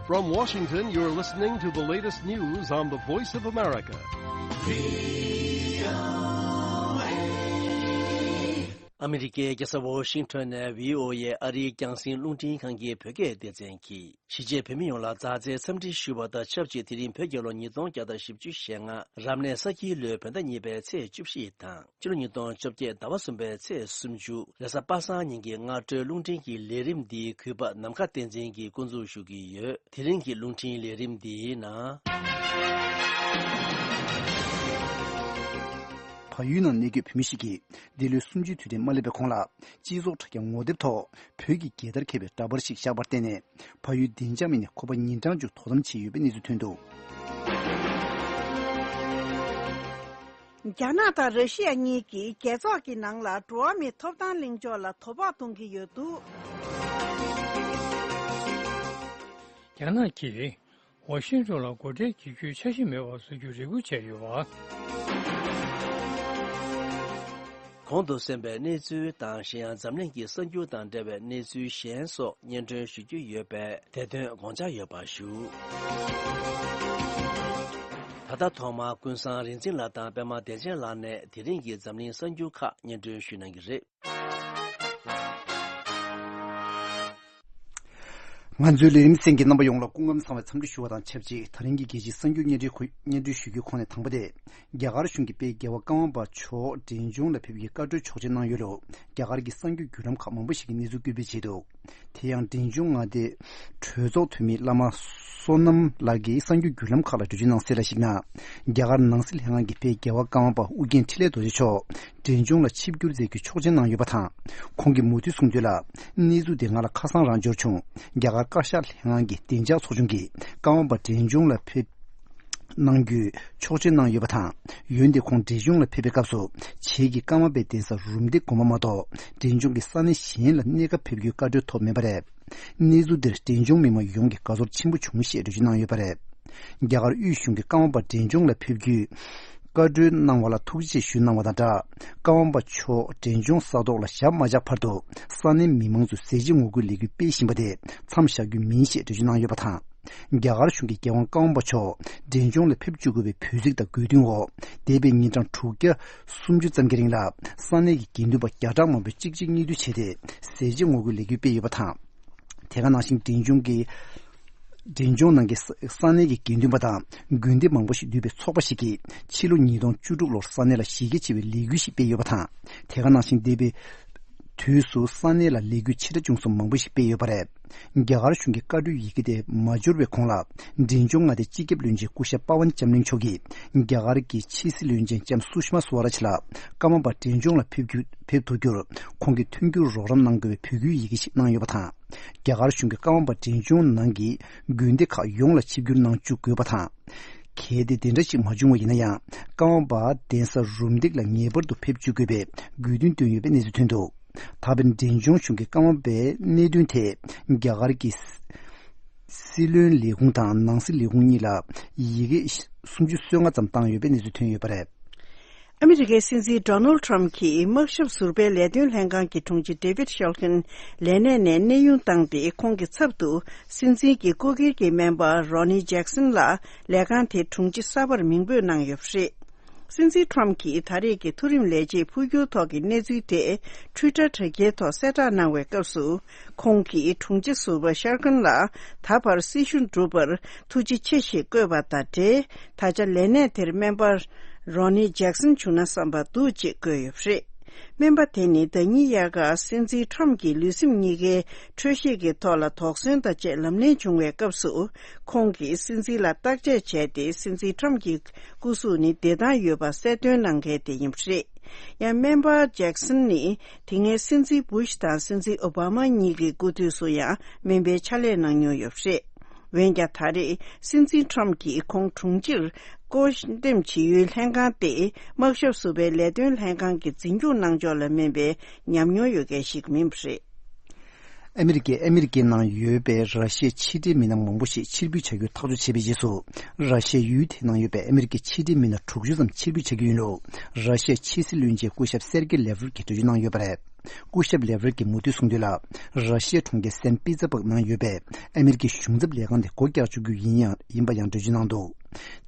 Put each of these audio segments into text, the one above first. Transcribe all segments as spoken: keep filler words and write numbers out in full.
From Washington, you're listening to the latest news on the Voice of America. ཨ་མི་རི་ཀའི་རྒྱལ་ས་ཝོ་ཤིང་ཊོན་ནས་བྷི་ཨོ་ཨེ་ཨ་རིའི་རྒྱང་སྲིང་རླུང་འཕྲིན་ཁང་གི་བོད་སྐད་སྡེ་ཚན་གྱིས། གཞིས་བྱེས་བོད་མི་ཡོངས་ལ་མཛའ་བརྩེའི་འཚམས་འདྲི་ཞུ་བ་དང་ཆབས་ཅིག་དེ་རིང་བོད་རྒྱལ་ལོ་ཉིས་སྟོང་བརྒྱ་དང་བཞི་བཅུ་ཞེ་ལྔ། རབ་གནས་ས་ཁྱིའི་ལོའི་བོད་ཟླ་གཉིས་པའི་ཚེས་བཅུ་བཞི་དང་། ཕྱི་ལོ་ཉིས་སྟོང་བཅོ་བརྒྱད་ཟླ་བ་གསུམ་པའི་ཚེས་སུམ་ཅུ། རེས་གཟའ་པ་སངས་ཉིན་གྱི་སྔ་དྲོའི་རླུང་འཕྲིན་གྱི་ལས་རིམ་འདིའི་གུས་པ་ནམ་མཁའ་བསྟན་འཛིན་གྱིས་འགོ་འཛུགས་ཞུ་གི་ཡོད། དེ་རིང་གི་རླུང་འཕྲིན་ལས་རིམ་འདིའི་ནང་། བལ་ཡུལ་ནང་གནས་འཁོད་བོད་མི་ཞིག་གིས་འདི་ལོའི་གསུམ་བཅུའི་དུས་དྲན་མ་སླེབས་པའི་གོང་ལ། སྤྱི་ཚོགས་དྲ་རྒྱ་ངོ་དེབ་ཐོག་བོད་ཀྱི་རྒྱལ་དར་འཁྱེར་བའི་འདྲ་པར་ཞིག་བཞག་པར་བརྟེན་ནས། བལ་ཡུལ་བདེ་འཇགས་མི་སྣས་ཁོ་པ་ཉིན་གྲངས་མཇུག་དོ་དམ་བྱས་ཡོད་པའི་གནས་ཚུལ་ཐོན་འདུག། རྒྱ་ནག་དང་ར་ཤི་ཡ་གཉིས་ཀྱིས་རྒྱལ་ཚོགས་ཀྱི་ནང་ལ་འགྲོ་བ་མིའི་ཐོབ་ཐང་ལྷིང་ཕྱོགས་ལ་དོ་ཕོག་གཏོང་གི་ཡོད་འདུག། རྒྱ་ནག་གིས་ཝ་ཤིང་ཊོན་ལ་སྒོ་ཁྲལ་འཇལ་རྒྱུའི་འཆར་གཞི་མེད་པ་བཟོ་རྒྱུར་རེ་སྐུལ་བྱས་ཡོད་པ། གོང་དུ་གསན་པའི་གནས་ཚུལ་དང་། གཞན་ཡང་འཛམ་གླིང་གི་གསར་འགྱུར་དང་འབྲེལ་བའི་གནས་ཚུལ་གཞན་སོགས་སྙན་སྒྲོན་ཞུ་རྒྱུ་ཡོད་པས། དེ་དོན་དགོངས་འཇགས་ཡོད་པ་ཞུ། ད་ལྟ་ཐོག་མར་ཀུན་བཟང་རིག་འཛིན་ལགས་དང་པད་མ་བདེ་ཆེན་ལགས་ནས་དེ་རིང་གི་འཛམ་གླིང་གསར་འགྱུར་ཁག་སྙན་སྒྲོན་ཞུ་གནང་གི་རེད། ང་ཚོའི་ལས་རིམ་གསན་མཁན་རྣམ་པ་ཡོངས་ལ་སྐུ་ཁམས་བཟང་བའི་འཚམས་འདྲི་ཞུ་བ་དང་ཆབས་ཅིག་ད་རིང་གི་རྒྱལ་སྤྱིའི་གསར་འགྱུར་སྙན་སྒྲོན་ཁུ་སྙན་སྒྲོན་ཞུ་རྒྱུའི་ཁོངས་ནས་དང་པོ་དེ། རྒྱ་གར་གཞུང་གིས་དཔལ་རྒྱལ་བ་ཀརྨ་པ་མཆོག་འབྲས་ལྗོངས་ལ་ཕེབས་རྒྱུའི་བཀའ་འཁྲོལ་ཆོག་མཆན་གནང་ཡོད་ལུགས། རྒྱ་གར་གྱི་གསར་འགྱུར་བརྒྱུད་ལམ་ཁག་མང་པོ་ཞིག་གིས་གནས་ཚུལ་སྐད་འབོད་བྱས་འདུག། དེ་ཡང་འབྲས་ལྗོངས་མངའ་སྡེའི་གྲོས་ཚོགས་འཐུས་མི་བླ་མ་བསོད་ནམས་ལགས་ཀྱིས་གསར་འགྱུར་བརྒྱུད་ལམ་ཁག་ལ་འགྲེལ་བརྗོད་གནང་གསལ་ལ་གཞིགས་ན། རྒྱ་གར་ནང་སྲིད་ལྷན་ཁང་གིས་དཔལ་རྒྱལ་བ་ཀརྨ་པ་ཨུ་རྒྱན་འཕྲིན་ལས་རྡོ་རྗེ་མཆོག་འབྲས་ལྗོངས་ལ་ཆིབས་བསྒྱུར་མཛད་རྒྱུའི་ཆོག་མཆན་གནང་ཡོད་པ་དང་། ཁོང་གིས་མུ་མཐུད་གསུངས་དོན་ལ། གནས་ཚུལ་དེ་ང་ལ་ཁ་སང་རང་འབྱོར་བྱུང་། རྒྱ་གར་བཀའ་ཤག་ལྷན་ཁང་གི་བདེ་འཇགས་ཚོགས་ཆུང་གིས་ཀརྨ་པ་འབྲས་ལྗོངས་ལ་ཕེབས་གནང་རྒྱུའི་ཆོག་མཆན་གནང་ཡོད་པ་དང་། འོན་ཏེ་ཁོང་འབྲས་ལྗོངས་ལ་ཕེབས་པའི་སྐབས་སུ། བྱེས་ཀྱི་ཀརྨ་པའི་གདན་ས་རུམ་བཏེག་དགོན་པ་མ་གཏོགས། འབྲས་ལྗོངས་ཀྱི་ས་གནས་གཞན་ལ་གནས་སྐབས་ཕེབས་རྒྱུའི་བཀའ་འཁྲོལ་ཐོབ་མེད་པ་རེད། གནས་ཚུལ་འདིར་འབྲས་ལྗོངས་མི་མང་ཡོངས་ཀྱིས་དགའ་ཚོར་ཆེན་པོ་བྱུང་ཞེས་འགྲེལ་བརྗོད་གནང་ཡོད་པ་རེད། རྒྱ་གར་དབུས་གཞུང་གིས་ཀརྨ་པ་འབྲས་ལྗོངས་ལ་ཕེབས་རྒྱུའི་བཀའ་འཁྲོལ་གནང་བ་ལ་ཐུགས་རྗེ་ཆེ་ཞུ་གནང་བ་དང་སྦྲགས། ཀརྨ་པ་མཆོག་འབྲས་ལྗོངས་ས་ཐོག་ལ་ཞབས་མ་བཅགས་བར་དུ། ས་གནས་མི་མང་ཚོས་ཟས་བཅད་ངོ་རྒོལ་ལས་འགུལ་སྤེལ་བཞིན་པ་དེ་མཚམས་བཞག་རྒྱུ་མིན་ཞེས་འགྲེལ་བརྗོད་གནང་ཡོད་པ་དང་། རྒྱ་གར་གཞུང་གིས་རྒྱལ་དབང་ཀརྨ་པ་མཆོག་འབྲས་ལྗོངས་ལ་ཕེབས་བཅུག་དགོས་པའི་འབོད་ཚིག་དང་དགོས་འདུན་འོག། འདས་པའི་ཉིན་གྲངས་དྲུག་བརྒྱ་སུམ་ཅུ་ཙམ་གྱི་རིང་ལ། ས་གནས་ཀྱི་དགེ་འདུན་པ་བརྒྱ་ཕྲག་མང་པོས་གཅིག་རྗེས་གཉིས་མཐུད་བྱས་ཏེ། ཟས་བཅད་ངོ་རྒོལ་ལས་འགུལ་སྤེལ་ཡོད་པ་དང་། དེ་ག་ནང་བཞིན་འབྲས་ལྗོངས་ཀྱི། འབྲས་ལྗོངས་ནང་གི་ས་ས་གནས་ཀྱི་དགེ་འདུན་པ་དང་དགོན་སྡེ་མང་པོ་ཞིག་འདུས་པའི་ཚོགས་པ་ཞིག་གིས་ཕྱི་ལོ་ཉིས་སྟོང་བཅུ་དྲུག་ལོར་ས་གནས་ལ་གཞི་རྒྱ་ཆེ་བའི་ལས་འགུལ་ཞིག་སྤེལ་ཡོད་པ་དང་། དེ་ག་ནང་བཞིན་འདས་པའི་དུས་སུ་ས་གནས་ལ་ལས་འགུལ་ཆེ་ཕྲ་ཆུང་གསུམ་མང་པོ་ཞིག་སྤེལ་ཡོད་པ་རེད། རྒྱ་གར་གཞུང་གི་བཀའ་འཁྲོལ་ཡི་གེ་དེ་མ་འབྱོར་བའི་གོང་ལ། འབྲས་ལྗོངས་མངའ་སྡེའི་སྤྱི་ཁྱབ་བློན་ཆེན་སྐུ་ཞབས་པ་ཝན་ལྕམ་གླིང་མཆོག་གིས་རྒྱ་གར་གྱི་ཕྱི་སྲིད་བློན་ཆེན་ལྕམ་སུ་ཤི་མ་སུ་ཝ་རཱཇ་ལ་ཀརྨ་པ་འབྲས་ལྗོངས་ལ་ཕེབས་རྒྱུ་ཕེབས་ཐུབ་རྒྱུར་ཁོང་གིས་མཐུན་འགྱུར་རོགས་རམ་གནང་དགོས་པའི་འབོད་སྐུལ་ཡི་གེ་ཞིག་གནང་ཡོད་པ་དང་། རྒྱ་གར་གཞུང་གིས་ཀརྨ་པ་འབྲས་ལྗོངས་ནང་གི་དགོན་སྡེ་ཁག་ཡོངས་ལ་ཆིབས་བསྒྱུར་གནང་བཅུག་དགོས་པ་དང་། གལ་ཏེ་དེ་འདྲ་ཞིག་མ་བྱུང་བ་ཡིན་ན་ཡང་ཀརྨ་པ་གདན་ས་རུམ་བཏེག་ལ་ངེས་པར་དུ་ཕེབས་བཅུག་དགོས་པའི་དགོས་འདུན་བཏོན་ཡོད་པའི་གནས་ཚུལ་ཐོན་འདུག། ད་བར་འབྲས་ལྗོངས་གཞུང་གིས་ཀརྨ་པའི་གནད་དོན་ཐད་རྒྱ་གར་གྱི་སྲིད་བློན་ལས་ཁུངས་དང་ནང་སྲིད་ལས་ཁུངས་གཉིས་ལ་ཡི་གེ་སུམ་ཅུ་སོ་ལྔ་ཙམ་བཏང་ཡོད་པའི་གནས་ཚུལ་ཐོན་ཡོད་པ་རེད། ཨ་མི་རི་ཀའི་སྲིད་འཛིན་ཌོ་ནལ་ཌི་ཊརམ་ཕ་གྱིས་དམག་ཞབས་ཟུར་པའི་ལས་དོན་ལྷན་ཁང་གི་དྲུང་ཆེ་ཌེ་ཝིཌ་ཤེལ་ཁིན་ལས་གནས་ནས་གནས་དབྱུང་བཏང་སྟེ། ཁོང་གི་ཚབ་ཏུ་སྲིད་འཛིན་གྱི་ལྐོག་འགྱུར་གྱི་སྨན་པ་རོ་ནི་ཇེག་སན་ལ་ལས་ཁང་དེའི་དྲུང་ཆེ་གསར་པར་མིང་འབོད་གནང་ཡོད་པ་རེད། སྲིད་འཛིན་ཊརམ་ཕ་གྱིས་ད་རེས་ཀྱི་མཐོ་རིམ་ལས་བྱེད་འཕོ་འགྱུར་ཐོག་གི་གནས་ཚུལ་དེ་ཊུའི་ཊར་དྲ་རྒྱའི་ཐོག་གསལ་བསྒྲགས་གནང་བའི་སྐབས་སུ། ཁོང་གིས་དྲུང་ཆེ་ཟུར་པ་ཤར་ཁན་ལ་ད་བར་སྲི་ཞུ་བསྒྲུབས་པར་ཐུགས་རྗེ་ཆེ་ཞེས་བཀོད་པ་དང་འབྲེལ། ད་ཆ་ལས་གནས་དེར་སྨན་པ་རོ་ནི་ཇེག་སན་བྱུང་ན་བསམ་པ་འདུག་ཅེས་བཀོད་ཡོད་པ་རེད། སྨན་པ་དེ་ནི་ཟླ་ཉིན་དབྱར་ཁར་སྲིད་འཛིན་ཊརམ་ཕ་གྱི་ལུས་སེམས་གཉིས་ཀའི་འཕྲོད་བཞེས་ཀྱི་ཐོག་ལ་དོགས་ཟོན་དང་བཅས་ལམ་གླེང་བྱུང་བའི་སྐབས་སུ། ཁོང་གིས་སྲིད་འཛིན་ལ་བརྟག་དཔྱད་བྱས་ཏེ། སྲིད་འཛིན་ཊརམ་ཕ་གྱི་སྐུ་གཟུགས་ནི་བདེ་ཐང་ཡོད་པ་གསལ་སྟོན་གནང་མཁན་དེ་ཡིན་པ་རེད། ཡང་སྨན་པ་ཇེག་སན་ནི་དེ་སྔའི་སྲིད་འཛིན་བུ་ཤ་དང་སྲིད་འཛིན་ཨོ་བྷ་མ་གཉིས་ཀྱི་སྐུ་དུས་སུ་ཡང་སྨན་པའི་ཕྱག་ལས་གནང་མྱོང་ཡོད་པ་རེད། འོན་ཀྱང་། ད་རེས་སྲིད་འཛིན་ཊརམ་ཕ་གྱིས་ཁོང་དྲུང་ཆེར་བསྐོ་འདེམས་བྱེད་ཡུལ་ལྷན་ཁང་དེ་དམག་ཞབས་ཟུར་པའི་ལས་དོན་ལྷན་ཁང་གི་འཛིན་སྐྱོང་གནང་ཕྱོགས་ལ་སྨན་པའི་ཉམས་མྱོང་ཡོད་མཁན་ཞིག་མིན་པ་རེད། ཨ་མི་རི་ཀས་ཨ་མི་རི་ཀའི་ནང་ཡོད་པའི་ར་ཤི་ཡའི་ཕྱི་འབྲེལ་མི་སྣ་མང་པོ་ཞིག་ཕྱིར་འབུད་བྱ་རྒྱུར་ཐག་གཅོད་བྱས་པའི་རྗེས་སུ། ར་ཤི་ཡའི་ཡུལ་དེའི་ནང་ཡོད་པའི་ཨ་མི་རི་ཀའི་ཕྱི་འབྲེལ་མི་སྣ་དྲུག་ཅུ་ཙམ་ཕྱིར་འབུད་བྱ་རྒྱུ་ཡིན་ལུགས། ར་ཤི་ཡའི་ཕྱི་སྲིད་བློན་ཆེན་སྐུ་ཞབས་སེར་གེ་ལེ་ཝ་རོབ་ཀྱིས་འགྲེལ་བརྗོད་གནང་ཡོད་པ་རེད། སྐུ་ཞབས་ལེ་ཝར་གྱིས་མུ་མཐུད་གསུངས་དོན་ལ། ར་ཤི་ཡའི་གྲོང་ཁྱེར་སན་པི་ཙེ་སྦུག་ནང་ཡོད་པའི་ཨ་མེ་རི་ཁའི་གཞུང་ཚབ་ལས་ཁང་དེ་སྒོ་བཀྱག་བཅུག་རྒྱུ་ཡིན་ཡང་ཡིན་པ་ཡང་འགྲེལ་བརྗོད་གནང་འདུག་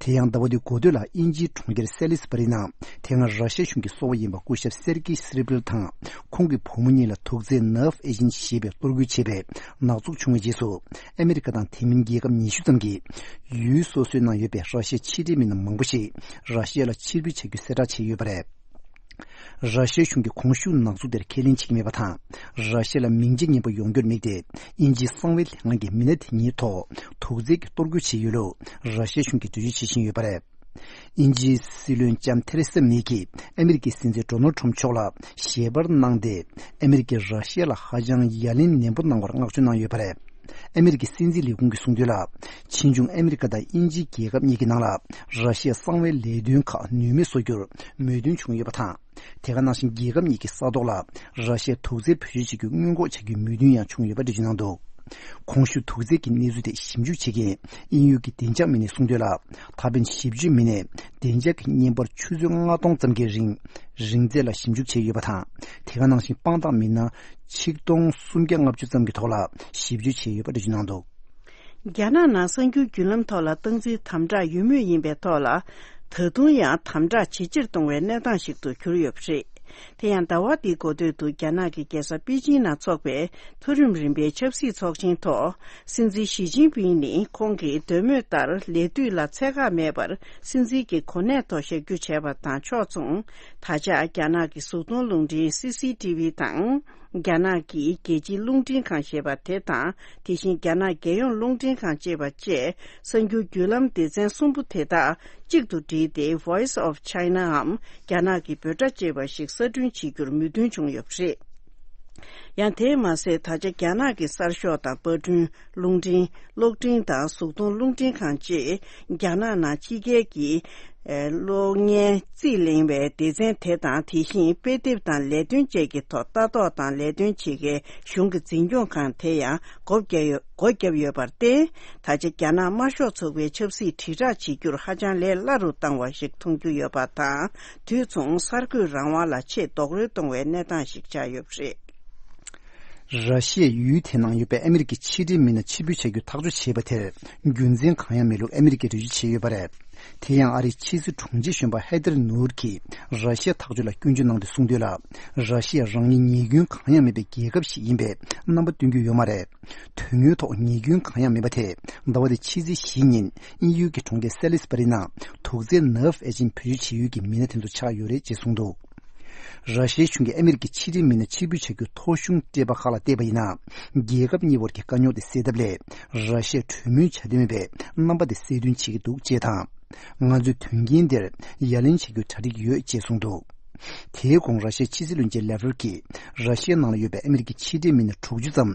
དེ་ཡང་ཟླ་བ་འདིའི་འགོ་སྟོད་ལ་དབྱིན་ཇིའི་གྲོང་ཁྱེར་སེ་ལི་སི་བྷ་རི་ནང་དེ་སྔ་ར་ཤི་ཡ་གཞུང་གི་སོ་པ་ཡིན་པ་སྐུ་ཞབས་སེར་ཀི་སི་རི་བྷིལ་དང་ཁོང་གི་བུ་མོ་གཉིས་ལ་དུག་རྫས་ནབ་ཨེ་ཇིན་ཞེས་པའི་གཏོར་རྒོལ་བྱས་པའི་ནག་འཛུགས་བྱུང་བའི་རྗེས་སུ། ཨ་མེ་རི་ཁ་དང་དེ་མིན་རྒྱལ་ཁབ་ཉི་ཤུ་ཙམ་གྱིས་ཡུལ་སོ་སོའི་ནང་ཡོད་པའི་ར་ཤི་ཡའི་ཕྱི་འབྲེལ་མི་སྣ་མང་པོ་ཞིག་ར་ཤི་ཡ་ལ་ཕྱིར་འབུད་བྱ་རྒྱུ་གསལ་བསྒྲགས་བྱས་ཡོད་པ་རེད། ར་ཤི་ཡའི་གཞུང་གིས་གོང་ཞུས་ནག་འཛུགས་དེར་ཁས་ལེན་བྱེད་ཀྱི་མེད་པ་དང་། ར་ཤི་ཡ་ལ་མིང་རྗེས་སྙན་པོ་ཡོང་རྒྱུར་དམིགས་ཏེ། དབྱིན་ཇིའི་གསང་བའི་ལས་ཁང་གིས་མི་སྣ་དེ་གཉིས་ཐོག་དུག་རྫས་ཀྱི་གཏོར་རྒོལ་བྱས་ཡོད་ལུགས་ར་ཤི་ཡའི་གཞུང་གིས་འགྲེལ་བརྗོད་བྱེད་བཞིན་ཡོད་པ་རེད། དབྱིན་ཇིའི་སྲིད་བློན་ལྕམ་ཐེ་རེ་ས་མེ་གིས་ཨ་མེ་རི་ཀའི་སྲིད་འཛིན་ཌོ་ནལ་ཁྲོམ་མཆོག་ལ་ཞལ་པར་གནང་སྟེ། ཨ་མེ་རི་ཀས་ར་ཤི་ཡ་ལ་ཧ་ཅང་ཡ་ལན་ནན་པོ་གནང་བར་བསྔགས་བརྗོད་གནང་ཡོད་པ་རེད། ཨ་མེ་རི་ཀའི་སྲིད་འཛིན་ལས་ཁུངས་ཀྱིས་གསུངས་དོན་ལ། ཕྱིས་འབྱུང་ཨ་མེ་རི་ཀ་དང་དབྱིན་ཇི་རྒྱལ་ཁབ་གཉིས་ཀྱི་ནང་ལ་ར་ཤི་ཡའི་གསང་བའི་ལས་དོན་ཁག་ནུས་མེད་བཟོ་རྒྱུར་མོས་མཐུན་བྱུང་ཡོད་པ་དང་། དེ་ག་ནང་བཞིན་རྒྱལ་ཁབ་གཉིས་ཀྱི་ས་ཐོག་ལ་ར་ཤི་ཡའི་དུག་རྫས་བེད་སྤྱོད་བྱེད་རྒྱུ་སྔོན་འགོག་བྱ་རྒྱུའི་མོས་མཐུན་ཡང་བྱུང་ཡོད་པ་འགྲེལ་བརྗོད་གནང་འདུག་གོང་ཞུས་དུག་རྫས་ཀྱི་གནས་ཚུལ་དེ་ཞིབ་འཇུག་བྱེད་མཁན་དབྱིན་ཡུལ་གྱི་བདེ་འཇགས་མི་སྣས་གསུངས་དོན་ལ། ད་ཕན་ཞིབ་དཔྱོད་མི་སྣས་བདེ་འཇགས་ཀྱི་བརྙན་པར་ཆུ་ཚོད་ལྔ་སྟོང་ཙམ་གྱི་རིང་རིང་ཚད་ལ་ཞིབ་འཇུག་བྱས་ཡོད་པ་དང་། དེ་ག་ནང་བཞིན་དཔང་རྟགས་མི་སྣ་ཆིག་སྟོང་སུམ་བརྒྱ་ལྔ་བཅུ་ཙམ་གྱི་ཐོག་ལ་ཞིབ་དཔྱོད་བྱས་ཡོད་པ་འགྲེལ་བརྗོད་གནང་འདུག་རྒྱ་ནག་ནང་གསར་འགྱུར་བརྒྱུད་ལམ་ཐོག་ལ་སྟངས་འཛིན་དམ་དྲག་ཡོད་མུས་ཡིན་པའི་ཐོག་ལ། ད་དུང་ཡང་དམ་དྲག་ཇེ་ཆེར་གཏོང་བའི་གནས་སྟངས་ཤིག་ཏུ་གྱུར་ཡོད་པ་རེད། དེ་ཡང་ཟླ་བ་འདིའི་འགོ་སྟོད་དུ་རྒྱ་ནག་གི་རྒྱལ་ས་པེ་ཅིང་ནང་འཚོགས་པའི་མཐོ་རིམ་རིམ་པའི་ཆབ་སྲིད་ཚོགས་ཆེན་ཐོག་སྲིད་འཛིན་ཞི་ཅིན་ཕིང་ནི་ཁོང་གི་འདོད་མོས་ལྟར་ལས་དུས་ལ་ཚད་བཀག་མེད་པར་སྲིད་འཛིན་གྱི་གོ་གནས་ཐོག་བཞག་རྒྱུ་བྱས་པ་དང་ཕྱོགས་མཚུངས། ད་ཆ་རྒྱ་ནག་གི་གཟུགས་མཐོང་རླུང་འཕྲིན་སི་སི་ཊི་ཝི་དང་། རྒྱ་ནག་གི་རྒྱལ་སྤྱིའི་རླུང་འཕྲིན་ཁང་ཞེས་པ་དེ་དང་། དེ་བཞིན་རྒྱ་ནག་རྒྱལ་ཡོངས་རླུང་འཕྲིན་ཁང་ཅེས་པ་བཅས་གསར་འགྱུར་བརྒྱུད་ལམ་སྡེ་ཚན་གསུམ་པོ་དེ་དག་གཅིག་ཏུ་བསྒྲིལ་ཏེ་Voice of China འམ་རྒྱ་ནག་གི་འབོད་སྒྲ་ཅེས་པ་ཞིག་གསར་སྐྲུན་བྱེད་རྒྱུར་མོས་མཐུན་བྱུང་ཡོད་པ་རེད། ཡང་དེས་མ་ཟད་ད་ཆ་རྒྱ་ནག་གི་གསར་ཤོག་དང་པར་སྐྲུན། རླུང་འཕྲིན། གློག་འཕྲིན་དང་གཟུགས་མཐོང་རླུང་འཕྲིན་ཁང་བཅས་རྒྱ་ནག་ནང་ཕྱི་རྒྱལ་གྱི་ཨེ། གློག་བརྙན་རྩིས་ལེན་པའི་སྡེ་ཚན་དེ་དང་། དེ་བཞིན་དཔེ་དེབ་དང་ལས་དོན་བཅས་ཀྱི་ཐོག་ལྟ་རྟོག་དང་ལས་དོན་བྱེད་མཁན་གཞུང་གི་འཛིན་སྐྱོང་ཁང་དེ་ཡང་སྒོ་བརྒྱབ་ཡོད། སྒོ་བརྒྱབ་ཡོད་པར་བརྟེན། ད་ཆ་རྒྱ་ནག་དམར་ཤོག་ཚོགས་པའི་ཆབ་སྲིད་དྲིལ་བསྒྲགས་བྱེད་རྒྱུར་ཧ་ཅང་ལས་སླ་རུ་བཏང་བ་ཞིག་མཐོང་རྒྱུ་ཡོད་པ་དང་། དུས་མཚུངས་གསར་འགོད་རང་དབང་ལ་ཆེས་རྡོག་རོལ་གཏོང་བའི་གནས་སྟངས་ཤིག་ཆགས་ཡོད་པ་རེད། ར་ཤི་ཡའི་ཡུལ་དེ་ནང་ཡོད་པའི་ཨ་མེ་རི་ཀའི་ཕྱི་འབྲེལ་མི་སྣ་ཕྱིར་འབུད་བྱ་རྒྱུ་ཐག་གཅོད་བྱས་པ་དེར་རྒྱུ་མཚན་གང་ཡང་མེད་ལུགས་ཨ་མེ་རི་ཀས་འགྲེལ་བརྗོད་བྱས་ཡོད་པ་རེད། དེ་ཡང་ཨ་རིའི་ཕྱི་སྲིད་དྲུང་ཆེ་གཞོན་པ་ཧེ་དར་ནུར་གྱིས་ར་ཤི་ཡ་ཐག་གཅོད་ལ་སྐྱོན་བརྗོད་གནང་སྟེ་གསུངས་དོན་ལ། ར་ཤི་ཡ་རང་ཉིད་ཉེས་སྐྱོན་གང་ཡང་མེད་པའི་རྒྱལ་ཁབ་ཞིག་ཡིན་པའི་རྣམ་པ་སྟོན་གྱི་ཡོད་མ་རེད། དོན་དངོས་ཐོག་ཉེས་སྐྱོན་གང་ཡང་མེད་པ་དེ་ཟླ་བ་འདིའི་ཕྱི་ཚེས་བཞི་ཉིན་དབྱིན་ཡུལ་གྱི་གྲོང་ཁྱེར་སེ་ལི་སི་བྷ་རི་ནང་དུག་རྫས་ནབ་ཨེ་ཅིན་བེད་སྤྱོད་བྱེད་ཡུལ་གྱི་མི་སྣ་དེ་ཚོ་ཆགས་ཡོད་རེད་ཅེས་གསུངས་འདུག་ར་ཤི་ཡའི་གཞུང་གིས་ཨ་མེ་རི་ཀའི་ཕྱི་འབྲེལ་མི་སྣ་ཕྱིར་འབུད་བྱ་རྒྱུ་ཐོ་གཞུང་སྤྲད་པ་ཁག་ལ་བལྟས་པ་ཡིན་ན། རྒྱལ་ཁབ་གཉིས་བར་གྱི་དཀའ་རྙོག་དེ་སེལ་ཐབས་སླད། ར་ཤི་ཡས་གྲོས་མོལ་བྱ་འདོད་མེད་པའི་རྣམ་པ་དེ་གསལ་སྟོན་བྱེད་ཀྱི་འདུག་ཅེས་དང་། ང་ཚོས་དོན་རྐྱེན་འདིར་ཡ་ལན་བྱ་རྒྱུའི་གྲ་སྒྲིག་ཡོད་ཅེས་གསུངས་འདུག་དེའི་གོང་ར་ཤི་ཡའི་ཕྱི་སྲིད་བློན་ཆེན་ལེ་ཝར་གྱིས་ར་ཤི་ཡའི་ནང་ལ་ཡོད་པའི་ཨ་མེ་རི་ཀའི་ཕྱི་འབྲེལ་མི་སྣ་དྲུག་ཅུ་ཙམ་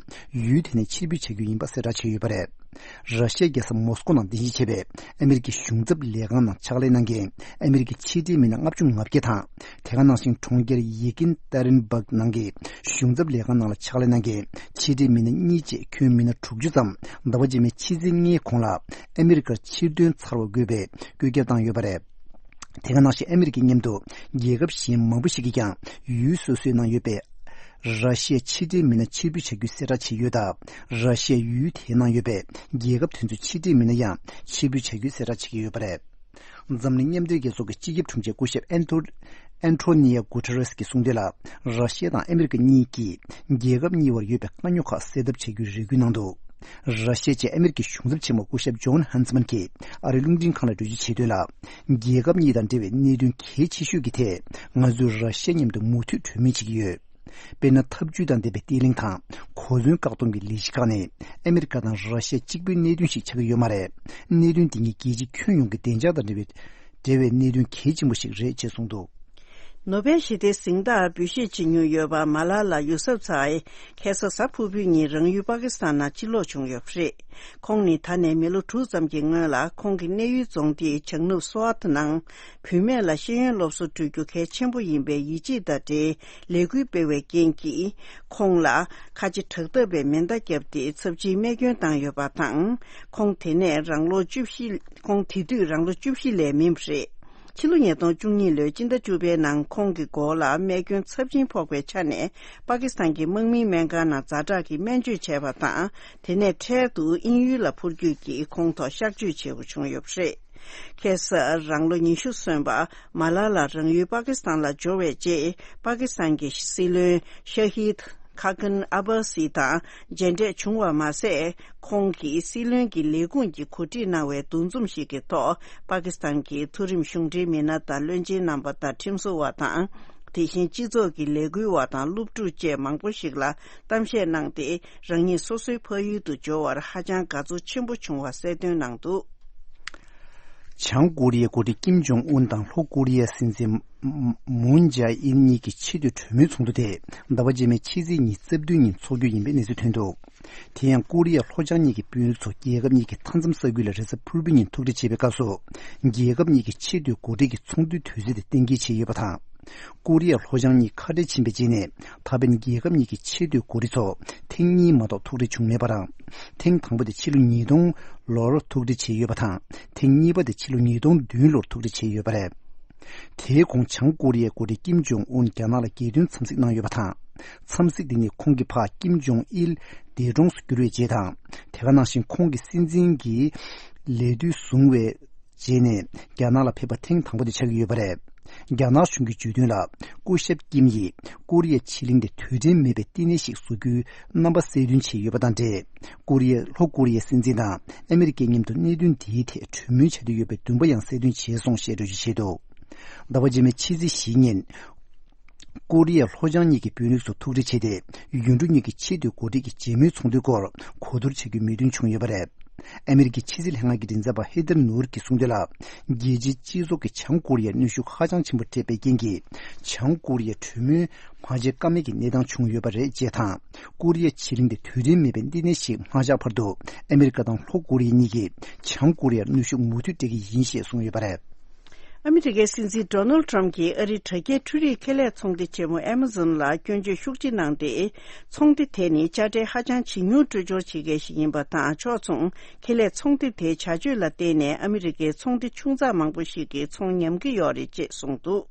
ཡུལ་དེ་ནས་ཕྱིར་འབུད་བྱ་རྒྱུ་ཡིན་པ་གསལ་བསྒྲགས་བྱས་ཡོད་པ་རེད། ར་ཤི་ཡའི་རྒྱལ་ས་མོ་སི་ཀོ་ནང་རྟེན་གཞི་བྱས་པའི་ཨ་མེ་རི་ཀའི་གཞུང་ཚབ་ལས་ཁང་ནང་ཕྱག་ལས་གནང་མཁན་ཨ་མེ་རི་ཀའི་ཕྱི་འབྲེལ་མི་སྣ་ལྔ་བཅུ་ང་བརྒྱད་དང་། དེ་ག་ནང་བཞིན་གྲོང་ཁྱེར་ཡེ་ཀིན་ཏ་རིན་སྦག་ནང་གི་གཞུང་ཚབ་ལས་ཁང་ནང་ལ་ཕྱག་ལས་གནང་མཁན་ཕྱི་འབྲེལ་མི་སྣ་གཉིས་བཅས་ཁྱོན་མི་སྣ་དྲུག་ཅུ་ཙམ་ཟླ་བ་རྗེས་མའི་ཕྱི་ཚེས་ལྔའི་གོང་ལ་ཨ་མེ་རི་ཀར་ཕྱིར་ཐོན་ཚར་བ་དགོས་པའི་བཀོད་ཁྱབ་བཏང་ཡོད་པ་རེད། དེ་ག་ནང་བཞིན་ཨ་མེ་རི་ཀའི་མཉམ་དུ་རྒྱལ་ཁབ་གཞན་མང་པོ་ཞིག་གིས་ཀྱང་ཡུལ་སོ་སོའི་ནང་ཡོད་པའི་ར་ཤི་ཡའི་ཕྱི་འབྲེལ་མི་སྣ་ཕྱིར་འབུད་བྱ་རྒྱུའི་གསལ་བསྒྲགས་བྱས་ཡོད་སྟབས། ར་ཤི་ཡའི་ཡུལ་དེའི་ནང་ཡོད་པའི་རྒྱལ་ཁབ་དེ་ཚོའི་ཕྱི་འབྲེལ་མི་སྣ་ཡང་ཕྱིར་འབུད་བྱ་རྒྱུའི་གསལ་བསྒྲགས་བྱེད་ཀྱི་ཡོད་པ་རེད། འཛམ་གླིང་མཉམ་འབྲེལ་རྒྱལ་ཚོགས་ཀྱི་སྤྱི་ཁྱབ་དྲུང་ཆེ་སྐུ་ཞབས་ཨན་ཐོ། ཨན་ཐོ་ནི་ཡ་གུ་ཐེ་རེས་ཀྱིས་གསུངས་དོན་ལ། ར་ཤི་ཡ་དང་ཨ་མེ་རི་ཀ་གཉིས་ཀྱིས་རྒྱལ་ཁབ་གཉིས་བར་ཡོད་པའི་དཀའ་རྙོག་ཁག་སེལ་ཐབས་བྱ་རྒྱུའི་རེ་སྐུལ་གནང་འདུག་ར་ཤི་ཡ་བཅས་ཨ་མེ་རི་ཀའི་གཞུང་ཚབ་ཆེན་མོ་སྐུ་ཞབས་ཇོན་ཧན་སི་མན་གྱིས་ཨ་རིའི་རླུང་འཕྲིན་ཁང་ལ་འགྲེལ་བརྗོད་བྱས་དོན་ལ། རྒྱལ་ཁབ་གཉིས་དང་འབྲེལ་བའི་གནད་དོན་གལ་ཆེ་ཤོས་ཀྱི་ཐད། ང་ཚོས་ར་ཤི་ཡ་མཉམ་དུ་མུ་མཐུད་གྲོས་མོལ་བྱེད་ཀྱི་ཡོད། དཔེར་ན། ཐབས་ཇུས་དང་ལྡན་པའི་བརྟན་ལྷིང་དང་གོ་མཚོན་བཀག་སྡོམ་གྱི་ལས་གཞི་ཁག་ནི་ཨ་མེ་རི་ཀ་དང་ར་ཤི་ཡ་གཅིག་པུའི་གནད་དོན་ཞིག་ཆགས་ཀྱི་ཡོད་མ་རེད། གནད་དོན་འདི་ཉིད་རྒྱལ་སྤྱི་ཁྱོན་ཡོངས་ཀྱི་བདེ་འཇགས་དང་འབྲེལ་བའི་འབྲེལ་བའི་གནད་དོན་གལ་ཆེན་པོ་ཞིག་རེད་ཅེས་གསུངས་འདུག་ནོ་བེལ་ཞི་བདེའི་གཟེངས་རྟགས་འབུལ་བཞེས་བྱེད་མྱོང་ཡོད་པ་མ་ལ་ལ་ཡུ་སབ་ཚའེ་ཁ་སང་གཟའ་ཕུར་བུའི་ཉིན་རང་ཡུལ་པ་ཀི་སི་ཐན་ནང་ཕྱིར་ལོག་བྱུང་ཡོད་པ་རེད། ཁོང་ནི་ད་ནས་མི་ལོ་དྲུག་ཙམ་གྱི་སྔོན་ལ་ཁོང་གི་གནས་ཡུལ་རྫོང་སྡེ་ཇང་ནུབ་སུ་ཝཱ་ཐི་ནང་བུད་མེད་ལ་ཤེས་ཡོན་སློབ་གསོ་སྤྲོད་རྒྱུ་གལ་ཆེན་པོ་ཡིན་པའི་ཡིད་ཆེས་དང་འབྲེལ་ལས་འགུལ་སྤེལ་བའི་རྐྱེན་གྱིས། ཁོང་ལ་ཁ་ཆེ་དྲག་འཐབ་པའི་མེ་མདའ་བརྒྱབ་སྟེ་ཚབས་ཆེའི་རྨས་སྐྱོན་བཏང་ཡོད་པ་དང་། ཁོང་དེ་ནས་རང་ལོ་བཅུ་བཞི། ཁོང་དེ་དུས་རང་ལོ་བཅུ་བཞི་ལས་མིན་པ་རེད། ཕྱི་ལོ་ཉིས་སྟོང་བཅུ་གཉིས་ལོའི་སྤྱི་ཟླ་བཅུ་པའི་ནང་ཁོང་གི་མགོ་ལ་རྨས་སྐྱོན་ཚབས་ཆེན་ཕོག་པའི་ཆ་ནས། པ་ཀི་སི་ཐན་གྱི་དམག་མིའི་སྨན་ཁང་ནང་ཛ་དྲག་གི་སྨན་བཅོས་བྱས་པ་དང་། དེ་ནས་འཕྲལ་དུ་དབྱིན་ཡུལ་ལ་འཕུར་སྐྱོད་ཀྱིས་ཁོང་ཐོག་གཤག་བཅོས་བྱེད་དགོས་བྱུང་ཡོད་པ་རེད། ཁ་སང་རང་ལོ་ཉི་ཤུ་སོན་པ་མ་ལ་ལ་རང་ཡུལ་པ་ཀི་སི་ཐན་ལ་འབྱོར་བའི་རྗེས། པ་ཀི་སི་ཐན་གྱི་སྲིད་བློན་ཤ་ཧིད་ཁ་ཀན་ཨ་བྷ་སི་དང་མཇལ་འཕྲད་བྱུང་བ་མ་ཟད། ཁོང་གིས་སྲིད་བློན་གྱི་ལས་ཁུངས་ཀྱིས་གོ་སྒྲིག་གནང་བའི་འདུ་འཛོམས་ཤིག་གི་ཐོག་པ་ཀི་སི་ཐན་གྱི་མཐོ་རིམ་གཞུང་འབྲེལ་མི་སྣ་དང་བློན་ཆེན་རྣམ་པ་དང་ཁྲིམས་བཟོ་བ་དང་། དེ་བཞིན་སྤྱི་ཚོགས་ཀྱི་ལས་འགུལ་བ་དང་སློབ་ཕྲུག་བཅས་མང་པོ་ཞིག་ལ་གཏམ་བཤད་གནང་སྟེ། རང་ཉིད་སོ་སོའི་ཕ་ཡུལ་དུ་འབྱོར་བར་ཧ་ཅང་དགའ་ཚོར་ཆེན་པོ་བྱུང་བ་གསལ་སྟོན་གནང་འདུག། བྱང་ཀོ་རི་ཡའི་འགོ་ཁྲིད་ཀིམ་ཇོང་ཨུན་དང་ལྷོ་ཀོ་རི་ཡའི་སྲིད་འཛིན་མུན་ཇཱ་ཨིན་གཉིས་ཀྱི་ཆེས་མཐོའི་གྲོས་མོལ་ཚོགས་འདུ་དེ་ཟླ་བ་རྗེས་མའི་ཕྱི་ཚེས་ཉི་ཤུ་རྩ་བདུན་ཉིན་འཚོགས་རྒྱུ་ཡིན་པའི་གནས་ཚུལ་ཐོན་འདུག། དེ་ཡང་ཀོ་རི་ཡ་ལྷོ་བྱང་གཉིས་ཀྱི་དཔོན་རིགས་ཚོ་རྒྱལ་ཁབ་གཉིས་ཀྱི་མཐའ་མཚམས་ས་ཁུལ་ལ་རེས་གཟའ་ཕུར་བུའི་ཉིན་ཐུག་འཕྲད་བྱེད་པའི་སྐབས་སུ། རྒྱལ་ཁབ་གཉིས་ཀྱི་ཆེས་མཐོའི་འགོ་ཁྲིད་ཀྱི་ཚོགས་འདུའི་དུས་ཚོད་དེ་གཏན་འཁེལ་བྱས་ཡོད་པ་དང་། ཀོ་རི་ཡ་ལྷོ་བྱང་གཉིས་ཁ་བྲལ་ཕྱིན་པའི་རྗེས་ནས། ད་ཕན་རྒྱལ་ཁབ་གཉིས་ཀྱི་ཆེས་མཐོའི་འགོ་ཁྲིད་ཚོ་ཐེངས་གཉིས་མ་གཏོགས་ཐུག་འཕྲད་བྱུང་མེད་པ་རང་། ཐེངས་དང་པོ་དེ་ཕྱི་ལོ་ཉིས་སྟོང་ལོར་ཐུག་འཕྲད་བྱས་ཡོད་པ་དང་། ཐེངས་གཉིས་པ་དེ་ཕྱི་ལོ་ཉིས་སྟོང་བདུན་ལོར་ཐུག་འཕྲད་བྱས་ཡོད་པ་རེད། དེའི་གོང་བྱང་ཀོ་རི་ཡའི་འགོ་ཁྲིད་ཀིམ་ཇོང་ཨུན་རྒྱ་ནག་ལ་རྒྱལ་དོན་འཚམས་གཟིགས་གནང་ཡོད་པ་དང་། འཚམས་གཟིགས་དེ་ནི་ཁོང་གི་ཕ་ཀིམ་ཇོང་ཨིལ་འདས་གྲོངས་སུ་གྱུར་བའི་རྗེས་དང་། དེ་ག་ནང་བཞིན་ཁོང་གིས་སྲིད་འཛིན་གྱི་ལས་དུས་བཟུང་བའི་རྗེས་ནས་རྒྱ་ནག་ལ་ཕེབས་པ་ཐེངས་དང་པོ་དེ་ཆགས་ཀྱི་ཡོད་པ་རེད། རྒྱ་ནག་གཞུང་གིས་བརྗོད་དོན་ལ། སྐུ་ཞབས་ཀིམ་ཡིས་ཀོ་རི་ཡ་ཕྱེད་གླིང་དེ་དུས་དྲན་མེད་པའི་བསྟི་གནས་ཤིག་བཟོ་རྒྱུའི་རྣམ་པ་གསལ་སྟོན་བྱས་ཡོད་པ་དང་འབྲེལ། ཀོ་རི་ཡ་ལྷོ་ཀོ་རི་ཡའི་སྲིད་འཛིན་དང་ཨ་མི་རི་ཀའི་མཉམ་དུ་གནད་དོན་འདིའི་ཐད་གྲོས་མོལ་བྱ་འདོད་ཡོད་པའི་འདུན་པ་ཡང་གསལ་སྟོན་བྱས་སོང་ཞེས་འགྲེལ་བརྗོད་བྱས་འདུག། ཟླ་བ་རྗེས་མའི་ཕྱི་ཚེས་བཞི་ཉིན། ཀོ་རི་ཡ་ལྷོ་བྱང་གཉིས་ཀྱི་དཔོན་རིགས་ཚོ་ཐུག་འཕྲད་བྱས་ཏེ། ཡུལ་གྲུ་གཉིས་ཀྱི་ཆེས་མཐོའི་འགོ་ཁྲིད་ཀྱི་མཇལ་མོལ་ཚོགས་འདུའི་སྐོར་གོ་བསྡུར་བྱ་རྒྱུའི་མོས་མཐུན་བྱུང་ཡོད་པ་རེད། ཨ་མི་རི་ཀའི་ཕྱི་སྲིད་ལྷན་ཁང་གི་མགྲིན་ཚབ་པ་ཧེ་ཐར་ནུར་གྱིས་གསུངས་དོན་ལ། རྒྱལ་སྤྱིའི་སྤྱི་ཚོགས་ཀྱིས་བྱང་ཀོ་རི་ཡར་གནོན་ཤུགས་ཧ་ཅང་ཆེན་པོ་སྤྲད་པའི་རྐྱེན་གྱིས། བྱང་ཀོ་རི་ཡའི་གྲོས་མོལ་མ་བྱེད་ཀ་མེད་ཀྱི་གནས་སྟངས་བྱུང་ཡོད་པ་རེད་ཅེས་དང་། ཀོ་རི་ཡ་ཕྱེད་གླིང་དེ་དུས་དྲན་མེད་པའི་བསྟི་གནས་ཤིག་མ་བཞག་བར་དུ། ཨ་མི་རི་ཀ་དང་ལྷོ་ཀོ་རི་ཡ་གཉིས་ཀྱིས་བྱང་ཀོ་རི་ཡར་གནོན་ཤུགས་མུ་མཐུད་སྤྲད་ཀྱི་ཡིན་ཞེས་གསུངས་ཡོད་པ་རེད། ཨ་མི་རི་ཀའི་སྲིད་འཛིན་ཌོ་ནལ་ཊམ་གྱིས་ཨ་རིའི་དྲ་རྒྱའི་འཕྲུལ་རིག་ཁེ་ལས་ཚོང་སྡེ་ཆེན་མོ་ཨེ་མ་ཛོན་ལ་སྐྱོན་བརྗོད་ཤུགས་ཆེ་གནང་སྟེ། ཚོང་སྡེ་དེ་ནི་དཔྱ་ཁྲལ་ཧ་ཅང་ཇེ་ཉུང་སྤྲོད་སྦྱོར་བྱེད་མཁན་ཞིག་ཡིན་པ་དང་། ཕྱོགས་མཚུངས། ཁེ་ལས་ཚོང་སྡེ་དེའི་བྱ་སྤྱོད་ལ་བརྟེན་ནས་ཨ་མི་རི་ཀའི་ཚོང་སྡེ་ཆུང་ཚགས་མང་པོ་ཞིག་གི་ཚོང་ཉམས་ཀྱི་ཡོད་རེད་ཅེས་གསུངས་འདུག།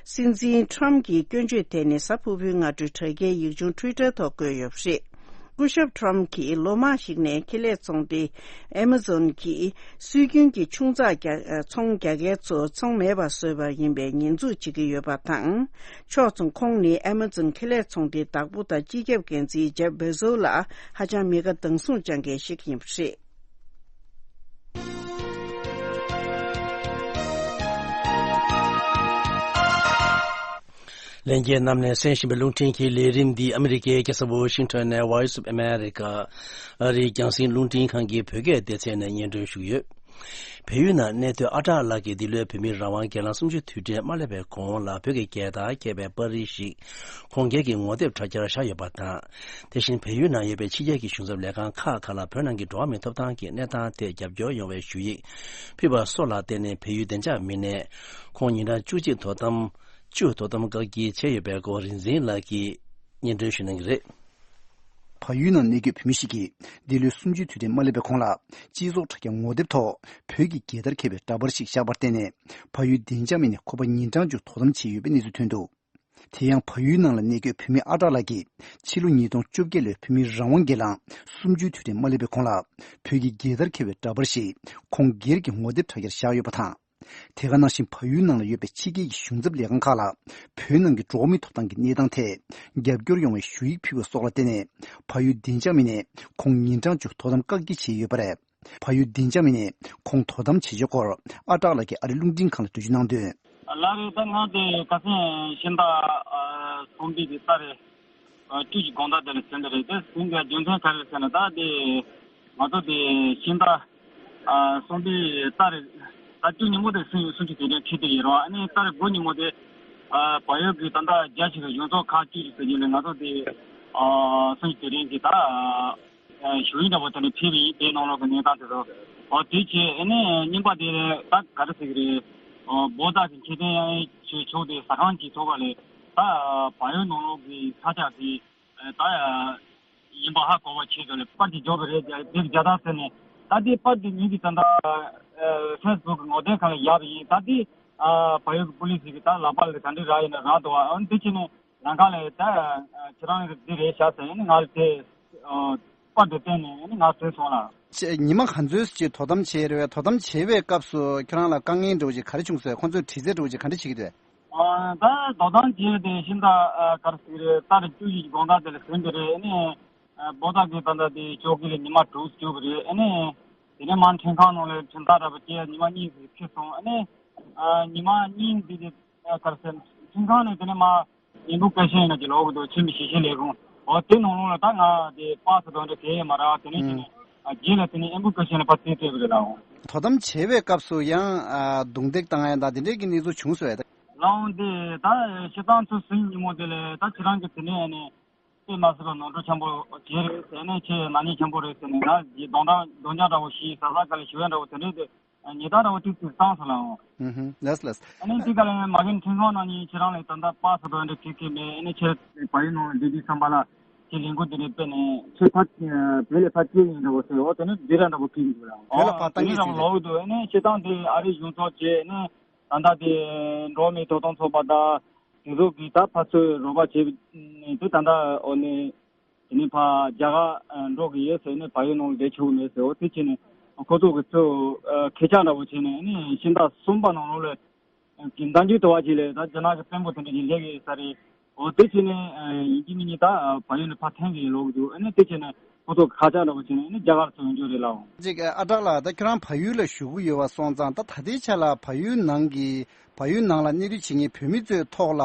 སྲིད་འཛིན་ཊམ་གྱི་སྐྱོན་བརྗོད་དེ་ནི་གཟའ་ཕུར་བུའི་སྔ་དྲོའི་དྲ་རྒྱའི་ཡིག་ཆུང་ཊུའི་ཊར་ཐོག་བཀོད་ཡོད་པ་རེད། སྐུ་ཞབས་ཊམ་གྱིས་ལོ་མང་ཞིག་ནས་ཁེ་ལས་ཚོང་སྡེ་ཨེ་མ་ཛོན་གྱིས་སྲོལ་རྒྱུན་གྱི་ཆུང་ཚགས་རྒྱ་ཚོང་རྒྱག་མཁན་ཚོ་ཚོང་མེད་པ་བཟོས་པ་ཡིན་པའི་ཉེས་འཛུགས་བྱེད་ཀྱི་ཡོད་པ་དང་། ཕྱོགས་མཚུངས་ཁོང་ནི་ཨེ་མ་ཛོན་ཁེ་ལས་ཚོང་སྡེའི་བདག་པོ་དང་སྤྱི་ཁྱབ་འགན་འཛིན་ཇེབ་བེ་ཛོ་ལ་ཧ་ཅང་མི་དགའ་སྡང་ཟུག་བཅངས་མཁན་ཞིག་ཡིན་པ་རེད། ལྷན་རྒྱས་རྣམས་ནས་གསན་བཞིན་པའི་རླུང་འཕྲིན་གྱི་ལས་རིམ་འདི་ཨ་མི་རི་ཀའི་རྒྱལ་ས་ཝོ་ཤིང་ཊོན་ནས་Voice of America ཨ་རིའི་རྒྱང་སྲིང་རླུང་འཕྲིན་ཁང་གི་བོད་སྐད་སྡེ་ཚན་ནས་སྙན་སྒྲོན་ཞུ་གི་ཡོད། བལ་ཡུལ་ནང་གནས་སྡོད་ཨ་གྲགས་ལགས་ཀྱིས་འདི་ལོའི་བོད་མིའི་རང་དབང་སྒེར་ལངས་གསུམ་བཅུའི་དུས་དྲན་མ་སླེབས་པའི་གོང་ལ་བོད་ཀྱི་རྒྱལ་དར་འཁྱེར་བའི་པར་རིས་ཤིག་ཁོང་སྒེར་གྱི་ངོ་དེབ་དྲ་རྒྱར་བཞག་ཡོད་པ་དང་། དེ་བཞིན་བལ་ཡུལ་ནང་ཡོད་པའི་ཕྱི་རྒྱལ་གྱི་གཞུང་ཚབ་ལས་ཁང་ཁག་ཁག་ལ་བོད་ནང་གི་འགྲོ་བ་མིའི་ཐོབ་ཐང་གི་གནས་སྟངས་ཐད་རྒྱབ་སྐྱོར་ཡོང་བའི་ཞུ་ཡིག་ཕུལ་བ་སོགས་ལ་བརྟེན་ནས་བལ་ཡུལ་བདེ་འཇགས་མི་སྣས་ཁོང་ཉིན་གྲངས་བཅུ་གཅིག་དོ་དམ་བཅུ་དོ་དམ་བཀག་སྐྱིལ་བྱས་ཡོད་པའི་སྐོར་རིག་འཛིན་ལགས་ཀྱིས་སྙན་སྒྲོན་ཞུ་གནང་གི་རེད། བལ་ཡུལ་ནང་གནས་སྡོད་བོད་མི་ཞིག་གིས་འདི་ལོའི་གསུམ་བཅུའི་དུས་དྲན་མ་སླེབས་པའི་གོང་ལ་སྤྱི་ཚོགས་དྲ་རྒྱ་ངོ་དེབ་ཐོག་བོད་ཀྱི་རྒྱལ་དར་འཁྱེར་བའི་འདྲ་པར་ཞིག་བཞག་པར་བརྟེན་ནས་བལ་ཡུལ་བདེ་འཇགས་མི་སྣས་ཁོ་པ་ཉིན་གྲངས་བཅུ་དོ་དམ་བྱས་ཡོད་པའི་གནས་ཚུལ་ཐོན་འདུག། དེ་ཡང་བལ་ཡུལ་ནང་ལ་གནས་སྡོད་བོད་མི་ཨ་གྲགས་ལགས་ཀྱིས་ཕྱི་ལོ་ཉིས་སྟོང་བཅོ་བརྒྱད་ལོའི་བོད་མིའི་རང་དབང་སྒེར་ལངས་གསུམ་བཅུའི་དུས་དྲན་མ་སླེབས་པའི་གོང་ལ་བོད་ཀྱི་རྒྱལ་དར་འཁྱེར་བའི་འདྲ་པར་ཞིག་ཁོང་སྒེར་གྱི་ངོ་དེབ་དྲ་རྒྱར་བཞག་ཡོད་པ་དང་། དེ་ག་ནང་བཞིན་བལ་ཡུལ་ནང་ལ་ཡོད་པའི་ཕྱི་རྒྱལ་གྱི་གཞུང་ཚབ་ལས་ཁང་ཁག་ལ་བོད་ནང་གི་འགྲོ་བ་མིའི་ཐོབ་ཐང་གི་གནས་སྟངས་ཐད་རྒྱབ་སྐྱོར་ཡོང་བའི་ཞུ་ཡིག་ཕུལ་བ་སོགས་ལ་བརྟེན་ནས་བལ་ཡུལ་བདེ་འཇགས་མི་སྣས་ཁོང་ཉིན་གྲངས་བཅུ་དོ་དམ་བཀག་སྐྱིལ་བྱས་ཡོད་པ་རེད། བལ་ཡུལ་བདེ་འཇགས་མི་སྣས་ཁོང་དོ་དམ་བྱེད་ཕྱོགས་སྐོར་ཨ་གྲགས་ལགས་ཀྱིས་ཨ་རིའི་རླུང་འཕྲིན་ཁང་ལ་འགྲེལ་བརྗོད་གནང་དོན། ལགས་རེད། ད་ང་དེ་ཁ་སང་ཤིང་སྟག་ཚོང་འདུས་དེ་ལྟ་རེད། བཅུ་གཅིག་དགོང་དག་དེ་ལ་ཟིན་པ་རེད། དེ་ཟིན་པའི་རྒྱུ་མཚན་ག་རེ་ཟེར་ན། ད་དེ་ང་ཚོ་དེ་ཤིང་སྟག་ཚོང་འདུས་ལྟ་རེད། ད་བཅུ་ཉིན་མོ་དེ་སྲིད་གསུམ་བཅུ་དུས་དྲན་ཁྲིད་དེ་ཡིན་རོགས། ཨ་ནི་ལྟ་རེད། དགུ་ཉིན་མོ་དེ་བལ་ཡུལ་གྱི་ད་ལྟ་རྒྱ་ཆེ་བའི་གཞུང་ཚོགས་ཁག་བཅུ་ཞིག་ཟེར་རྒྱུ་ལས་ང་ཚོ་དེ་གསུམ་བཅུ་དུས་དྲན་གྱི་ད། ཞུ་ཡིག་འདྲ་པོ་དེ་ནི་ཕུལ་བ་ཡིན། དེའི་ནང་ལོགས་ཀྱི་གནས་སྟངས་དེ་ཚོ། འོ་དེ་བྱས་ཨ་ནི་རྙིང་པ་དེ་ད་ག་རེ་ཟེར་གི་རེད། འོ་བོ་ད་གི་ཁེ་ཕན་ཡང་ཆེ་ཆོག་དེ་ཟ་ཁང་གི་ཐོག་ལ་ད་བལ་ཡུལ་ནང་ལོགས་ཀྱི་ས་ཆ་དེ་ད་ཡིན་པ་ཧ་གོ་བ་བྱས་ཚོ་ལས་པར་གྱི་འཇོག་གི་རེད། དེ་རྒྱ་དར་ཟེར་ནས་ད་དེ་པར་དེ་མིང་གི་ད་ད་ཕེ་སི་བུག་གི་ངོ་དེབ་ཁག་ལ་ཡག་པ་ཡིན། ད་དེ་ ཨ་བལ་ཡུལ་གྱི་པུ་ལི་སི་གི་ད་ལག་པ་ལ་ག་འདྲ་རག་ཡིན་ན་རག་འདུག་ཨ་འདི་བྱས་ནས་ལམ་ཁ་ལ་ད་ཁྱེད་རང་གི་འདི་རེད་བཞག་ཟེར་ནས་ང་ལ་དེ་པར་དེ་བསྟན་ནས་ནི་ང་ཐོན་སོང་ལ། ཆེ་ཉི་མ་ག་ཚོད་ཅིག་དོ་དམ་བྱས་རེད་བས། དོ་དམ་བྱས་པའི་སྐབས་སུ་ཁྱོད་རང་ལ་དཀའ་ངལ་འདྲ་བོ་ཅིག་ག་རེ་བྱུང་སོང་། ཁོང་ཚོས་དྲི་རྩད་འདྲ་བོ་ཅིག་ག་འདྲ་བྱེད་ཀྱི་འདུག་ཨ་ད་དོ་དམ་བྱས་ཏེ་ཤིང་རྟ་ཨ་ག་རེ་ཟེར་གྱི་རེད། རྟ་རེ་བཅུ་བཞི་གི་དགོང་དག་དེ་ལ་ཟིན་པ་རེད། ཨ་ནི་ཨ་བོ་ད་གི་ད་ལྟ་དེ་ཅོག་གི་ལ་ཉི་མ་དྲུག་བཅུག་པ་རེད། ཨ་ནི་དེ་ནས་མར་འཕྲིན་ཁང་ནང་ལ་འཕྲིན་ཐག་འདྲ་པོ་བཅད་ཉི་མ་གཉིས་ཙམ་ཁེལ་སོང་། ཨ་ནི་ཨ་ཉི་མ་གཉིས་འདི་དེ་ཨ་ག་རེ་ཟེར་འཕྲིན་ཁང་ནས་དེ་ནས་མར་ཡིག་འབུལ་སྐད་ཆ་ཡིན་ན་ཅིག་ལོག་གི་འདུག་ཕྱི་མི་ཞིབ་བཤེར་ལས་ཁུངས། འོ་དེ་ནང་ལོགས་ལ་ད་ང་དེ་པར་ས་དོན་འདྲ་གས་ཡོད་མ་རེད། དེ་ནས་ཨ་ནི་ཨུམ། ཨ་རྗེས་ལ་དེ་ནས་ཡིག་འབུལ་སྐད་ཆ་ལ་ཕར་རྩིས་སྤྲད་པ་རེད་ལགས། དོ་དམ་བྱེད་པའི་སྐབས་སུ་ཡང་ཨ་རྡུང་རྡེག་བཏང་ཡ་དང་དེ་འདྲའི་གི་གནས་ཚུལ་བྱུང་སོང་ངས། ལགས་འོང་དེ་ད་ཤི་སྟངས་ཚུར་ཟིན་ཉིན་མོ་དེ་ལས་ད་ཁྱེད་རང་གི་དེ་ནས་ཨ་ནི་དཔེ་མ་སྲིད་པ་ནོར་འཁྲུལ་ཆེན་པོ་བྱས་རེད་ཟེར་ནས་ཁྱེད་ནག་ཉེས་ཆེན་པོ་རེད་ཟེར་ནས་ང་གི་རྡུང་རྡེག་རྡུང་རྐྱང་འདྲ་བོ་ཞིག་ཟ་ཟ་ག་ལ་ཞུ་ཡ་འདྲ་བོ་དེ་འདྲའི་དེ་ཉེས་རྡུང་འདྲ་བོ་ཏིག་ཏིག་བཏང་སོང་ལགས་འོང་། ཨུ་ཧུ་ལགས་ལགས། ཨ་ནི་འདི་ག་ལ་ཡང་མ་གིན་ཁྲིམས་ཁང་ནང་ནས་ཁྱེད་རང་ལ་ད་ལྟ་པར་ས་དོན་འདྲ་གས་གས་མེད། ཨ་ནི་ཁྱེད་བལ་ཡུལ་ནང་བསྡད་དུས་ཙམ་པ་ལ་ཁྱེད་ལས་འགུལ་འདི་འདྲ་སྤེལ་ནས་ཁྱེད་ཕ་བོད་ལ་ཕར་སྐྱེལ་ཡིན་འདྲ་བོ་ཟེར། འོ་དེ་ནི་འདི་འདྲ་འདྲ་བོ་ཁེལ་གྱི་འདུག་ལགས། བོད་ལ་ཕར་བཏང་གི་འདི་འདྲ་བོ་ཟེར་ལོག་གི་འདུག་ཨ་ནི་སྤྱིར་བཏང་དེ་ཨ་རིའི་གཞུང་ཚབ་བྱས་ནས་ད་ལྟ་དེ་འགྲོ་བ་མིའི་ཐོབ་ཐང་ཚོགས་པ་དང་དེ་ཚོ་གིས་ད་ཕར་ཚུར་རོགས་པ་བྱས་ནས་དེ་ད་ལྟ་འོ་ནི། དེ་ནས་ཕར་རྒྱ་གར་འགྲོ་གི་ཡོད་ཟེར་ནས་བལ་ཡུལ་ནང་ལ་བསྡད་ཆོག་གི་མེད་ཟེར། འོ་དེ་བྱས་ནས་ཁོ་ཚོ་གི་ཚུར་ཁེ་ཆག་འདྲ་བོ་བྱས་ནས་ནི་ཤིང་རྟ་གསུམ་པ་ནང་ལོགས་ལ་གི་མདའ་མཇུག་དུ་བ་ཅིག་ལས་ད་རྒྱ་ནག་གི་དཔོན་པོ་དེ་འདྲ་ཞིག་སླེབས་ཡོད་ས་རེད། འོ་དེ་བྱས་ནས་ཡིན་གཅིག་མིན་གཉིས་ད་བལ་ཡུལ་ནས་ཕར་འཐེན་གི་ཡོད་ལོག་གི་འདུག་ཨ་ནི་དེ་བྱས་ནས་ཁོ་ཚོ་གི་ཁ་ཆག་འདྲ་བོ་བྱས་ནས་ནི་རྒྱ་གར་ཚུར་ཡོང་རྒྱུ་རེད་ལགས། ཅིག་ཨ་ཏྲག་ལགས། ད་ཁྱོད་རང་བལ་ཡུལ་ལ་བཞུགས་ཀྱི་ཡོད་པ་སོང་ཙང་ད་ད་ལྟའི་ཆ་ལ་བལ་ཡུལ་ནང་གི་བལ་ཡུལ་ནང་ལ་གནས་སྡོད་བྱེད་མཁན་བོད་མི་ཚོའི་ཐོག་ལ་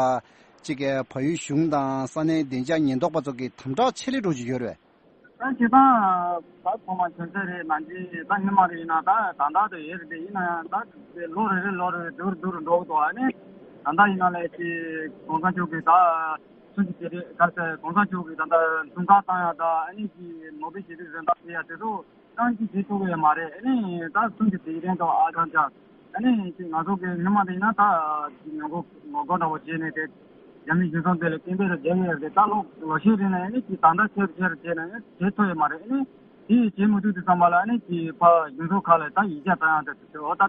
ཅིག་གི་བལ་ཡུལ་གཞུང་དང་ས་གནས་བདེ་འཇགས་ཉེན་རྟོག་པ་ཚོ་གི་དམ་དྲག་ཆེ་ལེ་འགྲོ་བཞིན་ཡོད་རེད། ད་སྤྱིར་བཏང་ད་ཐོག་མ་ཆུང་ཚད་རེད་མ་འདི་ད་སྔོན་མ་རེད་ཡིན་ན་ད་ད་ལྟ་དུ་ཡོད་རེད་དེ། ཡིན་ན་ཡང་ད་ལོ་རེ་རེ་ལོ་རེ་སྡུག་རུ་སྡུག་རུ་འགྲོ་གི་འདུག་ཨ་ནི་ད་ལྟ་ཡིན་ན་ལས་ཀྱི་གོང་ས་མཆོག་གི་ད་ཚུན་གྱི་དེ་རེད་ག་རེ་ཟེར། གོང་ས་མཆོག་གི་ད་ལྟ་དུང་དཀར་བཏང་ཡ་ད་ཨ་ནི་ཀྱི་ནོ་བེལ་ཞི་བདེའི་གཟེངས་རྟགས་སྤྲད་ཡ་དེ་ཚོ། གཏན་གྱི་བྱེད་ཐུབ་ཀྱི་ཡོད་མ་རེད། ཨ་ནི་ད་གསུམ་གྱི་དེ་རིང་དུ་ཨ་ཅང་ཅང་ཨ་ནི་ཅིག་ང་ཚོ་གི་སྔོན་མ་དེ་ཡིན་ན་ད་ཅིག་ངོ་རྒོལ་ངོ་རྒོལ་འདྲ་བོ་བྱས་ནས་དེ་རྒྱ་མི་གཞུང་ཚབ་དེ་ལ་སྐད་འབོད་རེ་བརྒྱབ་ཡོད་རེད། ད་ལོ་ལོ་ཤས་རིང་ལ་ཨ་ནི་ཅིག་ད་ལྟ་ཆེར་ཆེར་བྱས་ནས་བྱེད་ཐུབ་ཡོད་མ་རེད། ཨ་ནི་དེ་བྱེད་མི་ཐུབ་དུས་ཙམ་པ་ལ་ཨ་ནི་ཅིག་ཕར་གཞུང་ཚབ་ཁག་ལ་ད་ཡིག་ཆ་བཏང་ཡང་དེ་ཚོ་ད་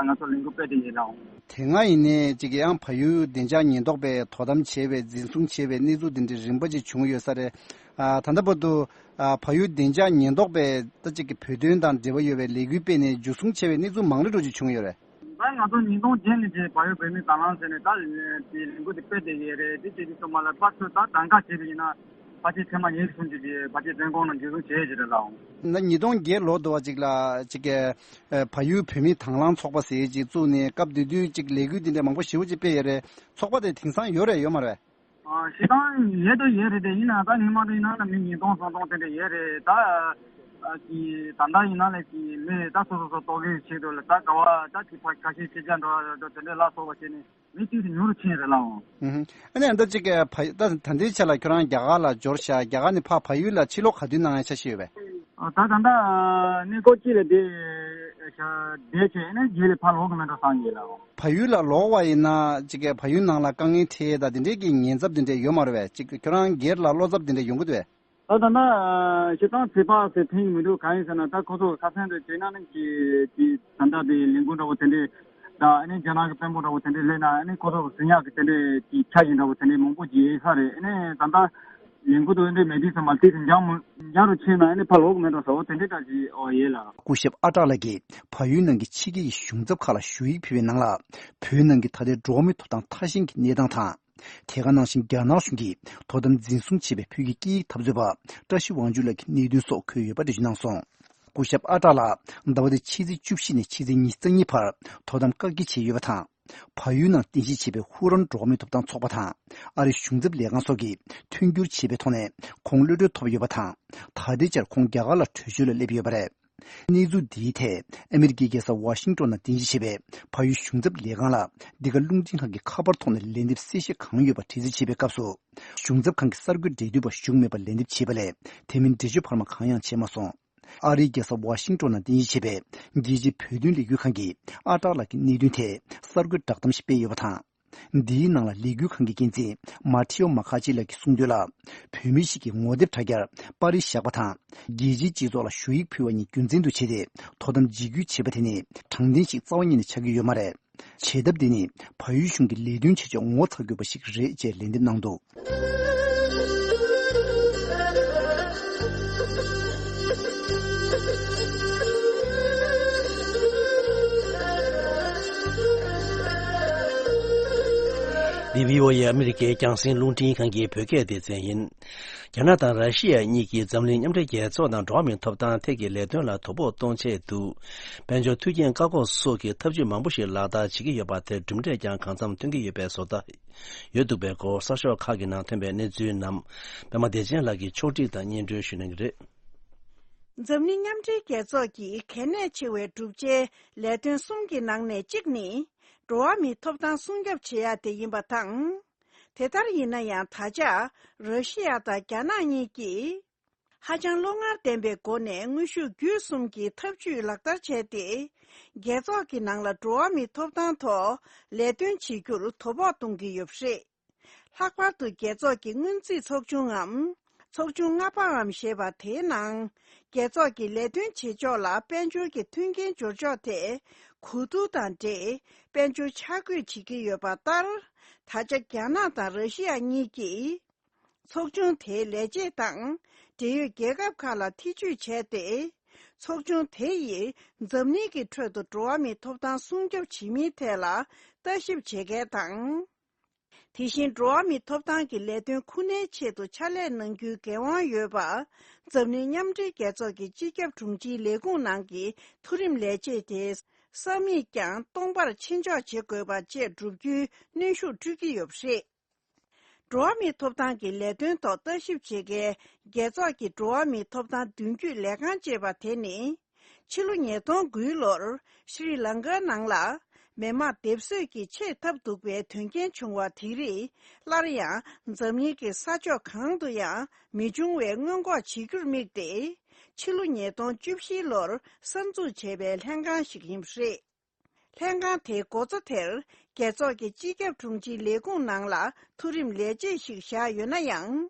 ང་ཚོ་ལས་འགུལ་སྤེལ་བསྡད་ཡོད་ལགས། དེ་སྔ་ཡིན་ནའི་ཅིག་ཡང་བལ་ཡུལ་བདེ་འཇགས་ཉེན་རྟོག་པས་དོ་དམ་བྱས་པའི་འཛིན་བཟུང་བྱས་པའི་གནས་ཚུལ་འདི་འདྲའི་རིམ་པ་ཅིག་བྱུང་ཡོད་ས་རེད། ཨ་ད་ལྟ་བར་དུ་ཨ་བལ་ཡུལ་བདེ་འཇགས་ཉེན་རྟོག་པས་ད་ཅིག་གི་བོད་དོན་དང་འབྲེལ་བ་ཡོད་པའི་ལས་འགུལ་སྤེལ་ནས་འཇུ་བཟུང་བྱས་པའི་གནས་ཚུལ་མང་རེ་འགྲོ་ཅིག་བྱུང་ཡོད་རེད། ད་ང་ཚོ་ཉིས་སྟོང་བརྒྱད་ནས་བྱས་བལ་ཡུལ་བོད་མིའི་དྭང་བླངས་ཟེར་ནས་ད་དེ་ལས་འགུལ་དེ་སྤེལ་བསྡད་ཡོད་རེད། དེ་བྱེད་དུས་ཙམ་པ་ལ་པར་ཚུར་ད་གདམ་ག་བྱས་པ་ཡིན་ན་ཕལ་ཆེར་ཚད་མ་ཉེར་གསུམ་ཅིག་དེ་ཕལ་ཆེར་བཙོན་ཁང་ནང་འཇུ་བཟུང་བྱས་ཡོད་ཀྱི་རེད་ལགས། ད་ཉིས་སྟོང་བརྒྱད་ལོ་དུ་བ་ཅིག་ལ་ཅིག་གི་ཨ་བལ་ཡུལ་བོད་མིའི་དྭང་བླངས་ཚོགས་པ་ཟེར་ཅིག་བཙུགས་ནས་སྐབས་དེ་དུས་ཅིག་ལས་འགུལ་འདི་འདྲ་མང་པོ་ཞེ་པོ་ཅིག་སྤེལ་ཡོད་རེད། ཚོགས་པ་དེ་དེང་སང་ཡོད་རེད་ཡོད་མ་རེད། ཨ་སྤྱིར་བཏང་ཡོད་དུ་ཡོད་རེད་དེ། ཡིན་ན་ད་སྔོན་མ་དེ་ཡིན་ན་ན་མི་ཉིས་སྟོང་སུམ་སྟོང་དེ་འདྲ་ཡོད་རེད། ད་ཨ་ཀྱི་ད་ལྟ་ཡིན་ན་ལས་ཀྱི་མི་ད་སོ་སོ་སོ་ལྟོ་གོས་ཆེད་དུ་ལ་ད་ག་བ་ད་ཀྱི་ཕ་ཁ་ཤས་ཕྱི་རྒྱལ་འགྲོ་ཡ་དེ་འདྲ་ལ་སོགས་པ་བྱས་ནས་མི་གཅིག་དེ་ཉུང་རུ་ཕྱིན་རེད་ལགས། ཨུ་ཧུ། ཨ་ནི་ཨ་ད་ཅིག་གི་ཕ་ད་ད་ལྟའི་ཆ་ལ་ཁྱོད་རང་རྒྱ་གར་ལ་འབྱོར་ཤག་རྒྱ་གར་ནས་ཕར་བལ་ཡུལ་ལ་ཕྱིར་ལོག་ག་དུས་གནང་ཡ་འཆར་གཞི་ཡོད་པས། ཨ་ད་ད་ལྟ་གནས་སྐོར་གཅིག་ལ་བསྡད་ཤག་བསྡད་བྱས་ནས་རྗེས་ལ་ཕར་ལོག་གི་མེད་འགྲོ་བསམ་གྱི་ལགས། བལ་ཡུལ་ལ་ལོག་པ་ཡིན་ན་ཅིག་གི་བལ་ཡུལ་ནང་ལ་དཀའ་ངལ་འཕྲད་ད་དེ་འདྲའི་གི་ཉེན་ཚབས་དེ་འདྲ་ཡོད་མ་རེད་པས། ཅིག་ཁྱོད་རང་སྒེར་ལ་བློ་འཚབ་དེ་འདྲ་ཡོང་གི་འདུག་པས། ད་ད་ལྟ་སྤྱིར་བཏང་ཚོད་དཔག་ཟེར་ཐེངས་མི་འདུག་གང་ཡིན་ཟེར་ན་ད་ཁོ་ཚོ་ཁ་སང་དུ་བྱས་ན་ནི་ཀྱི་ཀྱི་ད་ལྟ་དེ་ལས་འགུལ་འདྲ་བོ་དེ་འདྲས་ད་ཨ་ནི་རྒྱ་ནག་གི་དཔོན་པོ་འདྲ་བོ་དེ་འདྲས་སླེབས་ན་ཨ་ནི་ཁོ་ཚོ་གི་ཟིན་ཡག་གི་དེ་འདྲས་ཀྱི་འཆར་གཞི་འདྲ་བོ་དེ་འདྲས་མང་པོ་ཅིག་ཡོད་ས་རེད། ཨ་ནི་ད་ལྟ་ལས་འགུལ་དུ་ཨ་འདྲས་མེད་དུས་ཙམ་པ་དེ་དེ་འཇགས་མ་འཇགས་རུ་ཕྱིན་ན་ཨ་ནི་ཕར་ལོག་གི་མེད་འགྲོ་ཟེར་བ་དེ་འདྲས་འདྲ་ཅིག་ཨོ་ཡོད་ལ། སྐུ་ཞབས་ཨ་ཏྲག་ལགས་ཀྱིས་བལ་ཡུལ་ནང་གི་ཕྱི་རྒྱལ་གྱི་གཞུང་ཚབ་ཁག་ལ་ཞུ་ཡིག་ཕུལ་བའི་ནང་ལ་བོད་ནང་གི་ད་ལྟའི་འགྲོ་བ་མིའི་ཐོབ་ཐང་ཐར་ཞིང་གི་གནས་སྟངས་དང་། དེ་ག་ནང་བཞིན་རྒྱ་ནག་གཞུང་གིས་དོ་དམ་འཛིན་བཟུང་བྱས་པའི་བོད་ཀྱི་སྐད་ཡིག་འཐབ་རྩོད་པ་བཀྲ་ཤིས་དབང་ཕྱུག་ལགས་ཀྱི་གནད་དོན་སོགས་འཁོད་ཡོད་པ་འགྲེལ་བརྗོད་གནང་སོང་། སྐུ་ཞབས་ཨ་ཏྲག་ལགས་ཟླ་བ་འདིའི་ཕྱི་ཚེས་བཅུ་བཞི་ནས་ཕྱི་ཚེས་ཉི་ཤུ་རྩ་གཉིས་བར་དོ་དམ་བཀག་སྐྱིལ་བྱས་ཡོད་པ་དང་། བལ་ཡུལ་ནང་རྟེན་གཞི་བྱས་པའི་ཧུ་རན་འགྲོ་བ་མིའི་ཐོབ་ཐང་ཚོགས་པ་དང་ཨ་རིའི་གཞུང་ཚབ་ལས་ཁང་སོགས་ཀྱིས་མཐུན་འགྱུར་བྱས་པའི་ཐོག་ནས་ཁོང་གློད་གྲོལ་ཐོབ་ཡོད་པ་དང་། ད་ལྟའི་ཆར་ཁོང་རྒྱ་གར་ལ་བྲོས་བྱོལ་ལ་སླེབས་ཡོད་པ་རེད། གནས་ཚུལ་འདིའི་ཐད་ཨ་མི་རི་ཀའི་རྒྱལ་ས་ཝ་ཤིང་ཏོན་ནང་རྟེན་གཞི་བྱས་པའི་བལ་ཡུལ་གཞུང་ཚབ་ལས་ཁང་ལ་འདི་ག་རླུང་འཕྲིན་ཁང་གི་ཁ་པར་ཐོག་ནས་ལན་འདེབས་གསལ་བཤད་གང་ཡོད་པ་དྲི་རྩད་བྱས་པའི་སྐབས་སུ། གཞུང་ཚབ་ཁང་གི་གསར་འགོད་འབྲེལ་མཐུད་པ་བཞུགས་མེད་པར་ལན་འདེབས་བྱས་པ་ལས་དེ་མིན་འགྲེལ་བརྗོད་བར་མ་གང་ཡང་བྱས་མ་སོང་། ཨ་རིའི་རྒྱལ་ས་ཝ་ཤིང་ཏོན་ནང་རྟེན་གཞི་བྱས་པའི་རྒྱལ་སྤྱིའི་བོད་དོན་ལས་འགུལ་ཁང་གིས་ཨ་ཏྲག་ལགས་ཀྱི་གནད་དོན་ཐད་གསར་འགོད་བསྒྲགས་གཏམ་ཞིག་སྤེལ་ཡོད་པ་དང་། འདིའི་ནང་ལ་ལས་འགུལ་ཁང་གི་འགན་འཛིན་མ་ཐེའོ་མ་ཁ་ཅི་ལགས་ཀྱིས་གསུངས་དོན་ལ། བོད་མི་ཞིག་གིས་ངོ་དེབ་དྲ་རྒྱར་པར་རིས་བཞག་པ་དང་། རྒྱལ་སྤྱིའི་སྤྱི་ཚོགས་ལ་ཞུ་ཡིག་ཕུལ་བ་གཉིས་རྒྱུ་མཚན་དུ་བྱས་ཏེ་དོ་དམ་འཇིགས་སྐུལ་བྱས་པ་དེ་ནི་དྲང་བདེན་ཞིག་རྩ་བ་ཉིད་ནས་ཆགས་ཀྱི་ཡོད་མ་རེད། བྱེད་ཐབས་འདི་ནི་བལ་ཡུལ་གཞུང་གི་ལས་དོན་བྱེད་ཕྱོགས་ངོ་ཚ་དགོས་པ་ཞིག་རེད་ཅེས་ལན་འདེབས་གནང་འདུག། འདི་བྷི་ཨོ་ཨེ་ཨ་མི་རི་ཀའི་རྒྱང་སྲིང་རླུང་འཕྲིན་ཁང་གི་བོད་སྐད་སྡེ་ཚན་ཡིན། རྒྱ་ནག་དང་ར་ཤི་ཡ་གཉིས་ཀྱིས་འཛམ་གླིང་མཉམ་འབྲེལ་རྒྱལ་ཚོགས་ནང་འགྲོ་བ་མིའི་ཐོབ་ཐང་ཐད་ཀྱི་ལས་དོན་ལ་དོ་ཕོག་གཏོང་ཆེད་དུ། དཔལ་འབྱོར་མཐུན་རྐྱེན་བཀག་འགོག་སོགས་ཀྱི་ཐབས་ཇུས་མང་པོ་ཞིག་ལག་བསྟར་བྱེད་ཀྱི་ཡོད་པ་དེར་གྲུབ་འབྲས་ཀྱང་གང་འཚམ་ཐོན་གྱི་ཡོད་པའི་བཟོ་ལྟ་ཡོད་འདུག་པའི་སྐོར་གསར་ཤོག་ཁག་གི་ནང་ཐོན་པའི་གནས་ཚུལ་རྣམས་པད་མ་བདེ་ཆེན་ལགས་ཀྱིས་ཕྱོགས་སྒྲིག་དང་སྙན་སྒྲོན་ཞུ་གནང་གི་རེད། འཛམ་གླིང་མཉམ་འབྲེལ་རྒྱལ་ཚོགས་ཀྱི་གལ་གནད་ཆེ་བའི་བསྒྲུབ་བྱའི་ལས་དོན་གསུམ་གྱི་ནང་ནས་གཅིག་ནི། འགྲོ་བ་མིའི་ཐོབ་ཐང་སྲུང་སྐྱོབ་བྱེད་ཡ་དེ་ཡིན་པ་དང་། དེ་ལྟར་ཡིན་ན་ཡང་ད་ཆ་ར་ཤི་ཡ་དང་རྒྱ་ནག་གཉིས་ཀྱིས། ཧ་ཅང་བློ་ངར་ལྡན་པའི་སྒོ་ནས་དངོས་ཤུགས་བརྒྱུད་གསུམ་གྱི་ཐབས་ཇུས་ལག་བསྟར་བྱས་ཏེ། རྒྱལ་ཚོགས་ཀྱི་ནང་ལ་འགྲོ་བ་མིའི་ཐོབ་ཐང་ཐོག་ལས་དོན་བྱེད་རྒྱུར་དོ་ཕོག་གཏོང་གི་ཡོད་པ་རེད། ལྷག་པར་དུ་རྒྱལ་ཚོགས་ཀྱི་སྔོན་རྩིས་ཚོགས་ཆུང་ངམ། ཚོགས་ཆུང་ལྔ་པའམ་ཞེས་པ་དེའི་ནང་། རྒྱལ་ཚོགས་ཀྱི་ལས་དོན་བྱེད་ཕྱོགས་ལ་དཔལ་འབྱོར་གྱི་མཐུན་རྐྱེན་སྦྱོར་ཕྱོགས་ཐད། གོ་བསྡུར་དང་འབྲེལ། དཔལ་འབྱོར་ཆ་བགོས་བྱེད་ཀྱི་ཡོད་པ་ལྟར། ད་ཆ་རྒྱ་ནག་དང་ར་ཤི་ཡ་གཉིས་ཀྱིས། ཚོགས་ཆུང་དེའི་ལས་བྱེད་དང་འབྲེལ་ཡོད་རྒྱལ་ཁབ་ཁག་ལ་ཐེ་ཇུས་བྱས་ཏེ། ཚོགས་ཆུང་དེ་ཡིས་འཛམ་གླིང་གི་ཁྲོད་དུ་འགྲོ་བ་མིའི་ཐོབ་ཐང་སྲུང་སྐྱོབ་བྱེད་མིན་ཐད་ལ་ལྟ་ཞིབ་བྱེད་མཁན་དང་། དེ་བཞིན་འགྲོ་བ་མིའི་ཐོབ་ཐང་གི་ལས་དོན་ཁུར་ནའི་ཆེད་དུ་ཕྱག་ལས་གནང་རྒྱུའི་འགན་དབང་ཡོད་པ། འཛམ་གླིང་མཉམ་འབྲེལ་རྒྱལ་ཚོགས་ཀྱི་སྤྱི་ཁྱབ་དྲུང་ཆེའི་ལས་ཁུངས་ནང་གི་མཐོ་རིམ་ལས་བྱེད་དེ་ས་མིག་ཀྱང་སྟོང་པར་ཕྱིར་འཇོག་བྱེད་དགོས་པ་བཅས་བསྒྲུབ་རྒྱུའི་གནོན་ཤུགས་སྤྲོད་ཀྱི་ཡོད་པ་རེད། འགྲོ་བ་མིའི་ཐོབ་ཐང་གི་ལས་དོན་ཐོག་ལྟ་ཞིབ་བྱེད་མཁན་རྒྱལ་ཚོགས་ཀྱི་འགྲོ་བ་མིའི་ཐོབ་ཐང་མདུན་སྐྱོད་ལས་ཁང་ཅེས་པ་དེ་ནི། ཕྱི་ལོ་ཉིས་སྟོང་དགུའི་ལོར་ཤྲི་ལང་ཀའི་ནང་ལ། མི་དམངས་སྡེབ་གསོད་ཀྱི་ཆེས་ཐབས་སྡུག་པའི་དོན་རྐྱེན་བྱུང་བ་དེ་རིགས་སླར་ཡང་འཛམ་གླིང་གི་ས་ཕྱོགས་གང་དུ་ཡང་མི་འབྱུང་བའི་སྔོན་འགོག་བྱེད་རྒྱུར་དམིགས་ཏེ། ཕྱི་ལོ་ཉིས་སྟོང་བཅུ་བཞི་ལོར་གསར་འཛུགས་བྱས་པའི་ལྷན་ཁང་ཞིག་ཡིན་པ་རེད། ལྷན་ཁང་དེའི་འགོ་གཙོ་དེར་རྒྱལ་ཚོགས་ཀྱི་སྤྱི་ཁྱབ་དྲུང་ཆེའི་ལས་ཁུངས་ནང་ལ་མཐོ་རིམ་ལས་བྱེད་ཞིག་བཞག་ཡོད་ན་ཡང་།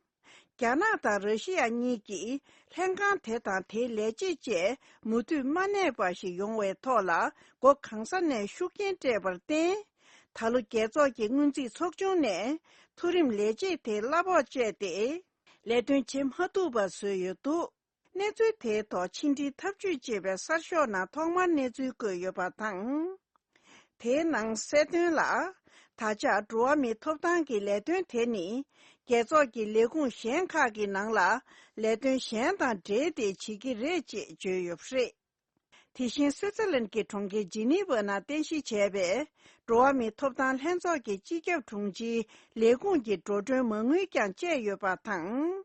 རྒྱ་ནག་དང་ར་ཤི་ཡ་གཉིས་ཀྱིས་ལྷན་ཁང་དེ་དང་དེའི་ལས་བྱེད་བཅས་མུ་མཐུད་མ་གནས་པ་ཞིག་ཡོང་བའི་ཐོག་ལ་སྒོ་གང་ས་ནས་ཤུགས་རྐྱེན་སྤྲད་པར་བརྟེན། ད་ལོ་རྒྱལ་ཚོགས་ཀྱི་སྔོན་རྩིས་ཚོགས་ཆུང་ནས་མཐོ་རིམ་ལས་བྱེད་དེ་གླ་ཕོགས་བཅད་དེ་ལས་དོན་བྱེད་མ་ཐུབ་པ་བཟོས་ཡོད་འདུག། གནས་ཚུལ་དེའི་ཐོག་ཕྱི་འབྲེལ་ཐབས་ཇུས་ཅེས་པའི་གསར་ཤོག་ནང་ཐོག་མར་གནས་ཚུལ་བཀོད་ཡོད་པ་དང་། དེའི་ནང་གསལ་དོན་ལ། ད་ཆ་འགྲོ་བ་མིའི་ཐོབ་ཐང་གི་ལས་དོན་དེ་ནི། རྒྱལ་ཚོགས་ཀྱི་ལས་ཁུངས་གཞན་ཁག་གི་ནང་ལ་ལས་དོན་གཞན་དང་འབྲེལ་ཏེ་བྱེད་ཀྱི་རེད་ཅེས་བརྗོད་ཡོད་པ་རེད། དེ་བཞིན་སུའི་ཙེར་ལན་གྱི་གྲོང་ཁྱེར་ཇི་ནི་ཝ་ནང་རྟེན་གཞི་བྱས་པའི་འགྲོ་བ་མིའི་ཐོབ་ཐང་ལྷན་ཚོགས་ཀྱི་སྤྱི་ཁྱབ་དྲུང་ཆེའི་ལས་ཁུངས་ཀྱི་འགྲོ་གྲོན་མ་དངུལ་ཀྱང་བཅད་ཡོད་པ་དང་།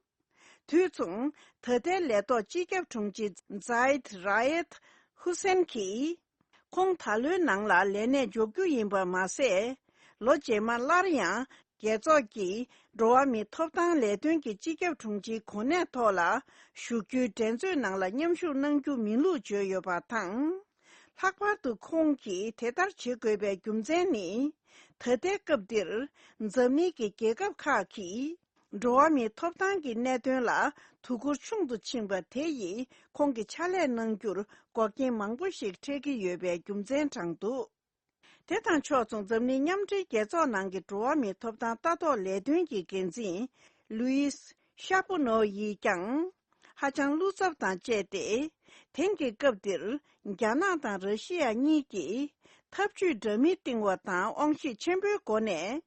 དུས་མཚུངས། ད་ལྟའི་ལས་ཐོག་སྤྱི་ཁྱབ་དྲུང་ཆེ་ཛའིད་ར་ཨད་ཧུ་སེན་གྱིས། ཁོང་ད་ལོའི་ནང་ལ་ལས་གནས་འཇོག་རྒྱུ་ཡིན་པ་མ་ཟད། ལོ་རྗེས་མར་སླར་ཡང་རྒྱལ་ཚོགས་ཀྱི་འགྲོ་བ་མིའི་ཐོབ་ཐང་ལས་དོན་གྱི་སྤྱི་ཁྱབ་དྲུང་ཆེའི་གོ་གནས་ཐོག་ལ་བཞུགས་རྒྱུའི་འགྲན་རྩོད་ནང་ལ་མཉམ་ཞུགས་གནང་རྒྱུ་མིན་ལུགས་བརྗོད་ཡོད་པ་དང་། ལྷག་པར་དུ་ཁོང་གིས་དེ་ལྟར་བྱེད་དགོས་པའི་རྒྱུ་མཚན་ནི། ད་ལྟའི་སྐབས་འདིར་འཛམ་གླིང་གི་རྒྱལ་ཁབ་ཁག་གིས། འགྲོ་བ་མིའི་ཐོབ་ཐང་གི་གནད་དོན་ལ་དོ་ཁུར་ཆུང་དུ་ཕྱིན་པ་དེ་ཡིས་ཁོང་གི་ཕྱག་ལས་གནང་རྒྱུར་འགོག་རྐྱེན་མང་པོ་ཞིག་འཕྲད་ཀྱི་ཡོད་པའི་རྒྱུ་མཚན་དྲངས་འདུག། དེ་དང་ཕྱོགས་མཚུངས་འཛམ་གླིང་མཉམ་འབྲེལ་རྒྱལ་ཚོགས་ནང་གི་འགྲོ་བ་མིའི་ཐོབ་ཐང་ལྟ་རྟོག་ལས་དོན་གྱི་འགན་འཛིན་ལུའིས་ཤ་པོ་ནོ་ཡིས་ཀྱང་ཧ་ཅང་བློ་འཚབ་དང་བཅས་ཏེ། དེང་གི་སྐབས་འདིར་རྒྱ་ནག་དང་ར་ཤི་ཡ་གཉིས་ཀྱིས་ཐབས་ཇུས་འདྲ་མིན་བཏིང་བ་དང་དབང་ཤེད་ཆེན་པོའི་སྒོ་ནས།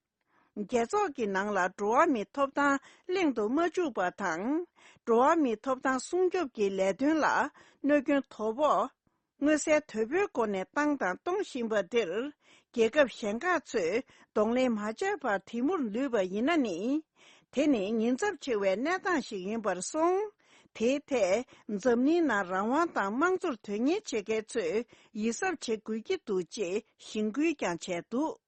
རྒྱལ་ཚོགས་ཀྱི་ནང་ལ་འགྲོ་བ་མིའི་ཐོབ་ཐང་གླེང་དུ་མ་བཅུག་པ་དང་། འགྲོ་བ་མིའི་ཐོབ་ཐང་སྲུང་སྐྱོབ་ཀྱི་ལས་དོན་ལ་གནོད་སྐྱོན་དོ་ཕོག་མངོན་གསལ་དོད་པོའི་སྒོ་ནས་བཏང་དང་གཏོང་བཞིན་པ་འདིར། རྒྱལ་ཁབ་གཞན་ཁག་ཚོས་གདོང་ལེན་མ་བྱས་པར་དེ་མུར་ལུས་པ་ཡིན་ན་ནི། དེ་ནི་ཉེན་ཚབས་ཆེ་བའི་གནས་སྟངས་ཤིག་ཡིན་པར་སོང་། དེའི་ཐད་འཛམ་གླིང་ནང་རང་དབང་དང་དམངས་གཙོར་དོན་གཉེར་བྱེད་མཁན་ཚོས་ཡིད་གཟབ་བྱེད་དགོས་ཀྱི་འདུག་ཅེས་གཞེན་སྐུལ་ཀྱང་བྱས་འདུག།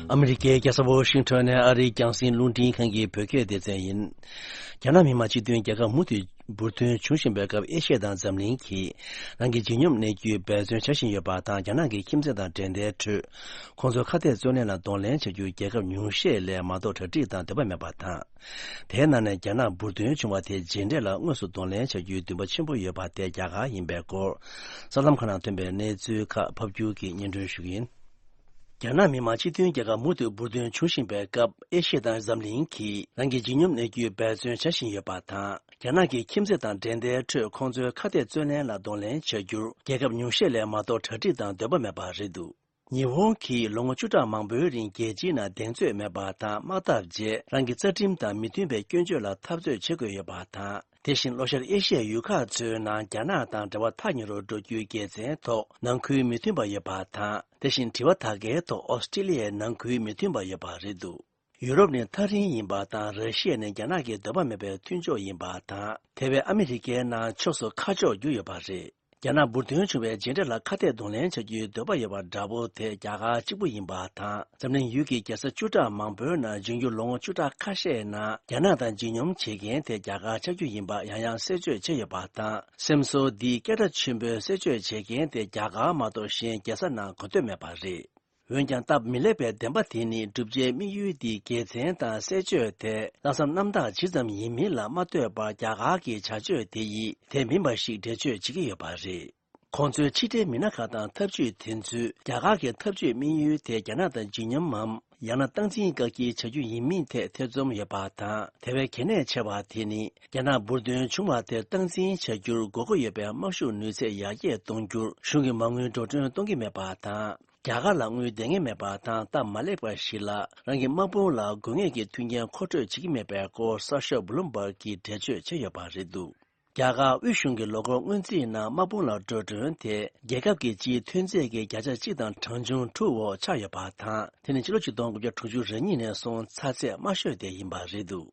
ཨ་མི་རི་ཀའི་རྒྱལ་ས་ཝོ་ཤིང་ཊོན་ནས་ཨ་རིའི་རྒྱང་སྲིང་རླུང་འཕྲིན་ཁང་གི་བོད་སྐད་སྡེ་ཚན་ཡིན། རྒྱ་ནག་མི་དམངས་སྤྱི་མཐུན་རྒྱལ་ཁབ་མུ་མཐུད་ འབུར་ཐོན་བྱུང་བཞིན་པའི་སྐབས་ཨེ་ཤི་ཡ་དང་འཛམ་གླིང་གིས་རང་གི་ལྗིད་སྙོམས་གནས་རྒྱུའི་འབད་བརྩོན་བྱ་བཞིན་ཡོད་པ་དང་། རྒྱ་ནག་གི་ཁྱིམ་མཚེས་དང་འགྲན་ཟླའི་ཁྲོད་ཁོང་ཚོའི་ཁ་གཏད་བརྩོན་ལེན་ལ་གདོང་ལེན་བྱ་རྒྱུར་རྒྱལ་ཁབ་ཉུང་ཤས་ལས་མ་གཏོགས་གྲ་སྒྲིག་དང་འདོད་པ་མེད་པ་དང་། དེའི་ནང་ནས་རྒྱ་ནག་འབུར་ཐོན་བྱུང་བ་དེ་རྗེས་འབྲས་ལ་དངོས་སུ་གདོང་ལེན་བྱ་རྒྱུའི་འདུན་པ་ཆེན་པོ་ཡོད་པ་དེ་རྒྱ་གར་ཡིན་པའི་སྐོར། གསར་ལམ་ཁག་ནང་ཐོན་པའི་གནས་ཚུལ་ཁག་ཕབ་སྒྱུར་གྱིས་སྙན་སྒྲོན་ཞུ་གི་ཡིན། རྒྱ་ནག་མི་དམངས་སྤྱི་མཐུན་རྒྱལ་ཁབ་མུ་མཐུད་འབུར་ཐོན་འབྱུང་བཞིན་པའི་སྐབས། ཨེ་ཤི་ཡ་དང་འཛམ་གླིང་གིས་རང་གི་ལྗིད་སྙོམས་གནས་རྒྱུའི་འབད་བརྩོན་བྱ་བཞིན་ཡོད་པ་དང་། རྒྱ་ནག་གི་ཁྱིམ་མཚེས་དང་འགྲན་ཟླའི་ཁྲོད་ཁོང་ཚོའི་ཁ་གཏད་བརྩོན་ལེན་ལ་གདོང་ལེན་བྱ་རྒྱུར་རྒྱལ་ཁབ་ཉུང་ཤས་ལས་མ་གཏོགས་གྲ་སྒྲིག་དང་འདོད་པ་མེད་པ་རེད་འདུག་ཉི་ཧོང་གིས་ལོ་ངོ་བཅུ་ཕྲག་མང་པོའི་རིང་རྒྱལ་སྤྱིའི་ནང་གདེང་ཚོད་མེད་པ་དང་། དམག་འཐབ་རྗེས་རང་གི་རྩ་ཁྲིམས་དང་མི་མཐུན་པའི་སྐྱོན་བརྗོད་ལ་འཐབ་རྩོད་བྱེད་དགོས་ཡོད་པ་དང་། དེ་བཞིན་ལྷོ་ཤར་ཨེ་ཤི་ཡའི་ཡུལ་ཁག་ཚོའི་ནང་རྒྱ་ནག་དང་འབྲེལ་བ་ཐག་ཉེ་རུ་འགྲོ་རྒྱུའི་དགེ་མཚན་ཐོག་ནང་ཁུལ་མི་མཐུན་པ་ཡོད་པ་དང་། དེ་བཞིན་དྲི་བ་དག་གའི་ཐོག་ཨོ་སི་ཀྲི་ལི་ཡའི་ནང་ཁུལ་མི་མཐུན་པ་ཡོད་པ་རེད་འདུག་ཡུ་རོབ་ནི་ཐག་རིང་ཡིན་པ་དང་། ར་ཤི་ཡ་ནི་རྒྱ་ནག་གི་འདོད་པ་མེད་པའི་མཐུན་ཕྱོགས་ཡིན་པ་དང་། དེ་བས་ཨ་མི་རི་ཀའི་ནང་ཕྱོགས་སུ་ཁ་ཕྱོགས་བསྒྱུར་ཡོད་པ་རེད། རྒྱ་ནག་འབུར་ཐོན་བྱུང་བའི་རྗེས་འབྲས་ལ་ཁ་གཏད་གདོང་ལེན་བྱ་རྒྱུའི་འདོད་པ་ཡོད་པ་འདྲ་པོ་དེ་རྒྱ་གར་གཅིག་པུ་ཡིན་པ་དང་། འཛམ་གླིང་ཡུལ་གྱི་རྒྱལ་ས་བཅུ་ཕྲག་མང་པོའི་ནང་འབྱུང་འགྱུར་ལོ་ངོ་བཅུ་ཕྲག་ཁ་ཤས་ནང་རྒྱ་ནག་དང་ལྗིད་སྙོམས་བྱེད་མཁན་དེ་རྒྱ་གར་ཆགས་རྒྱུ་ཡིན་པ་ཡང་ཡང་གསལ་བརྗོད་བྱས་ཡོད་པ་དང་། སེམས་གསོ་འདིའི་སྐད་གྲགས་ཆེན་པོའི་གསལ་བརྗོད་བྱེད་མཁན་དེ་རྒྱ་གར་མ་གཏོགས་གཞན་རྒྱལ་ས་ནང་གོ་ཐོས་མེད་པ་རེད། འོན་ཀྱང་། སྟབས་མི་ལེགས་པའི་བདེན་པ་དེ་ནི། བསྒྲུབ་བྱའི་དམིགས་ཡུལ་འདིའི་དགེ་མཚན་དང་གསལ་བརྗོད་དེ། ལྷག་བསམ་རྣམ་དག་ཇི་ཙམ་ཡིན་མིན་ལ་མ་ལྟོས་པར། རྒྱ་གར་གྱི་བྱ་སྤྱོད་དེ་ཡིས་དེ་མིན་པ་ཞིག་འགྲེལ་བརྗོད་བྱེད་ཀྱི་ཡོད་པ་རེད། ཁོང་ཚོའི་ཕྱི་འབྲེལ་མི་སྣ་ཁག་དང་འཐབ་ཇུས་དེ་ཚོས། རྒྱ་གར་གྱི་འཐབ་ཇུས་དམིགས་ཡུལ་དེ་རྒྱ་ནག་དང་ལྗིད་སྙོམས་མམ། ཡང་ན་སྟངས་འཛིན་བཀག་སྐྱིལ་བྱ་རྒྱུ་ཡིན་མིན་ཐད་ཐེ་ཚོམ་ཡོད་པ་དང་། དེ་བས་གལ་གནད་ཆེ་བ་དེ་ནི། རྒྱ་ནག་འབུར་ཐོན་བྱུང་བ་དེར་སྟངས་འཛིན་བྱ་རྒྱུར་དགོས་མཁོ་ཡོད་པའི་དམག་ཤུགས་ནུས་ཚད་ཡར་རྒྱས་གཏོང་རྒྱུར་གཞུང་གི་མ་དངུལ་འགྲོ་གྲོན་གཏོང་གི་མེད་པ་དང་། རྒྱ་གར་ལ་དངུལ་བསྡད་ངེས་མེད་པ་དང་། སྟབས་མ་ལེགས་པ་ཞིག་ལ་རང་གི་དམག་དཔུང་ལ་དགོས་ངེས་ཀྱི་མཐུན་རྐྱེན་མཁོ་སྤྲོད་བྱེད་ཀྱི་མེད་པའི་སྐོར་གསར་ཤོག་བྷི་ལུམ་བྷག་གིས་འགྲེལ་བརྗོད་བྱས་ཡོད་པ་རེད་འདུག་རྒྱ་གར་དབུས་གཞུང་གི་ལོ་འཁོར་སྔོན་རྩིས་ནང་དམག་དཔུང་ལ་འགྲོ་གྲོན་དེ་རྒྱལ་ཁབ་ཀྱི་སྤྱིའི་ཐོན་རྫས་ཀྱི་བརྒྱ་ཆ་གཅིག་དང་གྲངས་ཆུང་དྲུག་འོག་ཆགས་ཡོད་པ་དང་། དེ་ནི་ཕྱི་ལོ་ཆིག་སྟོང་དགུ་བརྒྱ་དྲུག་ཅུ་རེ་གཉིས་ནས་བཟུང་ཚ་ཚད་དམའ་ཤོས་དེ་ཡིན་པ་རེད་འདུག་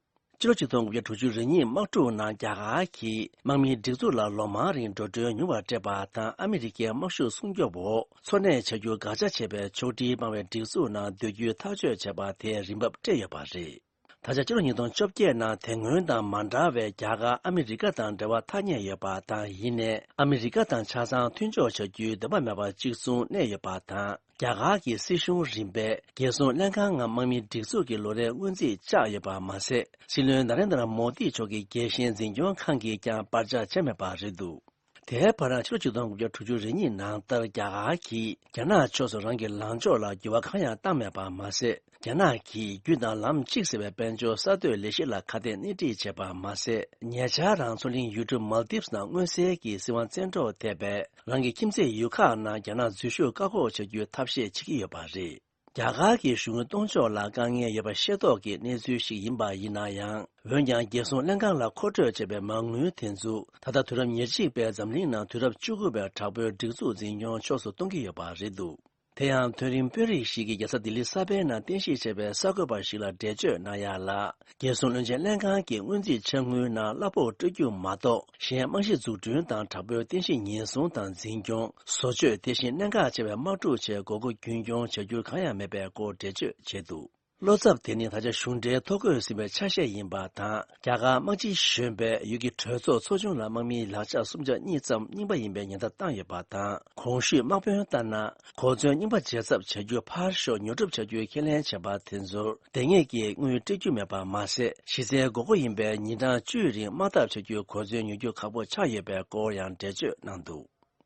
ཕྱི་ལོ་ཆིག་སྟོང་དགུ་བརྒྱ་དྲུག་ཅུ་རེ་གཉིས་དམག་འཁྲུག་ནང་རྒྱ་གར་གྱིས་དམག་མིའི་སྒྲིག་འཛུགས་ལ་ལོ་མང་རིང་འགྲོ་གྲོན་ཉུང་བ་སྤྲད་པ་དང་། ཨ་མི་རི་ཀའི་དམག་ཤུགས་སྲུང་སྐྱོབ་འོག་འཚོ་གནས་བྱ་རྒྱུར་དགག་བྱ་བྱས་པའི་ཕྱོགས་སྒྲིག་སྤངས་པའི་སྒྲིག་འཛུགས་ནང་སྡོད་རྒྱུའི་ཐག་གཅོད་བྱས་པ་དེ་རིན་འབབ་སྤྲད་ཡོད་པ་རེད། ད་ཆ་ཕྱི་ལོ་ཉིས་སྟོང་བཅོ་བརྒྱད་ནང་དེ་སྔོན་དང་མ་འདྲ་བའི་རྒྱ་གར་ཨ་མི་རི་ཀ་དང་འབྲེལ་བ་ཐག་ཉེ་ཡོད་པ་དང་། ཡིན་ནའི་ཨ་མི་རི་ཀ་དང་ཆ་ཚང་མཐུན་ཕྱོགས་བྱ་རྒྱུའི་འདོད་པ་མེད་པ་གཅིག་མཚུངས་གནས་ཡོད་པ་དང་། རྒྱ་གར་གྱི་སྲིད་གཞུང་རིམ་པས་རྒྱལ་སྲུང་ལྷན་ཁང་ངམ་དམག་མིའི་སྒྲིག་འཛུགས་ཀྱི་ལོ་རེའི་སྔོན་རྩིས་བཅག་ཡོད་པ་མ་ཟད། སྲིད་བློན་ན་རེན་དྲ་མོ་དི་མཆོག་གི་རྒྱལ་ཞེན་འཛིན་སྐྱོང་ཁང་གིས་ཀྱང་སྤར་ཆ་བྱས་མེད་པ་རེད་འདུག་དེའི་བར་ན་ཕྱི་ལོ་ཆིག་སྟོང་དགུ་བརྒྱ་དྲུག་ཅུ་རེ་གཉིས་ནང་ལྟར་རྒྱ་གར་གྱིས་རྒྱ་ནག་ཕྱོགས་སུ་རང་གི་ལངས་ཕྱོགས་ལ་འགྱུར་བ་གང་ཡང་བཏང་མེད་པ་མ་ཟད། རྒྱ་ནག་གིས་རྒྱུ་དང་ལམ་གཅིག་ཟེར་བའི་དཔལ་འབྱོར་གསར་གཏོད་ལས་གཞི་ལ་ཁ་གཏད་སྣེ་ཁྲིད་བྱས་པ་མ་ཟད། ཉེ་ཆར་རང་མཚོ་གླིང་ཡུལ་གྲུ་མཱལ་ཏིབ་ནང་མངོན་གསལ་གྱིས་སྲིད་དབང་བཙན་འཕྲོག་ཐེབས་པའི་རང་གི་ཁྱིམ་མཚེས་ཡུལ་ཁག་ནང་རྒྱ་ནག་འཛུལ་ཞུགས་བཀག་འགོག་བྱ་རྒྱུའི་ཐབས་ཤེས་བྱེད་ཀྱི་ཡོད་པ་རེད། རྒྱ་གར་གྱི་གཞུང་གི་སྟོང་ཕྱོགས་ལ་དཀའ་ངལ་ཡོད་པ་ཤེས་རྟོགས་ཀྱི་གནས་ཚུལ་ཞིག་ཡིན་པ་ཡིན་ན་ཡང་། འོན་ཀྱང་། རྒྱལ་སྲུང་ལྷན་ཁང་ལ་མཁོ་སྤྲོད་བྱས་པའི་མ་དངུལ་དེ་ཚོ་ད་ལྟ་དུས་རབས་ཉེར་གཅིག་པའི་འཛམ་གླིང་ནང་དུས་རབས་བཅུ་དགུ་པའི་དྲག་པོའི་སྒྲིག་འཛུགས་འཛིན་སྐྱོང་ཕྱོགས་སུ་གཏོང་གི་ཡོད་པ་རེད་འདུག་དེ་ཡང་། མཐོ་རིམ་དཔོན་རིགས་ཤིག་གིས་རྒྱལ་ས་ལྡི་ལི་གསར་པའི་ནང་རྟེན་གཞི་བྱས་པའི་གསར་འགོད་པ་ཞིག་ལ་འགྲེལ་བརྗོད་གནང་ཡ་ལ། རྒྱལ་སྲུང་བློན་ཆེན་ལྷན་ཁང་གི་སྔོན་རྩིས་འཆར་དངུལ་ནང་གླ་ཕོགས་སྤྲོད་རྒྱུ་མ་གཏོགས། གཞན་རྨང་གཞི་འཛུགས་སྐྲུན་དང་དྲག་པོའི་རྟེན་གཞི་ཉེན་སྲུང་དང་འཛིན་སྐྱོང་། བཟོ་བཅོས། དེ་བཞིན་གནད་འགག་ཆེ་བའི་དམག་འཁྲུག་བཅས་དགོས་མཁོ་རྒྱུན་འཁྱོངས་བྱ་རྒྱུ་གང་ཡང་མེད་པའི་སྐོར་འགྲེལ་བརྗོད་བྱས་འདུག་བློ་འཚབ་དེ་ནི་ད་ཆ་གཞུང་འབྲེལ་ཐོ་འགོད་ཟིན་པའི་ཆ་ཤས་ཡིན་པ་དང་། རྒྱ་གར་དམག་སྤྱི་གཞོན་པས་ཡུལ་གྱི་གྲོས་ཚོགས་ཚོགས་ཆུང་ལ་དམག་མིའི་ལག་ཆ་སུམ་ཆ་གཉིས་ཙམ་རྙིང་པ་ཡིན་པའི་ཉེན་བརྡ་བཏང་ཡོད་པ་དང་། གོང་ཞུས་དམག་དཔོན་ལྟར་ན། གོ་མཚོན་རྙིང་པ་བརྗེ་ཚབ་བྱ་རྒྱུ་ཕར་ཞོག་ཉོ་སྒྲུབ་བྱ་རྒྱུའི་ཁས་ལེན་བྱས་པ་དེ་ཚོར་བདེ་ངེས་ཀྱི་དངུལ་སྤྲད་རྒྱུ་མེད་པ་མ་ཟད། གཞི་རྩའི་དགོས་མཁོ་ཡིན་པའི་ཉིན་གྲངས་བཅུའི་རིང་དམག་འཐབ་བྱ་རྒྱུའི་གོ་མཚོན་ཉོ་རྒྱུ་ཁག་པོ་ཆགས་ཡོད་པའི་སྐོར་ཡང་འགྲེལ་བརྗོད་གནང་འདུག་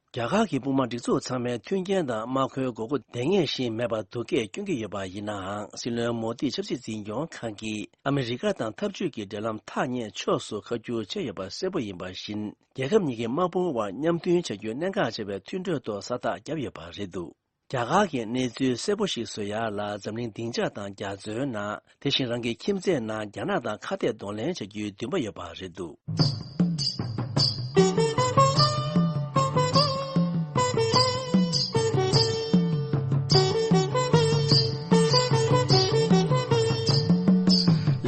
རྒྱ་གར་གྱི་དཔུང་དམག་སྒྲིག་འཛུགས་ཚང་མའི་མཐུན་རྐྱེན་དང་དམག་མཁོའི་དགོས་མཁོ་བདེ་ངེས་ཤིག་མེད་པར་སྡུག་སྐད་སྐྱོན་གྱི་ཡོད་པ་ཡིན་ནའང་། སྲིད་བློན་མོ་དིས་ཆབ་སྲིད་འཛིན་སྐྱོང་ཁང་གིས་ཨ་མི་རི་ཀ་དང་འཐབ་ཇུས་ཀྱི་འབྲེལ་ལམ་ཐག་ཉེ་ཕྱོགས་སུ་ཁ་བསྒྱུར་བྱས་ཡོད་པ་གསལ་པོ་ཡིན་པ་བཞིན། རྒྱལ་ཁབ་གཉིས་ཀྱི་དམག་དཔུང་དབར་མཉམ་མཐུན་བྱ་རྒྱུའི་གནད་འགག་ཆེ་བའི་མཐུན་གྲོས་ཐོག་ས་རྟགས་བརྒྱབ་ཡོད་པ་རེད་འདུག་རྒྱ་གར་གྱི་གནས་ཚུལ་གསལ་པོ་ཞིག་བཟོ་ཡ་ལ། འཛམ་གླིང་སྡིངས་ཆ་དང་རྒྱ་མཚོའི་ནང་། དེ་བཞིན་རང་གི་ཁྱིམ་མཚེས་ནང་རྒྱ་ནག་དང་ཁ་གཏད་གདོང་ལེན་བྱ་རྒྱུའི་འདུན་པ་ཡོད་པ་རེད་འདུག་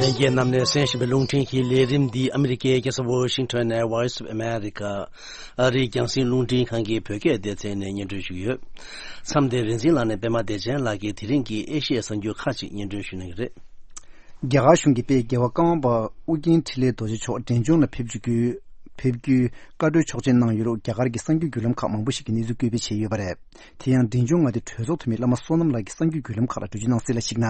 ལྷན་རྒྱས་རྣམས་ནས་གསན་བཞིན་པའི་རླུང་འཕྲིན་གྱི་ལས་རིམ་འདི་ཨ་མི་རི་ཀའི་རྒྱལ་ས་ཝོ་ཤིང་ཊོན་ནས་Voice of America ཨ་རིའི་རྒྱང་སྲིང་རླུང་འཕྲིན་ཁང་གི་བོད་སྐད་སྡེ་ཚན་ནས་སྙན་སྒྲོན་ཞུས་ཡོད། མཚམས་འདིར་རིག་འཛིན་ལགས་ནས་པད་མ་བདེ་ཆེན་ལགས་ཀྱིས་དེ་རིང་གི་ཨེ་ཤི་ཡའི་གསར་འགྱུར་ཁག་ཅིག་སྙན་སྒྲོན་ཞུ་གནང་གི་རེད། རྒྱ་གར་གཞུང་གིས་དཔལ་རྒྱལ་བ་ཀ་ཝང་པ་ཨུ་རྒྱན་འཕྲིན་ལས་རྡོ་རྗེ་མཆོག་འབྲས་ལྗོངས་ལ་ཕེབས་རྒྱུའི་ ཕེབས་རྒྱུའི་བཀའ་འཁྲོལ་ཆོག་མཆན་གནང་ཡོད་ལུགས་རྒྱ་གར་གྱི་གསར་འགྱུར་བརྒྱུད་ལམ་ཁག་མང་པོ་ཞིག་གིས་གནས་ཚུལ་བཀོད་སྤེལ་བྱས་ཡོད་པ་རེད། དེ་ཡང་འབྲིང་ཆུང་མངའ་སྡེ་གྲོས་ཚོགས་འཐུས་མི་བླ་མ་བསོད་ནམས་ལགས་ཀྱིས་གསར་འགྱུར་བརྒྱུད་ལམ་ཁག་ལ་འགྲེལ་བརྗོད་གནང་གསལ་ལ་གཞིགས་ན།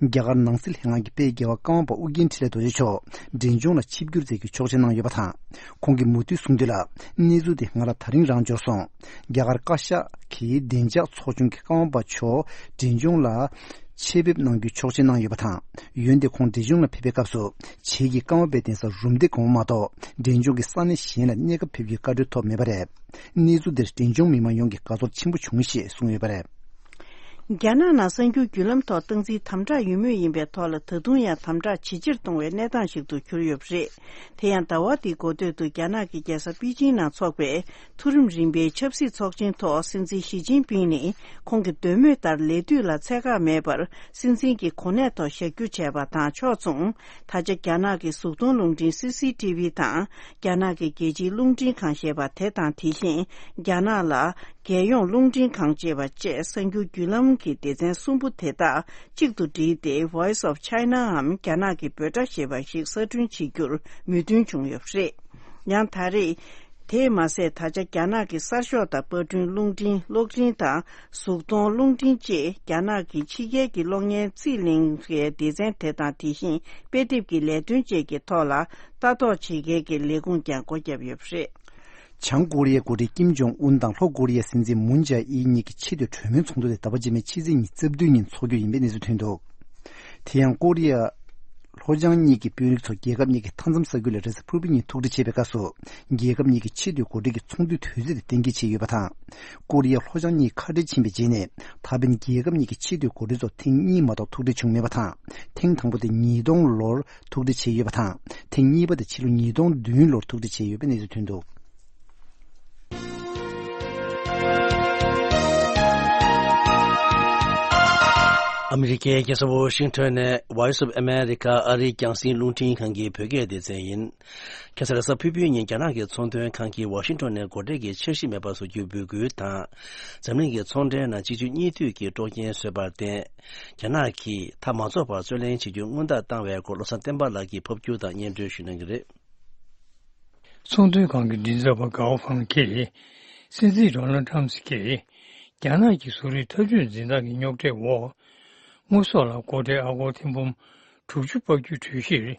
རྒྱ་གར་ནང་སྲིད་ལྷན་ཁང་གི་དཔལ་རྒྱལ་བ་ཀརྨ་པ་ཨོ་རྒྱན་འཕྲིན་ལས་རྡོ་རྗེ་མཆོག་འབྲིང་ཆུང་ལ་ཆིབས་བསྒྱུར་མཛད་རྒྱུའི་ཆོག་མཆན་གནང་ཡོད་པ་དང་། ཁོང་གིས་མུ་མཐུད་གསུངས་དོན་ལ། གནས་ཚུལ་དེ་ང་ལ་ད་རིང་རང་འབྱོར་སོང་། རྒྱ་གར་བཀའ་ཤག་གིས་བདེ་འཇགས་ཚོགས་ཆུང་གིས་ཀརྨ་པ་མཆོག་འབྲིང་ཆུང་ལ་ཆེད་ཕེབས་གནང་རྒྱུའི་ཆོག་མཆན་གནང་ཡོད་པ་དང་། འོན་ཏེ་ཁོང་འབྲིང་ཆུང་ལ་ཕེབས་པའི་སྐབས་སུ་བྱེས་ཀྱི་ཀརྨ་པའི་གདན་ས་རུམ་བཏེག་གོང་མ་གཏོགས་འབྲིང་ཆུང་གིས་ས་གནས་གཞན་ལ་གནས་སྐབས་ཕེབས་རྒྱུའི་བཀའ་འཁྲོལ་ཐོབ་མེད་པ་རེད། གནས་ཚུལ་འདིར་འབྲིང་ཆུང་མི་མང་ཡོངས་ཀྱིས་དགའ་ཚོར་ཆེན་པོ་བྱུང་ཞེས་གསུངས་ཡོད་པ་རེད། རྒྱ་ནག་ནང་གསར་འགྱུར་བརྒྱུད་ལམ་ཐོག་སྟངས་འཛིན་དམ་དྲག་ཡོད་མུས་ཡིན་པའི་ཐོག་ལ། ད་དུང་ཡང་དམ་དྲག་ཇེ་ཆེར་གཏོང་བའི་གནས་སྟངས་ཤིག་ཏུ་གྱུར་ཡོད་པ་རེད། དེ་ཡང་ཟླ་བ་འདིའི་འགོ་སྟོད་དུ་རྒྱ་ནག་གི་རྒྱལ་ས་པེ་ཅིང་ནང་འཚོགས་པའི་མཐོ་རིམ་རིམ་པའི་ཆབ་སྲིད་ཚོགས་ཆེན་ཐོག་སྲིད་འཛིན་ཞི་ཅིན་ཕིང་ནི་ཁོང་གི་འདོད་མོས་ལྟར་ལས་དུས་ལ་ཚད་བཀག་མེད་པར་སྲིད་འཛིན་གྱི་གོ་གནས་ཐོག་ཞབས་བསྐྱུར་བྱས་པ་དང་ཕྱོགས་མཚུངས། ད་ཆ་རྒྱ་ནག་གི་གཟུགས་མཐོང་རླུང་འཕྲིན་སི་སི་ཊི་ཝི་དང་རྒྱ་ནག་གི་རྒྱལ་སྤྱིའི་རླུང་འཕྲིན་ཁང་ཞེས་པ་དེ་དང་། དེ་བཞིན་རྒྱ་ནག་ལ་རྒྱལ་ཡོངས་རླུང་འཕྲིན་ཁང་ཅེས་པ་བཅས་གསར་འགྱུར་བརྒྱུད་ལམ་གྱི་སྡེ་ཚན་གསུམ་པོ་དེ་དག་གཅིག་ཏུ་བསྒྲིལ་ཏེ་Voice of China འམ་རྒྱ་ནག་གི་འབོད་སྒྲ་ཞེས་པ་ཞིག་གསར་སྐྲུན་བྱེད་རྒྱུར་མོས་མཐུན་བྱུང་ཡོད་པ་རེད། ཡང་ད་རེས། དེས་མ་ཟད། ད་ཆ་རྒྱ་ནག་གི་གསར་ཤོག་དང་པར་སྐྲུན། རླུང་འཕྲིན། གློག་འཕྲིན་དང་གཟུགས་མཐོང་རླུང་འཕྲིན་བཅས་རྒྱ་ནག་གི་ཕྱི་རྒྱལ་གྱི་གློག་བརྙན་རྩིས་ལེན་པའི་སྡེ་ཚན་དེ་དང་། དེ་བཞིན་དཔེ་དེབ་ཀྱི་ལས་དོན་བཅས་ཀྱི་ཐོག་ལ་ལྟ་རྟོག་བྱེད་མཁན་གྱི་ལས་ཁུངས་ཀྱང་སྒོ་བརྒྱབ་ཡོད་པ་རེད། བྱང་ཀོ་རི་ཡའི་འགོ་ཁྲིད་ཀིམ་ཇོང་ཨུན་དང་ལྷོ་ཀོ་རི་ཡའི་སྲིད་འཛིན་མུན་ཇཱ་ཨིན་གཉིས་ཀྱི་ཆེས་མཐོའི་གྲོས་མོལ་ཚོགས་འདུ་དེ་ཟླ་བ་རྗེས་མའི་ཕྱི་ཚེས་ཉི་ཤུ་རྩ་བདུན་ཉིན་འཚོགས་རྒྱུ་ཡིན་པའི་གནས་ཚུལ་ཐོན་འདུག་དེ་ཡང་ཀོ་རི་ཡ་ལྷོ་བྱང་གཉིས་ཀྱི་དཔོན་རིགས་ཚོ་རྒྱལ་ཁབ་གཉིས་ཀྱི་མཐའ་མཚམས་ས་ཁུལ་ལ་རེས་གཟའ་ཕུར་བུའི་ཉིན་ཐུག་འཕྲད་བྱེད་པའི་སྐབས་སུ། རྒྱལ་ཁབ་གཉིས་ཀྱི་ཆེས་མཐོའི་འགོ་ཁྲིད་ཀྱི་ཚོགས་འདུའི་དུས་ཚོད་དེ་གཏན་འཁེལ་བྱས་ཡོད་པ་དང་། ཀོ་རི་ཡ་ལྷོ་བྱང་གཉིས་ཁ་བྲལ་ཕྱིན་པའི་རྗེས་ནས། ད་ཕན་རྒྱལ་ཁབ་གཉིས་ཀྱི་ཆེས་མཐོའི་འགོ་ཁྲིད་ཚོ་ཐེངས་གཉིས་མ་གཏོགས་ཐུག་འཕྲད་བྱུང་མེད་པ་དང་། ཐེངས་དང་པོ་དེ་ཉིས་སྟོང་ལོར་ཐུག་འཕྲད་བྱས་ཡོད་པ་དང་། ཐེངས་གཉིས་པ་དེ་ཕྱི་ལོ་ཉིས་སྟོང་བདུན་ལོར་ཐུག་འཕྲད་བྱས་ཡོད་པའི་གནས་ཚུལ་ཐོན་འདུག་ཨ་མི་རི་ཀའི་རྒྱལ་ས་ཝ་ཤིང་ཊོན་ནས་Voice of America ཨ་རིའི་རྒྱང་སྲིང་རླུང་འཕྲིན་ཁང་གི་བོད་སྐད་སྡེ་ཚན་ཡིན། ཁ་སང་རེས་གཟའ་ཕུར་བུའི་ཉིན་རྒྱ་ནག་གི་ཚོང་དོན་ཁང་གིས་ཝ་ཤིང་ཊོན་ནས་སྒོ་ཁྲལ་གྱི་འཆར་གཞི་མེད་པ་བཟོ་རྒྱུའི་འབོད་སྐུལ་དང་། འཛམ་གླིང་གི་ཚོང་འབྲེལ་ནང་གཅིག་གྱུར་གཉིས་མཐུད་ཀྱི་དཀྲོག་རྐྱེན་བཟོས་པར་བརྟེན། རྒྱ་ནག་གིས་མཐའ་མ་རྫོགས་པར་རྩོད་ལེན་བྱེད་རྒྱུ་སྔོན་བརྡ་བཏང་བའི་སྐོར་བློ་བཟང་བསྟན་པ་ལགས་ཀྱིས་ཕབ་སྒྱུར་དང་སྙན་སྒྲོན་ཞུ་གནང་གི་རེད། ཚོང་དོན་ཁང་གི་མགྲིན་ཚབ་པ་གའོ་ཧྥང་གིས། སྲིད་འཛིན་ཌོ་ནལ་ཊམ་སི་ཀྱིས་རྒྱ་ནག་གི་བཟོ་རིག་འཐབ་ཇུས་འཛིན་སྟངས་ཀྱི་རྙོག་དྲའི་འོག་དངོས་ཟོག་ལ་སྒོ་ཁྲལ་ཨ་སྒོར་ཐེར་འབུམ་དྲུག་ཅུ་སྤར་རྒྱུའི་གྲོས་གཞིར།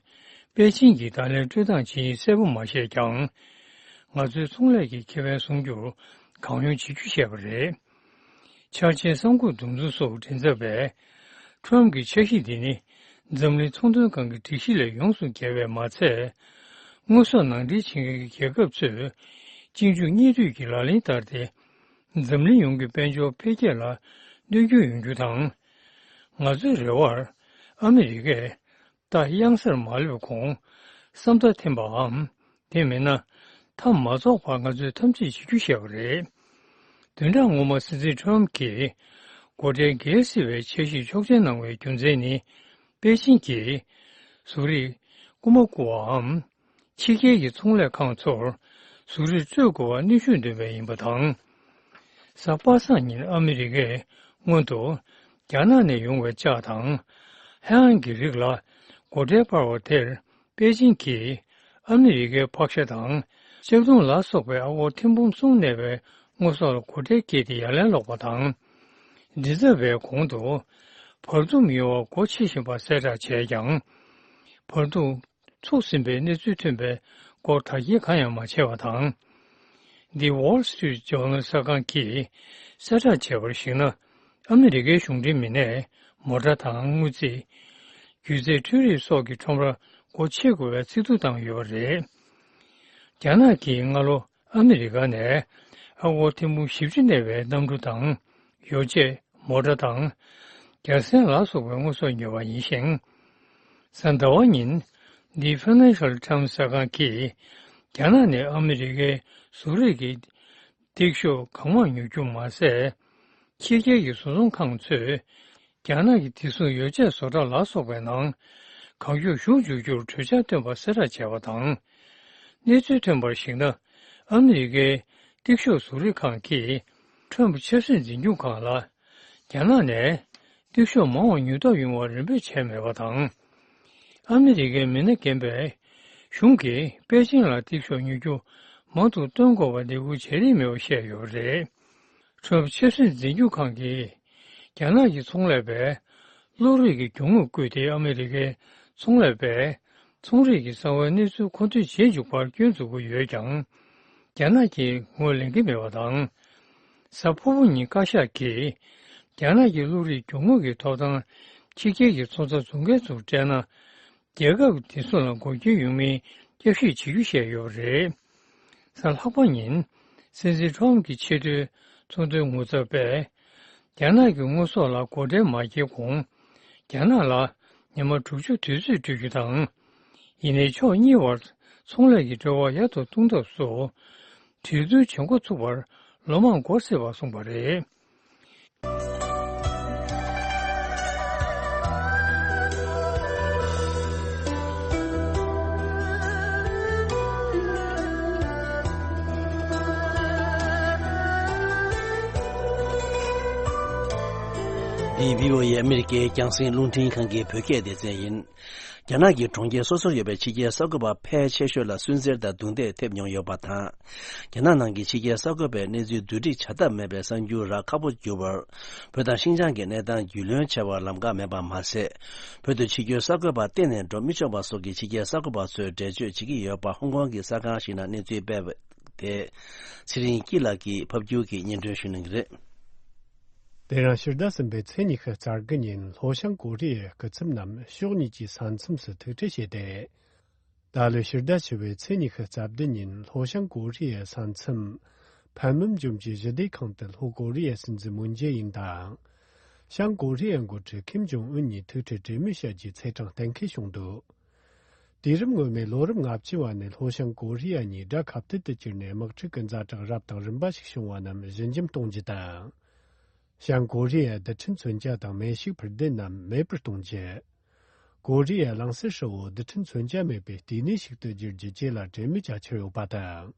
པེ་ཅིང་གིས་བརྡ་ལན་སྤྲོད་སྟངས་ཇི་ཡིན་གསལ་པོ་མ་བཤད་ཀྱང་། ང་ཚོའི་ཚོང་ལས་ཀྱི་ཁེ་ཕན་སྲུང་རྒྱུར་གང་ཡོང་བྱེད་རྒྱུ་བཤད་པ་རེད། འཆར་ཅན་གསར་འགོད་འདུ་འཛོམས་སོགས་མགྲིན་ཚབ་པས། ཊམ་གྱི་འཆར་གཞི་འདི་ནི་འཛམ་གླིང་ཚོང་དོན་ཁང་གི་སྒྲིག་གཞི་ལས་ཡོངས་སུ་འགལ་བས་མ་ཚད། དངོས་ཟོག་ནང་འདྲེན་བྱེད་མཁན་གྱི་རྒྱལ་ཁབ་ཚོས་གཅིག་མཇུག་གཉིས་མཐུད་ཀྱི་ལག་ལེན་བསྟར་ཏེ། འཛམ་གླིང་ཡོངས་ཀྱི་དཔལ་འབྱོར་འཕེལ་རྒྱས་ལ་གནོད་སྐྱོན་ཡོང་རྒྱུ་དང་། ང་ཚོའི་རེ་བར་ཨ་མི་རི་ཀས་རྟ་གཡང་སར་མ་ལུས་གོང་བསམ་རྟགས་འཐེན་པའམ། དེ་མིན་ན། མཐའ་མ་རྫོགས་བར་ང་ཚོས་ཐམས་ཅད་བྱེད་རྒྱུ་བཤད་པ་རེད། བདུན་ཕྲག་སྔོན་མ་སྲིད་འཛིན་ཊམ་གྱིས་སྒོ་ཁྲལ་འགེལ་སྲིད་པའི་འཆར་གཞིར་ཆོག་མཆན་གནང་བའི་རྒྱུ་མཚན་ནི། པེ་ཅིང་གིས་བཟོ་རིག་རྐུ་མ་རྐུ་བའམ། ཕྱི་རྒྱལ་གྱི་ཚོང་ལས་ཁང་ཚོར་བཟོ་རིག་སྤྲོད་དགོས་པར་གནོན་ཤུགས་འདོན་པས་ཡིན་པ་དང་། གཟའ་པ་སངས་ཉིན་ཨ་མི་རི་ཀས་སྔོན་དུ་རྒྱ་ནག་ནས་ཡོང་བའི་ལྕགས་དང་། ཧེ་ཨན་གྱི་རིགས་ལ་སྒོ་ཁྲལ་སྤར་བ་དེར། པེ་ཅིང་གིས་ཨ་མི་རི་ཀའི་ཕག་ཤ་དང་ལྕགས་མདུང་ལ་སོགས་པའི་ཨ་སྒོར་ཐེར་འབུམ་གསུམ་གནས་པའི་དངོས་ཟོག་ལ་སྒོ་ཁྲལ་བཀལ་ཏེ་ཡ་ལན་སློག་པ་དང་། མགྲིན་ཚབ་པས་གོང་དུ་བར་འདུམ་ཡོང་བར་སྒོ་ཕྱེ་བཞིན་པ་གསལ་བསྒྲགས་བྱས་ཀྱང་། བར་འདུམ་ཚུགས་ཟིན་པའི་གནས་ཚུལ་ཐོན་པའི་སྐོར་དག་སྐྱེལ་གང་ཡང་མ་བྱས་པ་དང་། The Wall Street Journal གསར་ཁང་གིས་གསལ་བསྒྲགས་བྱས་པར་གཞིགས་ན། ཨ་མི་རི་ཀའི་གཞུང་འབྲེལ་མི་སྣས་མོ་ཊ་དང་དངུལ་རྩིས། སྒྱུ་རྩལ་འཕྲུལ་རིག་སོགས་ཀྱི་ཁྲོམ་རར་སྒོ་ཕྱེ་དགོས་པའི་ཚིག་ཐོ་བཏང་ཡོད་པ་རེད། རྒྱ་ནག་གིས་སྔ་ལོ་ཨ་མི་རི་ཀ་ནས་ཨ་སྒོར་ཐེར་འབུམ་བཞི་བཅུ་གནས་པའི་གནམ་གྲུ་དང་། ཡོ་བྱད། མོ་ཊ་དང་། རྒྱ་སྲན་ལ་སོགས་པའི་དངོས་ཟོག་ཉོས་པ་ཡིན་ཞིང་། གཟའ་ཟླ་བ་ཉིན། The Financial Times གསར་ཁང་གིས། རྒྱ་ནག་ནས་ཨ་མི་རི་ཀའི་བཟོ་རིག་གི་ཏིག་ཤོག་གང་མང་ཉོ་རྒྱུ་མ་ཟད། ཕྱི་རྒྱལ་གྱི་བཟོ་ཚོང་ཁང་ཚོས། རྒྱ་ནག་གི་བདེ་སྲུང་ཡོ་བྱད་བཟོ་གྲྭ་ལ་སོགས་པའི་ནང་། གང་མགྱོགས་ཞུགས་འཇུག་རྒྱུར་གྲོས་འཆར་བཏོན་པ་གསལ་བསྒྲགས་བྱས་པ་དང་། གནས་ཚུལ་ཐོན་པར་གཞིགས་ན། ཨ་མི་རི་ཀའི་ཏིག་ཤོག་བཟོ་རིག་ཁང་གིས། ཁྲོན་པུ་ཆབ་སྲིད་འཛིན་སྐྱོང་ཁང་ལ། རྒྱ་ནག་ནས་ཏིག་ཤོག་མང་བ་ཉོ་ཐབས་ཡོང་བར་རེ་འབོད་བྱས་མེད་པ་དང་། ཨ་མི་རི་ཀའི་མི་སྣ་རྒན་པས་ གཞུང་གིས་པེ་ཅིང་ལ་འདེགས་ཤོག་ཉོ་རྒྱུ་མང་དུ་བཏོན་དགོས་པ་སྡིགས་སྐུལ་བྱེད་རིན་མེད་པ་བཤད་ཡོད་པ་རེད། ཁྲོམ་ཆབ་སྲིད་འཛིན་སྐྱོང་ཁང་གིས་རྒྱ་ནག་གི་ཚོང་ལས་པས་བློ་རིག་གི་རྒྱུ་དངོས་བརྐུས་ཏེ་ཨ་མི་རི་ཀའི་ཚོང་ལས་པས་ཚོང་རིག་གི་གསང་བའི་གནས་ཚུལ་མཁོ་འདོན་བྱེད་འཇུག་པར་སྐྱོན་འཛུགས་ཀྱི་ཡོད་ཀྱང་། རྒྱ་ནག་གིས་ངོས་ལེན་གྱི་མེད་པ་དང་། གཟའ་ཕུར་བུ་ཉིན་བཀའ་ཤག་གིས་རྒྱ་ནག་གི་བློ་རིག་རྒྱུ་དངོས་ཀྱི་ཐོབ་ཐང་ཕྱི་རྒྱལ་གྱི་ཚོང་རྩ་བཙུགས་མཁན་ཚོར་སྤྲད་ན། རྒྱལ་ཁབ་དེ་ཚོ་ལ་འགོག་རྐྱེན་ཡོང་མིན་བསྐྱར་ཞིབ་བྱེད་རྒྱུ་བཤད་ཡོད་པ་རེད། གཟའ་ལྷག་པ་ཉིན་སྲིད་འཛིན་ཁྲོམ་གྱི་ཆེས་མཐོའི་ཚོང་དོན་ངོ་ཚབ་པས་རྒྱ་ནག་གི་དངོས་ཟོག་ལ་སྒོ་ཁྲལ་མ་བཀལ་གོང་རྒྱ་ནག་ལ་ཉི་མ་དྲུག་ཅུ་དུས་ཚོད་སྤྲོད་རྒྱུ་དང་། ཡིན་ནའི་ཕྱོགས་གཉིས་བར་ཚོང་ལས་ཀྱི་འབྲེལ་བ་ཡར་དུ་གཏོང་ཐབས་སུ་གྲོས་བསྡུར་བྱེད་འགོ་ཚུགས་པར་ལོ་མང་འགོར་སྲིད་པ་གསུངས་པ་རེད། འདི་བྷི་ཨོ་ཨེ་ཨ་མི་རི་ཀའི་རྒྱང་སྲིང་རླུང་འཕྲིན་ཁང་གི་བོད་སྐད་སྡེ་ཚན་ཡིན། རྒྱ་ནག་གི་གྲོང་ཁྱེར་སོ་སོར་ཡོད་པའི་ཕྱི་རྒྱལ་གསར་འགོད་པ་ཕལ་ཆེ་ཤོས་ལ་སུན་གཙེར་དང་རྡུང་རྡེག་ཐེབས་མྱོང་ཡོད་པ་དང་། རྒྱ་ནག་ནང་གི་ཕྱི་རྒྱལ་གསར་འགོད་པའི་གནས་ཚུལ་བསྡུ་སྒྲིག་བྱ་ཐབས་མེད་པའི་གསར་འགྱུར་རག་ཁག་པོ་གྱུར་བར། བོད་དང་ཤིན་ཅང་གི་གནས་སྟངས་རྒྱུས་ལོན་བྱ་བར་ལམ་ཁ་མེད་པ་མ་ཟད། བོད་དུ་ཕྱི་སྐྱོད་གསར་འགོད་པ་གཏན་ནས་འགྲོ་མི་ཆོག་པ་སོགས་ཀྱི་ཕྱི་རྒྱལ་གསར་འགོད་པ་ཚོས་འགྲེལ་བརྗོད་བྱེད་ཀྱི་ཡོད་པ་ཧོང་ཀོང་གི་གསར་ཁང་ཞིག་ནང་གནས་ཚུལ་སྤེལ་བ་དེ། ཚེ་རིང་སྐྱིད་ལགས་ཀྱིས་ཕབ་སྒྱུར་གྱིས་སྙན་སྒྲོན་ཞུ་གནང་གི་རེད། དེ་རིང་ཕྱི་ཟླ་གསུམ་པའི་ཚེས་ཉི་ཤུ་རྩ་དགུ་ཉིན་ལྷོ་བྱང་ཀོ་རི་ཡའི་སྐུ་ཚབ་རྣམས་ཕྱོགས་གཉིས་ཀྱི་ས་མཚམས་སུ་ཐུག་འཕྲད་བྱས་ཏེ། ད་ལོའི་ཕྱི་ཟླ་བཞི་པའི་ཚེས་ཉི་ཤུ་རྩ་བདུན་ཉིན་ལྷོ་བྱང་ཀོ་རི་ཡའི་ས་མཚམས་ཕན་མུམ་ལྗོངས་ཀྱི་ཞི་བདེ་ཁང་དུ་ལྷོ་ཀོ་རི་ཡའི་སྲིད་འཛིན་མུན་ཇེ་ཨིན་དང་། བྱང་ཀོ་རི་ཡའི་འགོ་ཁྲིད་ཁིམ་ཇོང་ཨུན་གཉིས་ཐུག་འཕྲད་གྲོས་མོལ་བྱ་རྒྱུའི་ཚེས་གྲངས་གཏན་འཁེལ་བྱུང་འདུག། དུས་རབས་སྔོན་མའི་ལོ་རབས་ལྔ་བཅུ་བ་ནས་ལྷོ་བྱང་ཀོ་རི་ཡ་གཉིས་དགྲ་ཁ་གཏད་དུ་གྱུར་ནས་དམག་འཁྲུག་གི་ཛ་དྲག་རབ་དང་རིམ་པ་ཞིག་བྱུང་བ་རྣམས་ཞི་འཇམ་གཏོང་རྒྱུ་དང་། བྱང་ཀོ་རི་ཡའི་རྡུལ་ཕྲན་མཚོན་ཆ་དང་མེ་ཤུགས་འཕུར་མདེལ་རྣམས་མེད་པར་གཏོང་རྒྱུ། ཀོ་རི་ཡའི་གླིང་ཟུར་ཧྲིལ་བོ་རྡུལ་ཕྲན་མཚོན་ཆ་མེད་པའི་ལྟེ་གནས་ཤིག་ཏུ་བསྒྱུར་རྒྱུ་བཅས་ལ་གྲོས་མོལ་བྱ་འཆར་ཡོད་པ་དང་།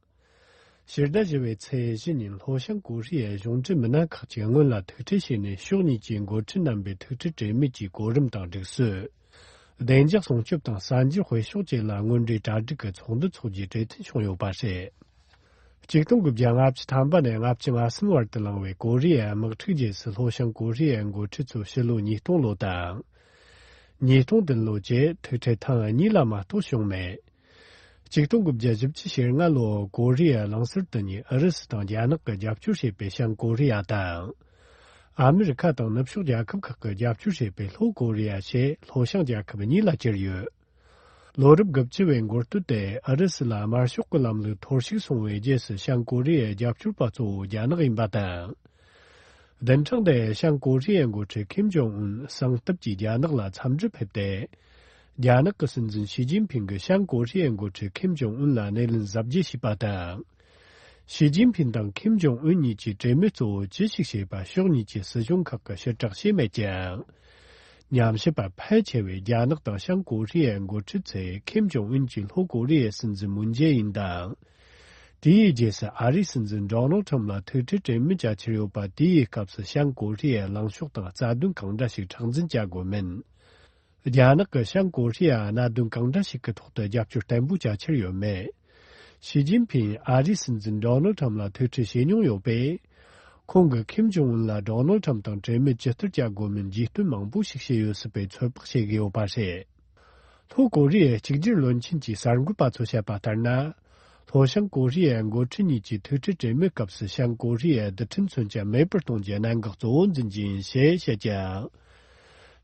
ཕྱི་ཟླ་བཞི་པའི་ཚེས་བཞི་ཉིན་ལྷོ་བྱང་ཀོ་རི་ཡའི་གཞུང་འབྲེལ་མི་སྣ་ཁག་ཅིག་སྔོན་ལ་ཐུག་འཕྲད་བྱས་ནས་ཕྱོགས་གཉིས་ཀྱི་འགོ་ཁྲིད་རྣམ་པའི་ཐུག་འཕྲད་གྲོས་མོལ་གྱི་གོ་རིམ་དང་སྒྲིག་སྲོལ། བདེ་འཇགས་སྲུང་སྐྱོབ་དང་གསར་འགྱུར་སྤེལ་ཕྱོགས་བཅས་ལ་དངོས་འབྲེལ་གྲ་སྒྲིག་གི་ཚོགས་འདུ་འཚོགས་རྒྱུའི་གྲོས་མཐུན་བྱུང་ཡོད་པ་རེད། ཆིག་སྟོང་དགུ་བརྒྱ་ལྔ་བཅུ་ཐམ་པ་ནས་ལྔ་བཅུ་ང་གསུམ་བར་དུ་བསླངས་པའི་ཀོ་རི་ཡའི་དམག་འཁྲུག་རྗེས་སུ་ལྷོ་བྱང་ཀོ་རི་ཡའི་འགོ་ཁྲིད་ཚོ་ཕྱི་ལོ་ཉིས་སྟོང་ལོ་དང་། ཉིས་སྟོང་བདུན་ལོ་བཅས་ཐུག་འཕྲད་ཐེངས་གཉིས་ལ་མ་གཏོགས་བྱུང་མེད། ཆིག་སྟོང་དགུ་བརྒྱ་བཞི་བཅུ་ཞེ་ལྔ་ལོར་ཀོ་རི་ཡའི་གླིང་ཟུར་དེ་ཉིད་ཨུ་རུ་སུ་དང་རྒྱ་ནག་གིས་རྒྱབ་སྐྱོར་བྱེད་པའི་བྱང་ཀོ་རི་ཡ་དང་། ཨ་མི་རི་ཁ་དང་ནུབ་ཕྱོགས་རྒྱལ་ཁབ་ཁག་གིས་རྒྱབ་སྐྱོར་བྱེད་པའི་ལྷོ་ཀོ་རི་ཡ་ཞེས་ལྷོ་བྱང་རྒྱལ་ཁབ་གཉིས་ལ་གྱུར་ཡོད། ལོ་རབས་དགུ་བཅུ་བའི་འགོ་སྟོད་དེ་ཨུ་རུ་སུ་ལ་དམར་ཤོག་གི་ལམ་ལུགས་འཐོར་ཞིག་སོང་བའི་རྗེས་སུ་བྱང་ཀོ་རི་ཡའི་རྒྱབ་སྐྱོར་པ་གཙོ་བོ་རྒྱ་ནག་ཡིན་པ་དང་། བདུན་ཕྲག་འདིའི་བྱང་ཀོ་རི་ཡའི་འགོ་ཁྲིད་ཁིམ་ཇོང་ཨུན་གསང་སྟབས་ཀྱིས་རྒྱ་ནག་ལ་འཚམས་འདྲི་ཕེབས་ཏེ། རྒྱ་ནག་གི་སྲིད་འཛིན་ཞི་ཅིན་ཕིང་གིས་བྱང་ཀོ་རི་ཡའི་འགོ་ཁྲིད་ཁིམ་ཇོང་ཨུན་ལ་སྣེ་ལེན་གཟབ་རྒྱས་བྱས་པ་དང་། ཞི་ཅིན་ཕིང་དང་ཁིམ་ཇོང་ཨུན་གཉིས་ཀྱིས་གྲོས་མོལ་གཙོ་བོ་ཅི་ཞིག་བྱས་པ་ཕྱོགས་གཉིས་ཀྱི་སྲིད་གཞུང་ཁག་གིས་ཕྱིར་བསྒྲགས་བྱས་མེད་ཀྱང་། ཉམས་ཞིབ་པ་ཕལ་ཆེ་བས་རྒྱ་ནག་དང་བྱང་ཀོ་རི་ཡའི་འགོ་ཁྲིད་ཚོས་ཁིམ་ཇོང་ཨུན་གྱིས་ལྷོ་ཀོ་རི་ཡའི་སྲིད་འཛིན་མུན་ཇེ་ཨིན་དང་། དེའི་རྗེས་སུ་ཨ་རིའི་སྲིད་འཛིན་ཌོ་ནལ་ཁྲམ་ལ་ཐུག་འཕྲད་གྲོས་མོལ་བྱ་འཆར་ཡོད་པ། དེའི་སྐབས་སུ་བྱང་ཀོ་རི་ཡའི་ལངས་ཕྱོགས་དང་རྩ་དོན་གང་འདྲ་ཞིག་མཁྲེགས་འཛིན་བྱ་དགོས་མིན། རྒྱ་ནག་གིས་བྱང་ཀོ་རི་ཡར་གནད་དོན་གང་འདྲ་ཞིག་གི་ཐོག་ཏུ་རྒྱབ་སྐྱོར་བརྟན་པོ་བྱ་འཆར་ཡོད་མེད། ཞི་ཅིན་ཕིང་ཨ་རིའི་སྲིད་འཛིན་ཌོ་ནལ་ཁྲམ་ལ་ཐུག་འཕྲད་བྱེད་མྱོང་ཡོད་པས། ཁོང་གིས་ཁིམ་ཇོང་ཨུན་ལ་ཌོ་ནལ་ཁྲམ་དང་གྲོས་མོལ་ཇི་ལྟར་བྱ་དགོས་མིན་རྒྱས་སྟོན་མང་པོ་ཞིག་བྱས་ཡོད་སྲིད་པའི་ཚོད་དཔག་བྱེད་ཀྱི་ཡོད་པ་རེད། ལྷོ་ཀོ་རི་ཡའི་གཅིག་གྱུར་བློན་ཆེན་གྱི་གསར་འགོད་པ་ཚོས་བཤད་པ་ལྟར་ན། ལྷོ་བྱང་ཀོ་རི་ཡའི་འགོ་ཁྲིད་གཉིས་ཀྱིས་ཐུག་འཕྲད་གྲོས་མོལ་སྐབས་སུ་བྱང་ཀོ་རི་ཡའི་རྡུལ་ཕྲན་མཚོན་ཆ་མེད་པར་གཏོང་རྒྱུའི་གནད་འགག་གཙོ་བོ་འཛིན་རྒྱུ་ཡིན་ཞེས་བཤད་ཀྱང་།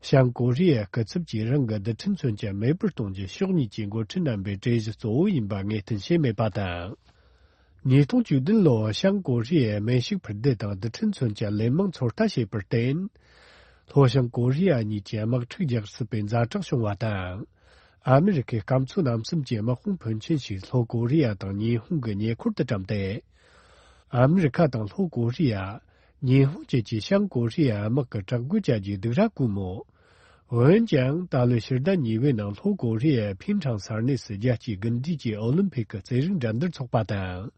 བྱང་ཀོ་རི་ཡའི་སྐུ་ཚབ་ཀྱིས་རང་གི་རྡུལ་ཕྲན་མཚོན་ཆ་མེད་པར་གཏོང་རྒྱུ་ཕྱོགས་གཉིས་ཀྱི་འགོ་ཁྲིད་རྣམ་པའི་གྲོས་གཞི་གཙོ་བོ་ཡིན་པ་ངེས་གཏན་བྱས་མེད་པ་དང་། ཉིས་སྟོང་བཅུ་བདུན་ལོར་བྱང་ཀོ་རི་ཡས་མེ་ཤུགས་འཕུར་མདེལ་དང་རྡུལ་ཕྲན་མཚོན་ཆ་ལན་མང་ཚོད་ལྟ་བྱས་པར་བརྟེན། ལྷོ་བྱང་ཀོ་རི་ཡ་གཉིས་ཀྱིས་དམག་འཁྲུག་རྒྱག་སྲིད་པའི་ཛ་དྲག་བྱུང་བ་དང་། ཨ་མི་རི་ཁའི་སྐམ་མཚོ་གནམ་གསུམ་གྱི་དམག་དཔུང་ཕོན་ཆེན་ཞིག་ལྷོ་ཀོ་རི་ཡ་དང་ཉི་ཧོང་གི་ཉེ་འཁོར་དུ་བཀྲམ་སྟེ། ཨ་མི་རི་ཁ་དང་ལྷོ་ཀོ་རི་ཡ། ཉི་ཧོང་བཅས་ཀྱིས་བྱང་ཀོ་རི་ཡའི་དམག་གི་དྲག་རྒོལ་བྱ་རྒྱུའི་སྡིགས་ར་བསྐུལ་མོད། འོན་ཀྱང་ད་ལོའི་ཕྱི་ཟླ་གཉིས་པའི་ནང་ལྷོ་ཀོ་རི་ཡའི་ཕིན་ཁྲང་ས་གནས་སུ་རྒྱལ་སྤྱིའི་དགུན་དུས་ཀྱི་ཨོ་ལིམ་ཕིག་གི་རྩེད་རིགས་འགྲན་བསྡུར་འཚོགས་པ་དང་།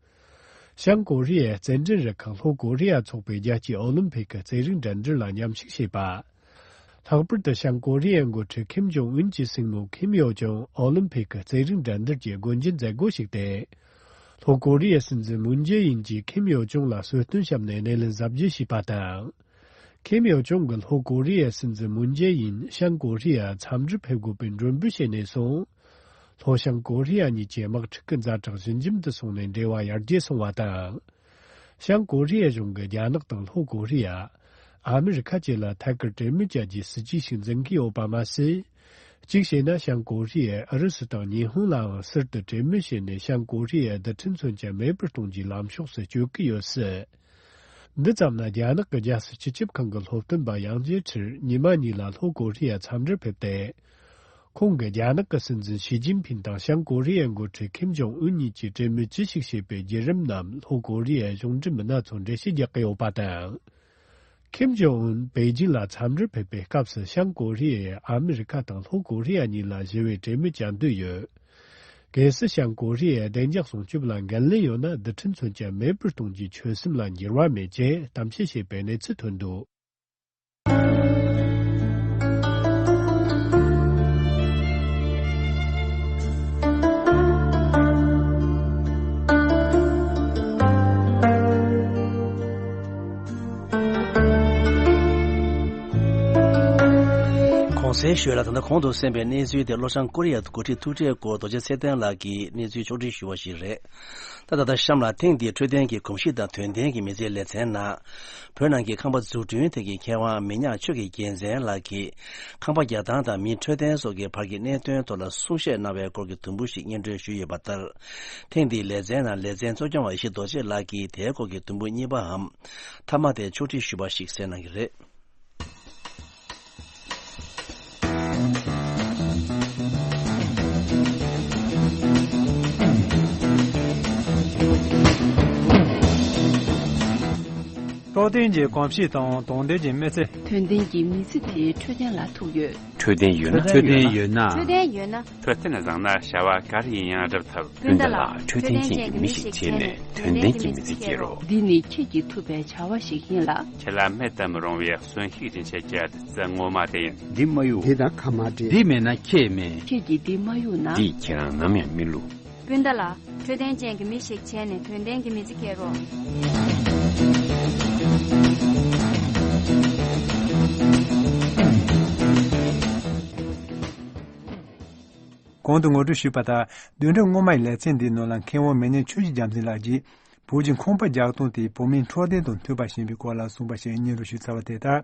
བྱང་ཀོ་རི་ཡའི་རྩེད་འགྲན་རུ་ཁག་ལྷོ་ཀོ་རི་ཡ་ཚོགས་པའི་རྒྱལ་སྤྱིའི་ཨོ་ལིམ་ཕིག་གི་རྩེད་རིགས་འགྲན་བསྡུར་ལ་མཉམ་ཞུགས་བྱས་པ། ལྷག་པར་དུ་བྱང་ཀོ་རི་ཡའི་འགོ་ཁྲིད་ཁིམ་ཇོང་ཨུན་གྱི་སྲིང་མོ་ཁིམ་ཡོ་ཅུང་ཨོ་ལིམ་ཕིག་གི་རྩེད་རིགས་འགྲན་བསྡུར་གྱི་སྒོ་འབྱེད་མཛད་སྒོ་ཞིག་སྟེ། ལྷོ་ཀོ་རི་ཡའི་སྲིད་འཛིན་མུན་ཇེ་ཨིན་གྱིས་ཁིམ་ཡོ་ཅུང་ལ་གསོལ་སྟོན་བཤམས་ནས་སྣེ་ལེན་གཟབ་རྒྱས་བྱས་པ་དང་། ཁིམ་ཡོ་ཅུང་གིས་ལྷོ་ཀོ་རི་ཡའི་སྲིད་འཛིན་མུན་ཇེ་ཨིན་བྱང་ཀོ་རི་ཡར་འཚམས་འདྲིར་ཕེབས་དགོས་པའི་མགྲོན་འབོད་བྱས་ནས་བཟུང་། ལྷོ་བྱང་ཀོ་རི་ཡ་གཉིས་ཀྱི་དམག་འཁྲུག་གི་ཛ་དྲག་ཞི་འཇམ་དུ་སོང་ནས་འབྲེལ་བ་ཡར་རྒྱས་སོང་བ་དང་། བྱང་ཀོ་རི་ཡ་གཞུང་གིས་རྒྱ་ནག་དང་ལྷོ་ཀོ་རི་ཡ། ཨ་མི་རི་ཁ་བཅས་ལ་ཐད་ཀར་གྲོས་མོལ་བྱ་རྒྱུའི་སྲིད་ཇུས་ཤིག་འཛིན་གྱི་ཡོད་པ་མ་ཟད། གཅིག་བྱས་ན་བྱང་ཀོ་རི་ཡས་ཨུ་རུ་སུ་དང་ཉི་ཧོང་ལའང་ཟུར་དུ་གྲོས་མོལ་བྱས་ནས་བྱང་ཀོ་རི་ཡའི་རྡུལ་ཕྲན་མཚོན་ཆ་མེད་པར་གཏོང་རྒྱུའི་ལམ་ཕྱོགས་སུ་བསྐྱོད་ཀྱི་ཡོད་སྲིད། འདི་ཙམ་ན་རྒྱ་ནག་གི་རྒྱལ་སྲིད་སྤྱི་ཁྱབ་ཁང་གི་སློབ་སྟོན་པ་ཡང་ཇེ་ཁྲིར་ཉི་མ་གཉིས་ལ་ལྷོ་ཀོ་རི་ཡར་འཚམས་འདྲིར་ཕེབས་ཏེ། ཁོང་གིས་རྒྱ་ནག་གི་སྲིད་འཛིན་ཞི་ཅིན་ཕིན་དང་བྱང་ཀོ་རི་ཡའི་འགོ་ཁྲིད་ཁིམ་ཇོང་ཨུན་གཉིས་ཀྱིས་གྲོས་མོལ་ཅི་ཞིག་བྱས་པའི་བརྒྱུད་རིམ་རྣམས་ལྷོ་ཀོ་རི་ཡའི་གཞུང་འབྲེལ་མི་སྣ་ཚོར་འགྲེལ་བཤད་རྒྱག་གི་ཡོད་པ་དང་། ཁིམ་ཇོང་ཨུན་པེ་ཅིན་ལ་འཚམས་འདྲིར་ཕེབས་པའི་སྐབས་སུ་བྱང་ཀོ་རི་ཡས་ཨ་མི་རི་ཁ་དང་ལྷོ་ཀོ་རི་ཡ་གཉིས་ལ་ཞི་བའི་གྲོས་མོལ་བྱ་འདོད་ཡོད། གལ་སྲིད་བྱང་ཀོ་རི་ཡས་བདེ་འཇགས་སྲུང་སྐྱོབ་ལ་འགན་ལེན་ཡོད་ན་རྡུལ་ཕྲན་མཚོན་ཆ་མེད་པར་གཏོང་རྒྱུའི་ཆོད་སེམས་ལ་འགྱུར་བ་མེད་ཅེས་གཏམ་བཤད་བྱས་པའི་གནས་ཚུལ་ཐོན་འདུག། གོང་གསལ་ཞུས་ལ། ད་ལྟ་གོང་དུ་གསན་པའི་གནས་ཚུལ་དེ་ལྷོ་བྱང་ཀོ་རི་ཡའི་འགོ་ཁྲིད་ཐུག་འཕྲད་སྐོར་རྡོ་རྗེ་ཚེ་བརྟན་ལགས་ཀྱིས་གནས་ཚུལ་ཕྱོགས་སྒྲིག་ཞུས་པ་ཞིག་རེད། ད་ད་ལྟ་གཤམ་ལ་ཐེངས་འདིའི་འཕྲོད་བསྟེན་གྱི་གོམས་གཤིས་དང་དོན་ལྡན་གྱི་མི་ཚེའི་ལེ་ཚན་ནང་། བོད་ནང་གི་ཁང་པ་འཛུགས་སྐྲུན་ཐད་ཀྱི་མཁས་དབང་མི་ཉག་ཆོས་ཀྱི་རྒྱལ་མཚན་ལགས་ཀྱིས། ཁང་པ་རྒྱག་སྟངས་དང་མིའི་འཕྲོད་བསྟེན་སོགས་ཀྱི་བར་གྱི་གནད་དོན་ཐོག་ལ་གསུང་བཤད་གནང་བའི་སྐོར་གྱི་དུམ་བུ་ཞིག་སྙན་སྒྲོན་ཞུས་ཡོད་པ་ལྟར། ཐེངས་འདིའི་ལེ་ཚན་ནང་ལེ་ཚན་གཙོ་སྐྱོང་བ་ཡེ་ཤེས་རྡོ་རྗེ་ལགས་ཀྱིས་དེའི་སྐོར་གྱི་དུམ་བུ་གཉིས་པའམ། མཐའ་མ་དེ་ཕྱོགས་སྒྲིག་ཞུས་པ་ཞིག་གསན་གནང་གི་རེད། རྟོགས་ལྡན་གྱི་གོམས་གཤིས་དང་དོན་ལྡན་གྱི་མི་ཚེ། དོན་ལྡན་གྱི་མི་ཚེ་དེ་འཕྲོད་བསྟེན་ལ་ཐུག་ཡོད། འཕྲོད་བསྟེན་ཡོད་ན། འཕྲོད་བསྟེན་ཡོད་ན། འཕྲོད་བསྟེན་ཡོད་ན། འཕྲོད་བསྟེན་བཟང་ན་བྱ་བ་ག་རེ་ཡིན་ཡང་སྒྲུབ་ཐུབ། སྤུན་ཟླ་ལགས། འཕྲོད་བསྟེན་ཅན་གྱི་མི་ཞིག་བྱས་ནས་དོན་ལྡན་གྱི་མི་ཚེ་སྐྱེལ་རོགས། འདི་ནི་ཁྱེད་ཀྱིས་ཐུབ་པའི་བྱ་བ་ཞིག་ཡིན་ལ། ཁྱེད་ལ་མེད་དུ་མི་རུང་བའི་གསོན་ཤུགས་སྦྱིན་བྱེད་ཀྱི་བདུད་རྩི་ངོ་མ་དེ་ཡིན། འདི་མ་གཡུག་འདི་དང་ཁ་མ་འབྲལ། འདི་མེད་ན་ཁྱེད་མེད། ཁྱེད་ཀྱིས་འདི་མ་གཡུག་ན། འདིས་ཁྱེད་རང་ནམ་ཡང་མི་བསླུ། སྤུན་ཟླ་ལགས། འཕྲོད་བསྟེན་ཅན་གྱི་མི་ཞིག་བྱས་ནས་དོན་ལྡན་གྱི་མི་ཚེ་སྐྱེལ་རོགས། གོང་དུ་ངོ་སྤྲོད་ཞུས་པ་ལྟར། བདུན་ཕྲག་སྔོན་མའི་ལེ་ཚན་འདིའི་ནང་ལ་མཁས་དབང་མི་ཉག་ཆོས་ཀྱི་རྒྱལ་མཚན་ལགས་ཀྱིས། བོད་ཀྱི་ཁང་པ་རྒྱག་སྟངས་དེས་བོད་མིའི་འཕྲོད་བསྟེན་དང་མཐུན་པ་ཞིག་ཡིན་པའི་སྐོར་ལ་གསུངས་པ་ཞིག་སྙན་སྒྲོན་ཞུས་ཚར་བ་དེ་ལྟར།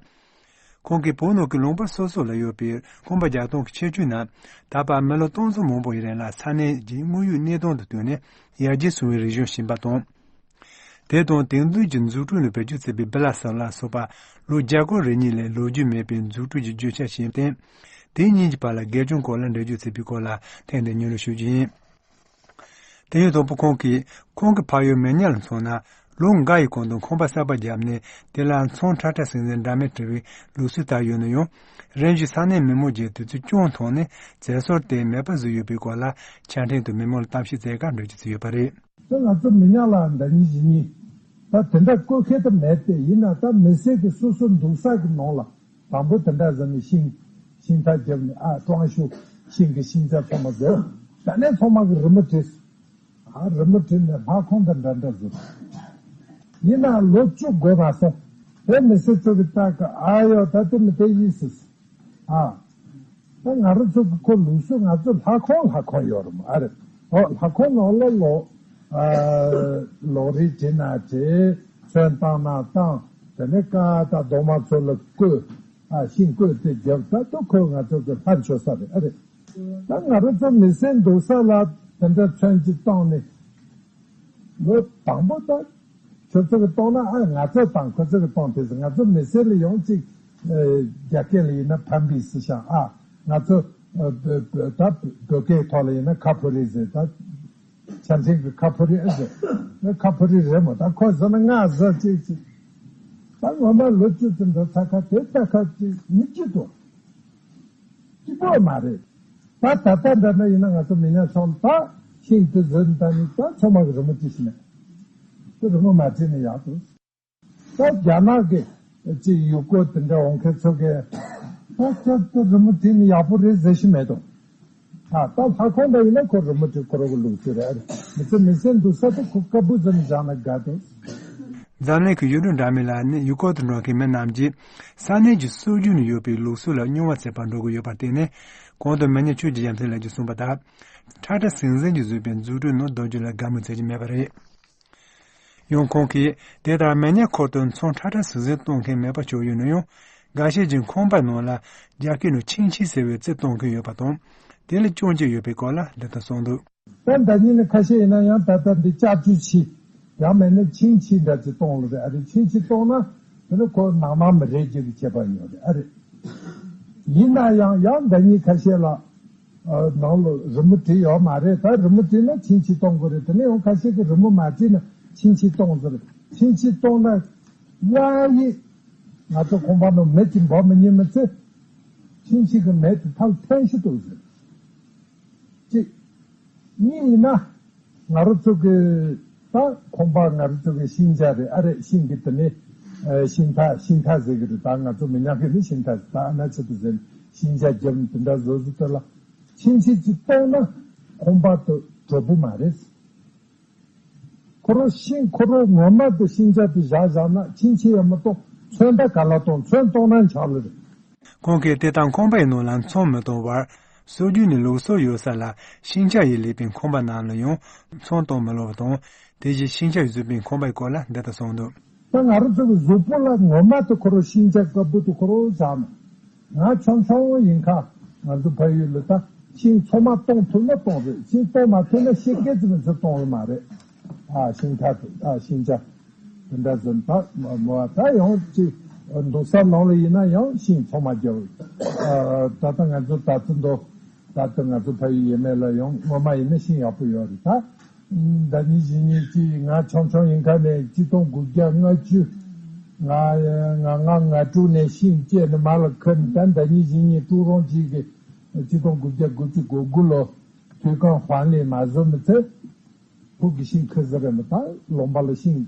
ཁོང་གིས་བོད་ནང་གི་ལུང་པ་སོ་སོ་ལ་ཡོད་པའི་ཁང་པ་རྒྱག་སྟངས་ཀྱི་ཁྱད་ཆོས་རྣམས། ད་བར་མི་ལོ་སྟོང་ཚོ་མང་པོ་ཡི་རིང་ལ་ས་གནས་ཀྱི་དངོས་ཡོད་གནས་སྟངས་དང་བསྟུན་ནས་ཡར་རྒྱས་སོང་བའི་རིག་གཞུང་ཞིག་ཡིན་པ་དང་། དེ་དང་དེང་དུས་ཀྱི་འཛུགས་སྐྲུན་ལ་བེད་སྤྱོད་བྱེད་པའི་བི་ལ་སི་ལ་སོགས་པ་ལོ་བརྒྱ་སྐོར་རེ་གཉིས་ལས་ལོ་རྒྱུས་མེད་པའི་འཛུགས་སྐྲུན་གྱི་རྒྱུ་ཆ་ཞིག་ཡིན་ཏེ། དེ་གཉིས་ཀྱི་བར་ལ་སྒེར་སྐྱོང་སྐོར་ལ་འགྲེལ་བརྗོད་བྱེད་པའི་སྐོར་ལ་ཐེངས་འདིར་སྙན་སྒྲོན་ཞུ་རྒྱུ་ཡིན། དེ་ཡང་དང་པོ་ཁོང་གིས། ཁོང་གི་ཕ་ཡུལ་མི་ཉག་ལ་མཚོན་ན། ལོ་འགའ་ཡི་གོང་དུ་ཁང་པ་གསར་པ་བརྒྱབ་ནས་དེ་ལ་མཚམས་ཁྲ་ཁྲ་ཟིང་ཟིང་འདྲ་མིན་བྲིས་པའི་ལུགས་སྲོལ་དར་ཡོད་ན་ཡང་། རིམ་བཞིན་ས་གནས་མི་མང་གིས་དུས་ཚོད་རྐྱང་ཐུང་ནས་མཛད་སྒོ་དེ་མེད་པ་བཟོས་ཡོད་པའི་སྐོར་ལ་ཆ་འཕྲིན་དུ་མི་མང་ལ་གཏམ་བཤད་མཛད་སྐབས་འགྲེལ་བརྗོད་བྱས་ཡོད་པ་རེད། ད་ང་ཚོ་མི་ཉག་ལ་ཟླ་ཉིན་བཞི་ཉིན་ད་དེ་འདྲ་བཀོལ་མཁན་དུ་མེད་དེ། ཡིན་ན་ད་མི་སེར་གྱི་སོ་སོ་འདུག་ས་གི་ནང་ལ། དང་པོ་དེ་འདྲ་བཟོས་ནས་ཤིང་ཤིང་རྟ་བརྒྱབ་ནས། ཨ། ཀྲོང་ཞུ་ཤིང་གི་ཤིང་ཆ་ཚང་མ་བཟོས། ད་ནས་ཚང་མ་གི་རི་མོ་བྲིས། ཨ། རི་མོ་བྲིས་ནས་ལྷ་ཁང་དང་འདྲ་འདྲ་བཟོས། ཡིན་ནའང་ལོ་བཅུ་འགོར་མ་སོང་། དེ་མི་སེར་ཚོ་གི་ལྟ་གི། ཨ་ཡོ། ད་དེ་མི་དེ་ཡིན་སྲིད། ཨ། ད་ང་རང་ཚོ་གི་ཁོ་ལུགས་སྲོལ། ང་ཚོ་ལྷ་ཁང་ལྷ་ཁང་ཡོད་རེད་མོ། ཨ་རེད། ཨོ། ལྷ་ཁང་ནང་ལ་ལོ། ཨ། ལོ་རས་བྲིས་ན་བྲིས། ཚོན་བཏང་ན་བཏང་། དེ་ནས་ཀ་དང་རྡོག་མ་ཚོ་ལ་བརྐོས། ཨ། ཤིང་བརྐོས་ཏེ་བརྒྱབ། ད་དུ་ཁོ་ང་ཚོ་གི་ལྷ་མཆོད་ས་རེད། ཨ་རེད། ད་ང་རང་ཚོ་མི་སེར་འདུག་ས་ལ་དེ་འདྲ་ཚོན་ཅིག་བཏང་ནས། ལོ་དང་པོ་ད་ཁྱོད་ཚོ་གི་བཏང་ན། ཨ། ང་ཚོ་བཏང་། ཁོ་ཚོ་གི་བཏང་། དེ་ཚོ་ང་ཚོ་མི་སེར་ལ་ཡང་ཅིག་ཨ། རྒྱ་སྐད་ལ་ཡིན་ན་ཕན་པའི་ཟེར་ཤག་ཨ། ང་ཚོ་ཨ། བོད་བོད་ད་བོད་སྐད་ཐོག་ལ་ཡིན་ན་ཁ་ཕོ་རི་ཟེར། ད་ཆ་འཕྲིན་གི་ཁ་ཕོ་རི་ཨེ་ཟེར། ཁ་ཕོ་རི་རེད་མོ། ད་ཁོ་བཟོ་ན་ང་བཟོ་ཅིག་ཅིག་ད་ངོ་མ་ལོ་བཅུ་ཙམ་འགྲོ་ཚར་ཁ་དེ་ལྟ་ཁ་ཅིག་མི་སྐྱིད་དོ། སྐྱིད་པོ་མ་རེད། ད་ད་ལྟ་འདྲ་ན་ཡིན་ན་ང་ཚོ་མི་ཉག་ཚང་ད་ཤིང་དེ་བཟོས་ནས་ད་ནི་ད་ཚང་མ་གི་རི་མོ་ཅིག་ཤི་ནས། དེ་རི་མོ་མ་བྲིས་ནས་ཡག་འདུག་ད་རྒྱ་ནག་གི་ཅིག་ཡུལ་སྐོར་དེ་འདྲ་འོང་མཁན་ཚོ་གི་ ད་ཅག་ཏུ་རི་མོ་བྲིས་ནས་ཡག་པོ་རེད་ཟེར་ཤི་མེད་དོ། ཨ་ད་ལྷ་ཁང་འདྲ་ཡིན་ན་ཁོ་རི་མོ་བྲིས་ཁོ་རང་གི་ལུགས་སྲོལ་རེད། ཨ་རེད། མི་ཚེ་མི་ཚེ་འདུག་ས་དུ་ཁོ་དཀར་པོ་ཙམ་བཞག་ན་དགའ་དོ། འཛམ་གླིང་གི་ཡུལ་གྲུ་འདྲ་མིན་ལ་ནི་ཡུལ་སྐོར་དུ་འགྲོ་མཁན་མི་རྣམས་ཀྱིས་ས་གནས་ཀྱི་སྲོལ་རྒྱུན་ནས་ཡོད་པའི་ལུགས་སྲོལ་ལ་རྙོག་པ་བྱེད་པར་འགྲོ་གི་ཡོད་པར་བརྟེན་ནས། གོང་དུ་མི་ཉག་ཆོས་ཀྱི་ཡ་མཚན་ལགས་ཀྱིས་གསུངས་པ་ལྟར། ཁྲ་ཁྲ་ཟིང་ཟིང་གིས་བཟོས་པའི་རྫུ་འཕྲུལ་ནང་རྡོ་རྗེ་ལ་དགའ་མོས་བྱེད་ཀྱི་མེད་པ་རེད། ཡང་ཁོང་གིས་དེ་ལྟར་མི་ཉག་འཁོར་དུ་ཚོང་ཁྲ་ཁྲ་ཟིང་ཟིང་གཏོང་མཁན་མེད་པ་ཆགས་ཡོད་ན་ཡང་། འགའ་ཤས་ཀྱིས་ཁང་པའི་ནང་ལ་རྒྱ་སྐད་ནང་ཆིང་ཆིང་ཟེར་བའི་རྩི་གཏོང་གི་ཡོད་པ་དང་། དེ་ལ་སྐྱོན་བརྗོད་ཡོད་པའི་སྐོར་ལ་འདི་ལྟར་གསུངས་འདུག། ད་ཟླ་ཉིན་ནི་ཁ་ཤས་ཡིན་ན་ཡང་ད་ལྟ་འདི་ལྕགས་ཀྱུ་ཆི། ཡང་མེད་ན་ཆིང་ཆི་འདྲ་ཅིག་གཏོང་ལ་རེད། ཨ་རེད། ཆིང་ཆི་གཏོང་ན་དེ་ནི་ཁོ་ནང་མ་མི་རེད་ཅེས་ཀྱི་ཁྱད་པར་ཡོད་རེད། ཨ་རེད། ཡིན་ན་ཡང་ཡང་ཟླ་ཉིན་ཁ་ཤས་ལ། ཨ་ནང་ལ་རི་མོ་བྲིས་ཡོད་མ་རེད། ད་རི་མོ་བྲིས་ན་ཆིང་ཆི་གཏོང་དགོས་རེད། དེ་ནས་ཡང་ཁ་ཤས་ཀྱིས་རི་མོ་མ་བྲིས་ན་ཆིང་ཆི་གཏོང་ཟེར། ཆིང་ཆི་གཏོང་ན་ཝ་ཡི་ང་ཚོ་ཁང་པ་ནང་མི་གཅིག་འབབ་མི་ཉན་མི་ཚེ། ཆིང་ཆི་གི་མེ་དེ་ཐལ་འཐེན་ཤི་འདུག་ཟེར། གཅིག། གཉིས་ཡིན་ན། ང་རང་ཚོ་གི་ད་ཁང་པ་ང་རང་ཚོ་གི་ཤིང་ཆ་རེད། ཨ་རེད། ཤིང་གི་དེ་ནི་ཤིང་ཐག་ཤིང་ཐག་ཟེར་གི་རེད། ད་ང་ཚོ་མི་ཉག་གི་ནི་ཤིང་ཐག་ཟེར། ད་ཨ་ན་ཆེད་དུ་ཟེར་ཤིང་ཆ་རྒྱབ་ནས་དེ་འདྲ་བཟོ་བཟོ་དེ་ལ་ཆིང་ཆི་གཅིག་གཏོང་ན་ཁང་པ་དེ་གྲོགས་པོ་མ་རེད། ཁོ་རང་ཤིང་ཁོ་རང་ངོ་མ་དེ་ཤིང་ཆ་དེ་བཞག་བཞག་ན་ཆིང་ཆི་ཡང་མི་གཏོང་། ཚོན་ད་ག་ལ་གཏོང་། ཚོན་གཏོང་ན་འཆག་ལེ་རེད། ཁོང་གིས་དེ་ལྟར་ཁང་པའི་ནང་ལ་ཚོང་མི་གཏོང་བར། སྲོལ་རྒྱུན་ནས་ལུགས་སྲོལ་ཡོད་ས་ལ་ཤིང་ཆ་ཡིས་ལས་པའི་ཁང་པ་རྣམས་ལ་ཡང་ཚོང་གཏོང་མི་ལོ་བ་དང་། དེ་བཞིན་ཤིང་ཆ་ཡིས་བཟོས་པའི་ཁང་པའི་སྐོར་ལ་འདི་ལྟར་གསུངས་འདུག། ད་ང་རང་ཚོ་གི་གཟུགས་པོ་ལ་ངོ་མ་དེ་ཁོ་རང་ཤིང་ཆ་དཀར་པོ་དེ་ཁོ་རང་བཞག་ན། ང་ཆུང་ཆུང་ཡིན་ཁ་ང་ཚོ་ཕ་ཡུལ་ལ་ད་ཤིང་ཚང་མ་གཏོང་ཐུབ་ན་གཏོང་རེད། ཤིང་གཏོང་མ་ཐུབ་ན་ཤིང་སྐད་ཙམ་ཚོ་གཏོང་ལ་མ་རེད། ཨ་ཤིང་ཐག་ཏུ་ཨ་ཤིང་ཆ་དེ་འདྲ་ཟིན་ད་མ་མ་ད་ཡང་ཅིག་འདུག་ས་ནང་ལ་ཡིན་ན་ཡང་ཤིང་ཚང་མ་རྒྱབ། ཨ་ད་ལྟ་ང་ཚོ་ད་ཚོ་འདུག། ད་ལྟ་ང་ཚོ་ཕ་ཡུལ་ཡས་མས་ལ་ཡང་སྔོན་མ་ཡིན་ན་ཤིང་ཡག་པོ་ཡོད་རེད། ད་ཟླ་ཉིན་བཞི་ཉིན་ཅིག་ང་ཆུང་ཆུང་ཡིན་ཁ་ནས་གཅིག་སྟོང་དགུ་བརྒྱ་ལྔ་བཅུ། ང་ང་ང་ང་དྲུག་ནས་ཤིང་བཅད་ནས་མ་ལ་ཁུར་ནས། ད་ཟླ་ཉིན་བཞི་ཉིན་ཀྲུའུ་རོང་གཅིག་གི་གཅིག་སྟོང་དགུ་བརྒྱ་དགུ་བཅུ་གོ་དགུ་ལོ་དུས་གང་ཧྥང་ལི་མ་བཟོ་མི་ཚེ། ཕུག་གི་ཤིང་ཁུ་ཟེར་རེད་མོ། ད་ལུང་པ་ལ་ཤིང་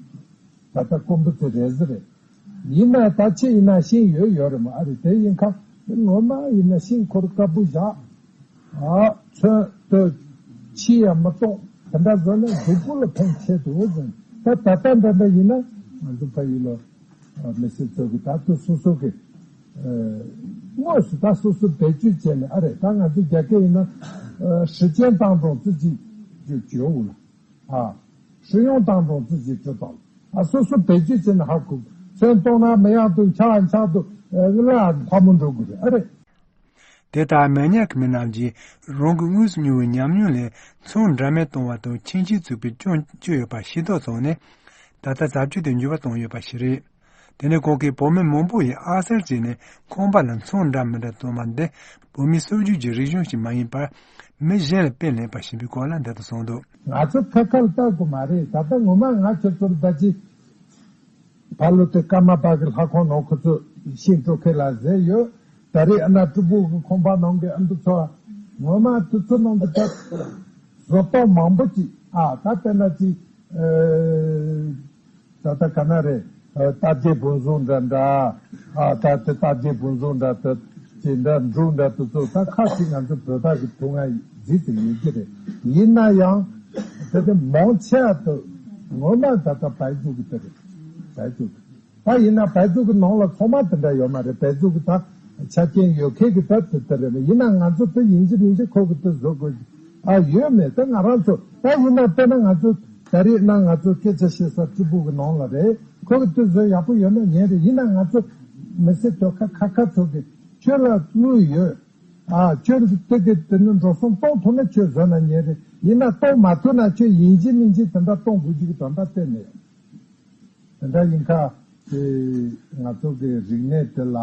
ད་ལྟ་དཀོན་པོ་དེ་རེད་ཟེར་རེད། ཡིན་ན་ད་ཆེ་ཡིན་ན་ཤིང་ཡོད་ཡོད་རེད་མོ། ཨ་རེད། དེ་ཡིན་ཁ་ངོ་མ་ཡིན་ན་ཤིང་ཁོ་ར་དཀར་པོ་བཞག། ཨ་ཚོན་དུ་ཕྱི་ཡང་མི་གཏོང་། དེ་འདྲ་བཟོས་ན་གཟུགས་པོ་ལ་ཕན་ཆེ་འདུག་ཟེར། ད་ད་ལྟ་འདྲ་འདྲ་ཡིན་ན་ང་ཚོ་ཕ་ཡུལ་ལ་མི་སེར་ཚོ་གི་ད་དུ་སོ་སོ་གི་དངོས་སུ་ད་སོ་སོ་བེད་སྤྱོད་བྱས་ནས། ཨ་རེད། ད་ང་ཚོ་རྒྱ་སྐད་ཡིན་ན་时间当中自己就觉悟了། 啊，使用当中自己知道了。 ཨ་སོ་སོ་བེད་སྤྱོད་བྱས་ན་ཧ་གོ། ཚོན་གཏོང་ན་མི་ཡག་འདུག། འཁྱག་འཁྱག་འདུག། ཨ་ལ་ཕ་མོ་འགྲོ་དགོས་རེད། ཨ་རེད། དེ་ལྟར་མི་ཉག་གི་མི་རྣམས་ཀྱིས་རང་གི་དངོས་སུ་མྱོང་བའི་ཉམས་མྱོང་ལས་ཚོང་འདྲ་མིན་གཏོང་བ་དང་ཆིང་ཆིང་བཙུགས་པའི་སྐྱོན་བརྗོད་ཡོད་པ་ཤེས་རྟོགས་བྱུང་ནས། ད་ལྟ་བཟའ་སྤྱོད་དུ་འགྱུར་བ་བཏང་ཡོད་པ་ཞིག་རེད། དེ་ནས་ཁོང་གིས་བོད་མི་མང་པོ་ཡིས་ཨ་གསར་བྱས་ནས་ཁང་པ་ལ་ཚོང་འདྲ་མི་འདྲ་གཏོང་བ་འདི་བོད་མིའི་སྲོལ་རྒྱུན་གྱི་རིག་གཞུང་ཞིག་མ་ཡིན་པར། མི་གཞན་ལ་དཔེ་ལེན་པ་ཞིག་ཡིན་པའི་སྐོར་ལ་འདི་ལྟར་གསུངས་འདུག། ང་ཚོ་ཁ་ཁ་ལ་བལྟ་དགོས་མ་རེད། ད་ལྟ་ངོ་མ་ང་ཁྱེད་ཚོར་ད་ཅི་ཕ་ལོ་དེ་ཀརྨ་པ་གི་ལྷ་ཁང་ནང་ཁོ་ཚོ་ཤིང་སྤྲོ་མཁན་ལ་ཟེར་ཡོད། ད་རེས་ཨ་ན་སྤྲུལ་སྐུ་གི་ཁང་པ་ནང་གི་ཨ་འདུ་ཚོ་ངོ་མ་དུས་ཚོད་ནང་གི་ད་བཟོ་ལྟ་མང་པོ་ཅིག། ཨ་ད་དཔེར་ན་ཅིག། ཨེ། ད་ལྟ་ག་ན་རེད། ཨ་སྟག་རྒྱལ་བོན་ཟུང་འདྲ་འདྲ། ཨ་ད་དེ་སྟག་རྒྱལ་བོན་ཟུང་འདྲ་དེ་ཅི་འདྲ་འབྲུག་འདྲ་དེ་ཚོ་ད་ཁ་ཅིག་ང་ཚོ་བོད་པ་གི་ཐུགས་མངའ་རྫིག་ཏུ་ཡོད་ཀྱི་རེད། ཡིན་ན་ཡང་དེ་དེ་མང་ཆེ་བ་དེ་ངོ་མ་ད་ལྟ་བལ་འབྲུག་གི་དེ་རེད། བལ་འབྲུག་གི། ད་ཡིན་ན་བལ་འབྲུག་གི་ནང་ལ་ཚང་མ་དེ་འདྲ་ཡོད་མ་རེད། བལ་འབྲུག་གི་ད་ཆ་རྐྱེན་ཡོད་མཁན་གི་ད་དེ་ལྟར་རེད། ཡིན་ན་ང་ཚོ་དེ་ཡིན་གཅིག་མིན་གཅིག་ཁོ་གི་དེ་བཟོ་དགོས་ཀྱི་ཨ་ཡོད་མེད་དེ་ང་རང་ཚོ་ད་ཡིན་ན་དཔེར་ན་ང་ཚོ་ད་རེས་ན་ང་ཚོ་སྐད་ཆ་བཤད་ས་སྤྲུལ་སྐུ་གི་ནང་ལ་རེད། ཁོ་གི་དེ་བཟོ་ཡག་པོ་ཡོད་ན་ཉན་རེད། ཡིན་ན་ང་ཚོ་མི་སེར་དོ་ཁ་ཁ་ཁ་ཚོ་གི་ཁྱོད་ལ་བློ་ཡོད། ཨ་ཁྱོད་ཀྱི་དེ་གི་དེ་ནི་འགྲོ་སོང་གཏོང་ཐུབ་ན་ཁྱོད་བཟོ་ན་ཉན་རེད། ཡིན་ན་གཏོང་མ་ཐུབ་ན་ཁྱོད་ཡིན་གཅིག་མིན་གཅིག་དེ་འདྲ་གཏོང་དགོས་ཀྱི་གི་དོན་དག་གཏན་ནས་ཡོད། དེ་འདྲ་ཡིན་ཁ། དེ་ང་ཚོ་གི་རིག་གནས་དེ་ལ་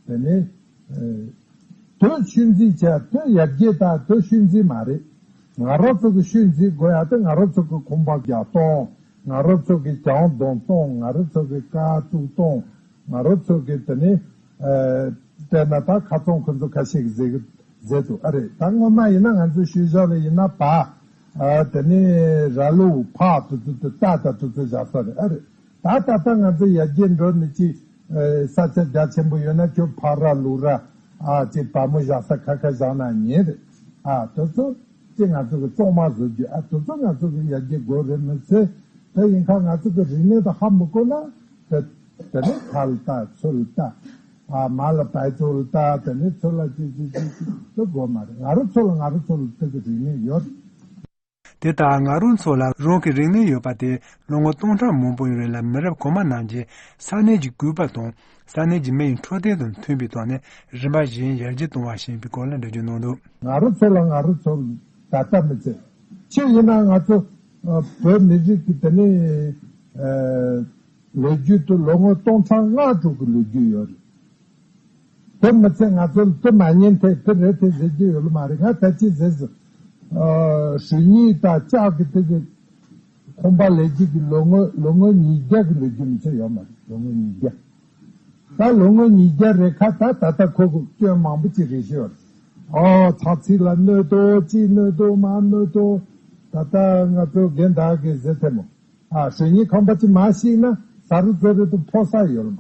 དེ་ནི་ཨེ་དུས་ཆུད་འཛིན་བྱ་དུས་ཡར་རྒྱས་དང་དུས་ཆུད་འཛིན་མ་རེད། ང་རང་ཚོ་གི་ཆུད་འཛིན་དགོས་ཡ་དེ་ང་རང་ཚོ་གི་ཁང་པ་རྒྱག་སྟངས། ང་རང་ཚོ་གི་གྱང་རྡུང་སྟངས། ང་རང་ཚོ་གི་ཀ་བཙུགས་སྟངས། ང་རང་ཚོ་གི་དེ་ནི་ཨེ་དཔེར་ན་ད་ཁ་ཚང་ཁོ་ཚོ་ཁ་ཤས་ཀྱི་ཟེར་གི་ཟེར་འདུག། ཨ་རེད། ད་སྔོན་མ་ཡིན་ན་ང་ཚོའི་ཤུལ་བཞག་ལ་ཡིན་ན་བ། ཨ་དེ་ནས་ར་ལུག་ཕག་དེ་ཚོ་དེ་རྟ་དང་དེ་ཚོ་བཞག་ས་རེད། ཨ་རེད། ད་ད་ལྟ་ང་ཚོ་ཡར་རྒྱས་འགྲོ་ནས་ཅི། ཨེ་ས་ཆ་རྒྱ་ཆེན་པོ་ཡོད་ན་ཁྱོད་ཕག་ར་ལུག་ར། ཨ་ཅེ་བ་མོ་བཞག་ས་ཁ་ཁ་བཞག་ན་ཉན་རེད། ཨ་དེ་ཚོ་ཅེ་ང་ཚོ་གི་གཙང་མ་བཟོ་རྒྱུ། ཨ་དེ་ཚོ་ང་ཚོ་གི་ཡར་རྒྱས་དགོས་རེད་མི་ཚེ། དེ་ཡིན་ཁ་ང་ཚོ་གི་རིག་གནས་དང་ཧ་མི་གོ་ན། དེ་དེ་ནི་ཁ་ལ་ལྟ། ཚུར་ལྟ། ཨ་མ་ལ་བའི་ཚུར་ལྟ། དེ་ནི་ཚུར་ལ་ཅི་ཅི་ཅི་ཅི་དེ་དགོས་མ་རེད། ང་རང་ཚོ་ལ་ང་རང་ཚོ་ལ་དེ་གི་རིག་གནས་ཡོད། དེ་ལྟར་ང་རང་ཚོ་ལ་རང་གི་རིག་གནས་ཡོད་པ་དེ་ལོ་ངོ་སྟོང་ཕྲག་མང་པོའི་རིང་ལ་མི་རབས་གོང་མ་རྣམས་ཀྱིས་ས་གནས་ཀྱི་སྐུད་པ་དང་ས་གནས་ཀྱི་མི་ཡི་འཕྲོད་བསྟེན་དང་མཐུན་པའི་ཐོག་ནས་རིམ་པ་བཞིན་ཡར་རྒྱས་གཏོང་བ་ཞེས་པའི་སྐོར་ལ་འགྲེལ་བརྗོད་གནང་འདུག། ང་རང་ཚོ་ལ་ང་རང་ཚོ་ད་ལྟ་མི་ཚེ་ཆེ་ཡིན་ན་ང་ཚོ་ཨ་བོད་མི་རིགས་ཀྱི་དེ་ནས་ཨ་ལོ་རྒྱུས་དེ་ལོ་ངོ་སྟོང་ཕྲག་ལྔ་དྲུག་གི་ལོ་རྒྱུས་ཡོད་རེད། དེ་མི་ཚད་ང་ཚོ་ལ་དེ་མ་ཉན་ཐེ་དེ་རེད་དེ་ཟེར་རྒྱུ་ཡོད་ལ་མ་རེད། ང་ད་ཅི་ཟེར་ཟེར། ཨ་གཞོན་ཉིད་དང་ལྕགས་ཀྱི་དེ་གི་ཁང་པ་ལས་རྒྱུ་གི་ལོ་ངོ་ལོ་ངོ་ཉིས་བརྒྱ་གི་ལོ་རྒྱུས་མི་ཚད་ཡོད་མ་རེད། ལོ་ངོ་ཉིས་བརྒྱ། ད་ལོ་ངོ་ཉིས་བརྒྱ་རེད་ཁ། ད་ད་ལྟ་ཁོ་གི་སྐྱོན་མང་པོ་ཅིག་རེད་ཤོད། ཨོ་ཚ་ཚིག་ལ་གནོད་དོ་ཅི་གནོད་དོ་མ་གནོད་དོ། ད་ལྟ་ང་ཚོ་རྒན་བདག་གི་ཟེར་ཐེ་མོ། ཨ་གཞོན་ཉིད་ཁང་པ་ཅིག་མ་ཞིག་ན་ཟ་རུ་ཟ་རུ་དུ་ཕོ་ས་ཡོད་མ།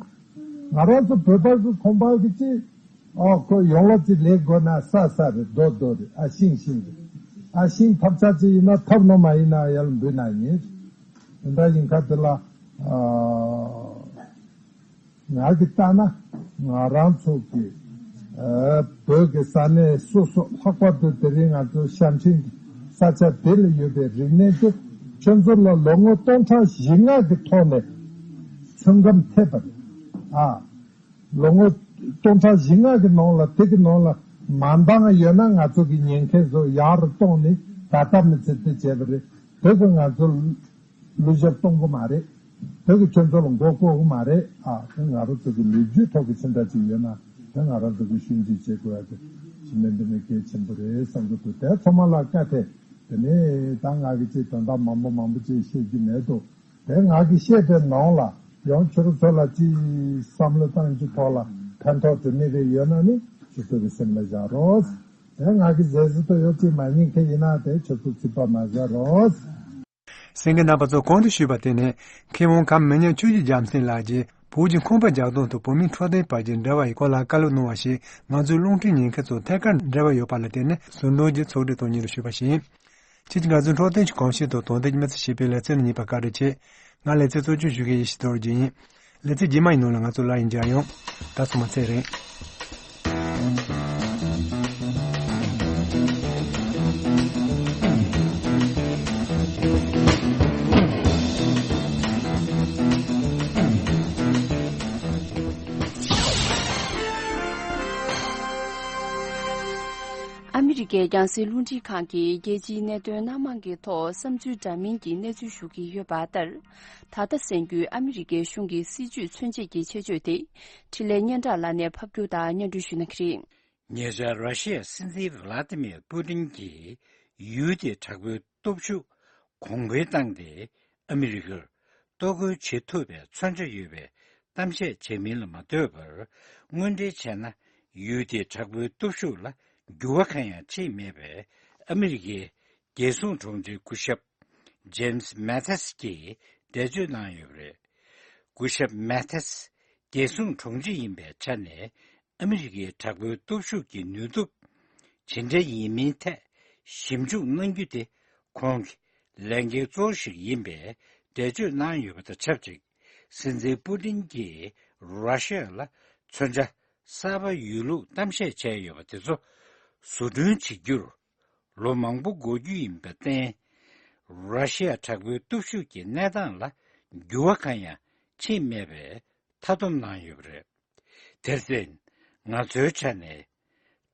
ང་རང་ཚོ་བོད་པ་གི་ཁང་པ་གི་ཅིག་ཨོ་ཁོ་ཡོང་ལོ་ཅིག་ལས་དགོས་ན་ས་ས་རེད། རྡོ་རྡོ་རེད། ཨ་ཤིང་ཤིང་རེད། ཨ་ཤིང་ཐབ་ཆ་ཅིག་ཡིན་ན་ཐབ་ནོ་མ་ཡིན་ན་ཡར་འབུད་ན་ཉེ། དེ་འདྲ་ཡིན་ཁ་དེ་ལ་ཨ། ང་གིས་ལྟ་ན་ང་རང་ཚོ་གི་ཨ་བོད་ཀྱི་ས་གནས་སོ་སོ་ལྷག་པར་དུ་དེ་རིང་ང་ཚོ་ཞབས་འཕྲིན་གྱི་ས་ཆ་དེ་ལ་ཡོད་པའི་རིག་གནས་དེ་ཁྱོད་ཚོ་ལ་ལོ་ངོ་སྟོང་ཕྲག་བཞི་ལྔ་གི་ཐོག་ནས་ཚོད་བགམ་ཐེབས་པ་རེད། ཨ་ལོ་ངོ་སྟོང་ཕྲག་བཞི་ལྔ་གི་ནང་ལ་དེ་གི་ནང་ལ་མ་འདང་ཡོད་ན་ང་ཚོ་གི་ཉེན་ཁ་བཟོ་ཡག་རུ་གཏོང་ནས་ད་ལྟ་མི་ཚེ་དེ་བྱས་པ་རེད། དེ་གི་ང་ཚོ་ལ་གླུ་ཞབས་གཏོང་གི་མ་རེད། དེ་གི་ཁྱོད་ཚོ་ལ་མགོ་སྐོར་གི་མ་རེད། ཨ་དེ་ང་རང་ཚོ་གི་ལོ་རྒྱུས་ཐོག་གི་ཕྱི་འདྲ་ཅིག་ཡོད་ན་དེ་ང་རང་ཚོ་གི་ཤུལ་འཛིན་བྱེད་དགོས་ཡ་དེ་ཤི་མེད་འདི་ནས་གལ་ཆེན་པོ་རེད་བསམ་གི་འདུག། དེ་ཚང་མ་ལ་བཀའ་ཐེ། དེ་ནས་ད་ང་གི་ཅིག་དོན་དག་མང་པོ་མང་པོ་ཅིག་བཤད་རྒྱུ་མེད་འདུག། དེ་ང་གི་བཤད་པའི་ནང་ལ་ཡང་ཁྱོད་ཚོ་ལ་ཅིག་བསམ་བློ་བཏང་རྒྱུ་ཐོག་ལ་ཕན་ཐོགས་འགྲོ་ནི་རེ་ཡོད་ན་ནི་ཁྱོད་ཚོ་གི་སེམས་ལ་བཞག་རོགས། དེ་ང་གི་ཟས་ཟི་ཏོ་ཡོད་ཅིག་མ་ཉན་མཁན་ཡིན་ན་དེ་ཁྱོད་ཚོ་ཚིག་པ་མ་ཟ་རོགས། གསན་མཁན་རྣམ་པ་ཚོ་གོང་དུ་ཞུས་པ་དེ་ནི་མཁས་དབང་གམ་མི་ཉག་ཆོས་ཀྱི་རྒྱལ་མཚན་ལགས་ཀྱིས་བོད་ཀྱི་ཁང་པ་རྒྱག་སྟངས་དང་བོད་མིའི་འཕྲོད་བསྟེན་བར་གྱི་འབྲེལ་བ་ཡི་སྐོར་ལ་བཀའ་སློབ་གནང་བ་ཞིག་ང་ཚོའི་རླུང་འཕྲིན་ཉན་མཁན་ཚོ་ཐད་ཀར་འབྲེལ་བ་ཡོད་པ་ལ་བརྟེན་ནས་ཟུར་འདོན་གྱིས་ཚོགས་སྒྲིག་ཐོག་སྙན་སྒྲོན་ཞུས་པ་ཞིག་ཡིན། ཁྱེད་ཀྱིས་ང་ཚོའི་འཕྲོད་བསྟེན་གྱི་གོམས་གཤིས་དང་དོན་ལྡན་གྱི་མི་ཚེ་ཞེས་པའི་ལེ་ཚན་ལ་ཉན་པར་བཀའ་དྲིན་ཆེ། ང་ལེ་ཚན་གཙོ་སྐྱོང་ཞུ་མཁན་ཡེ་ཤེས་རྡོ་རྗེ་ཡིན། ལེ་ཚན་རྗེས་མ་ཡི་ནང་ལ་ང་ཚོ་སླར་ཡང་མཇལ་ཡོང་། ད་སོ་མ་ཚེ་རིང་། ཨ་མི་རི་ཀའི་རྒྱང་སྲིང་རླུང་འཕྲིན་ཁང་གིས་རྒྱལ་སྤྱིའི་གནད་དོན་སྣ་མང་གི་ཐོག་བསམ་ཚུལ་འདྲ་མིན་གྱི་གནས་ཚུལ་ཞུ་གི་ཡོད་པ་ལྟར། ད་ལྟ་གསན་རྒྱུའི་ཨ་མི་རི་ཀའི་གཞུང་གི་སྲིད་ཇུས་མཚོན་བྱེད་ཀྱི་ཆེད་བརྗོད་དེ། འཕྲིན་ལས་སྙན་གྲགས་ལགས་ནས་ཕབ་སྒྱུར་དང་སྙན་སྒྲོན་ཞུ་གནང་གི་རེད། ཉེ་ཆར་ར་ཤི་ཡའི་སྲིད་འཛིན་ཝ་ལ་ཏི་མིར་པུ་ཏིན་གྱིས་ཡུལ་དེའི་དྲག་པོའི་སྟོབས་ཤུགས་གོང་འཕེལ་བཏང་སྟེ། ཨ་མི་རི་ཀར་གཏོར་རྒོལ་བྱེད་ཐུབ་པའི་མཚོན་ཆ་ཡོད་པའི་གཏམ་བཤད་བྱས་མིན་ལ་མ་ལྟོས་པར། དངོས་འབྲེལ་བྱས་ན། ཡུལ་དེའི་དྲག་པོའི་སྟོབས་ཤུགས་ལ་འགྱུར་བ་གང་ཡང་ཕྱིན་མེད་པའི་ཨ་མི་རི་ཀའི་རྒྱལ་སྲུང་དྲུང་ཆེ་སྐུ་ཞབས་ཇེམ་སི་མེ་ཐིས་ཀྱིས་འགྲེལ་བརྗོད་གནང་ཡོད་པ་རེད། སྐུ་ཞབས་མེ་ཐིས་རྒྱལ་སྲུང་དྲུང་ཆེ་ཡིན་པའི་ཆ་ནས། ཨ་མི་རི་ཀའི་དྲག་པོའི་སྟོབས་ཤུགས་ཀྱི་ནུས་སྟོབས་ཇི་འདྲ་ཡིན་མིན་ཐད་ཞིབ་འཇུག་གནང་རྒྱུ་དེ་ཁོང་གི་ལས་འགན་གཙོ་བོ་ཞིག་ཡིན་པའི་འགྲེལ་བརྗོད་གནང་ཡོད་པ་དང་ཆབས་ཅིག། སྲིད་འཛིན་པུ་ཏིན་གྱིས་ར་ཤི་ཡ་ལ་མཚོན་ཆ་གསར་པ་ཡོད་ལུགས་གཏམ་བཤད་བྱས་ཡོད་པ་དེ་ཚོ་བཟོ་སྐྲུན་བྱེད་རྒྱུར་ལོ་མང་པོ་འགོར་རྒྱུ་ཡིན་པར་བརྟེན། ར་ཤི་ཡ་དྲག་པོའི་སྟོབས་ཤུགས་ཀྱི་གནས་སྟངས་ལ་འགྱུར་བ་གང་ཡང་ཕྱིན་མེད་པའི་མཐའ་སྡོམ་གནང་ཡོད་པ་རེད། དེར་བརྟེན། ང་ཚོའི་ཆ་ནས་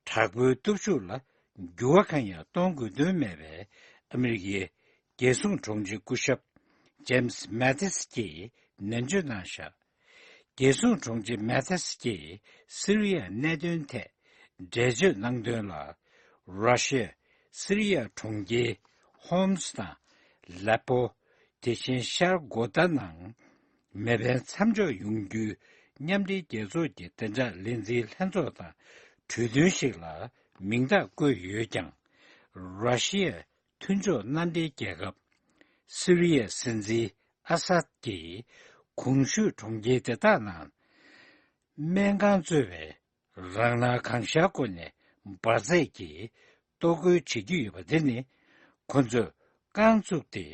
དྲག་པོའི་སྟོབས་ཤུགས་ལ་འགྱུར་བ་གང་ཡང་གཏོང་དགོས་དོན་མེད་པའི་ཨ་མི་རི་ཀའི་རྒྱལ་སྲུང་དྲུང་ཆེ་སྐུ་ཞབས་ཇེམ་སི་མེ་ཐིས་ཀྱིས་ནན་བརྗོད་གནང་བཞག། རྒྱལ་སྲུང་དྲུང་ཆེ་མེ་ཐིས་ཀྱིས་སི་རི་ཡའི་གནད་དོན་ཐད་འགྲེལ་བརྗོད་གནང་དོན་ལ། ར་ཤི་ཡ་སི་རི་ཡ་གྲོང་ཁྱེར་ཧོམ་སི་དང་ལེ་པོ། དེ་བཞིན་ཤར་གོ་ཏཱ་ནང་མེ་འཕེན་མཚམས་འཇོག་ཡོང་རྒྱུའི་མཉམ་འབྲེལ་རྒྱལ་ཚོགས་ཀྱི་བདེ་འཇགས་ལས་འཛིན་ལྷན་ཚོགས་དང་གྲོས་མཐུན་ཞིག་ལ་མིང་རྟགས་བཀོད་ཡོད་ཀྱང་། ར་ཤི་ཡའི་མཐུན་ཕྱོགས་མནའ་འབྲེལ་རྒྱལ་ཁབ་སི་རི་ཡའི་སྲིད་འཛིན་ཨ་སཱད་ཀྱིས་གོང་ཞུས་གྲོང་ཁྱེར་དེ་དག་ནང་སྨན་ཁང་གཙོས་པའི་ རང་སྣང་གང་ཤར་སྒོ་ནས་འབར་རྫས་ཀྱིས་གཏོར་རྒོལ་བྱེད་ཀྱི་ཡོད་པ་དེ་ནི། ཁོ་ཚོས་རྐང་བཙུགས་ཏེ་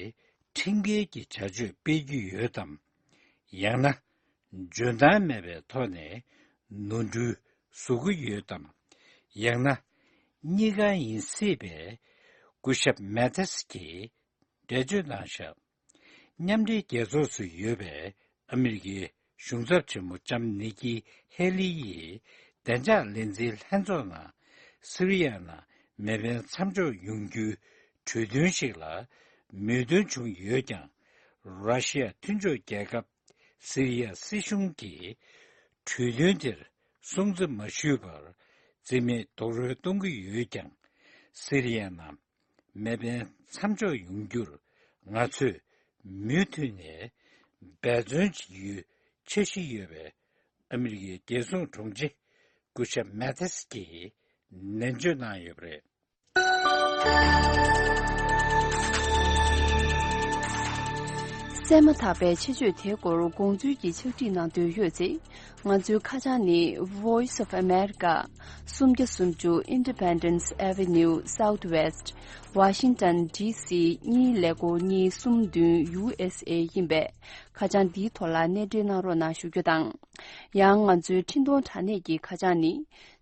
ཁྲིམས་འགལ་གྱི་བྱ་སྤྱོད་སྤེལ་གྱི་ཡོད་དམ། ཡང་ན། འཇོན་ཐང་མེད་པའི་ཐོག་ནས་ནོར་འཁྲུལ་བཟོ་གི་ཡོད་དམ། ཡང་ན། གཉིས་ཀ་ཡིན་སྲིད་པའི་སྐུ་ཞབས་མེ་ཐེས་ཀྱིས་འགྲེལ་བརྗོད་གནང་བཞག་མཉམ་འབྲེལ་རྒྱལ་ཚོགས་སུ་ཡོད་པའི་ཨ་མི་རི་ཀའི་གཞུང་ཚབ་ཆེན་མོ་ལྕམ་ནི་ཀི་ཧེ་ལི་ཡིས་བདེ་འཇགས་ལས་འཛིན་ལྷན་ཚོགས་ནང་སི་རི་ཡ་ནང་མེ་འཕེན་མཚམས་འཇོག་ཡོང་རྒྱུའི་གྲོས་མཐུན་ཞིག་ལ་མོས་མཐུན་བྱུང་ཡོད་ཀྱང་། ར་ཤི་ཡ་མཐུན་ཕྱོགས་རྒྱལ་ཁབ་སི་རི་ཡ་སྲིད་གཞུང་གིས་གྲོས་མཐུན་དེར་སྲུང་བརྩི་མ་ཞུས་པར་རྩིས་མེད་རྡོག་རོལ་གཏོང་གི་ཡོད་ཀྱང་། སི་རི་ཡ་ནང་མེ་འཕེན་མཚམས་འཇོག་ཡོང་རྒྱུར་ང་ཚོས་མུ་མཐུད་ནས་འབད་བརྩོན་བྱེད་རྒྱུའི་འཆར་གཞི་ཡོད་པའི་ཨ་མི་རི་ཀའི་རྒྱལ་སྲུང་དྲུང་ཆེ་སྐུ་ཞབས་མེ་ཐེས་ཀྱིས་ནན་བརྗོད་གནང་ཡོད་པ་རེད། གསན་མ་ཐག་པའི་ཆེད་བརྗོད་དེའི་སྐོར་དགོངས་ཚུལ་གྱི་ཕྱག་བྲིས་གནང་འདོད་ཡོད་ཚེ། ང་ཚོའི་ཁ་བྱང་ནི། Voice of America། སུམ་བརྒྱ་སུམ་ཅུ་Independence Avenue Southwest། Washington D C གཉིས་ཀླད་ཀོར་གཉིས་གསུམ་བདུན་U S A ཡིན་པས། ཁ་བྱང་འདིའི་ཐོག་ལ་གནས་འབྲེལ་གནང་རོགས་གནང་ཞུ་རྒྱུ་དང་། ཡང་ང་ཚོའི་འཕྲིན་གཏོང་དྲ་གནས་ཀྱི་ཁ་བྱང་ནི།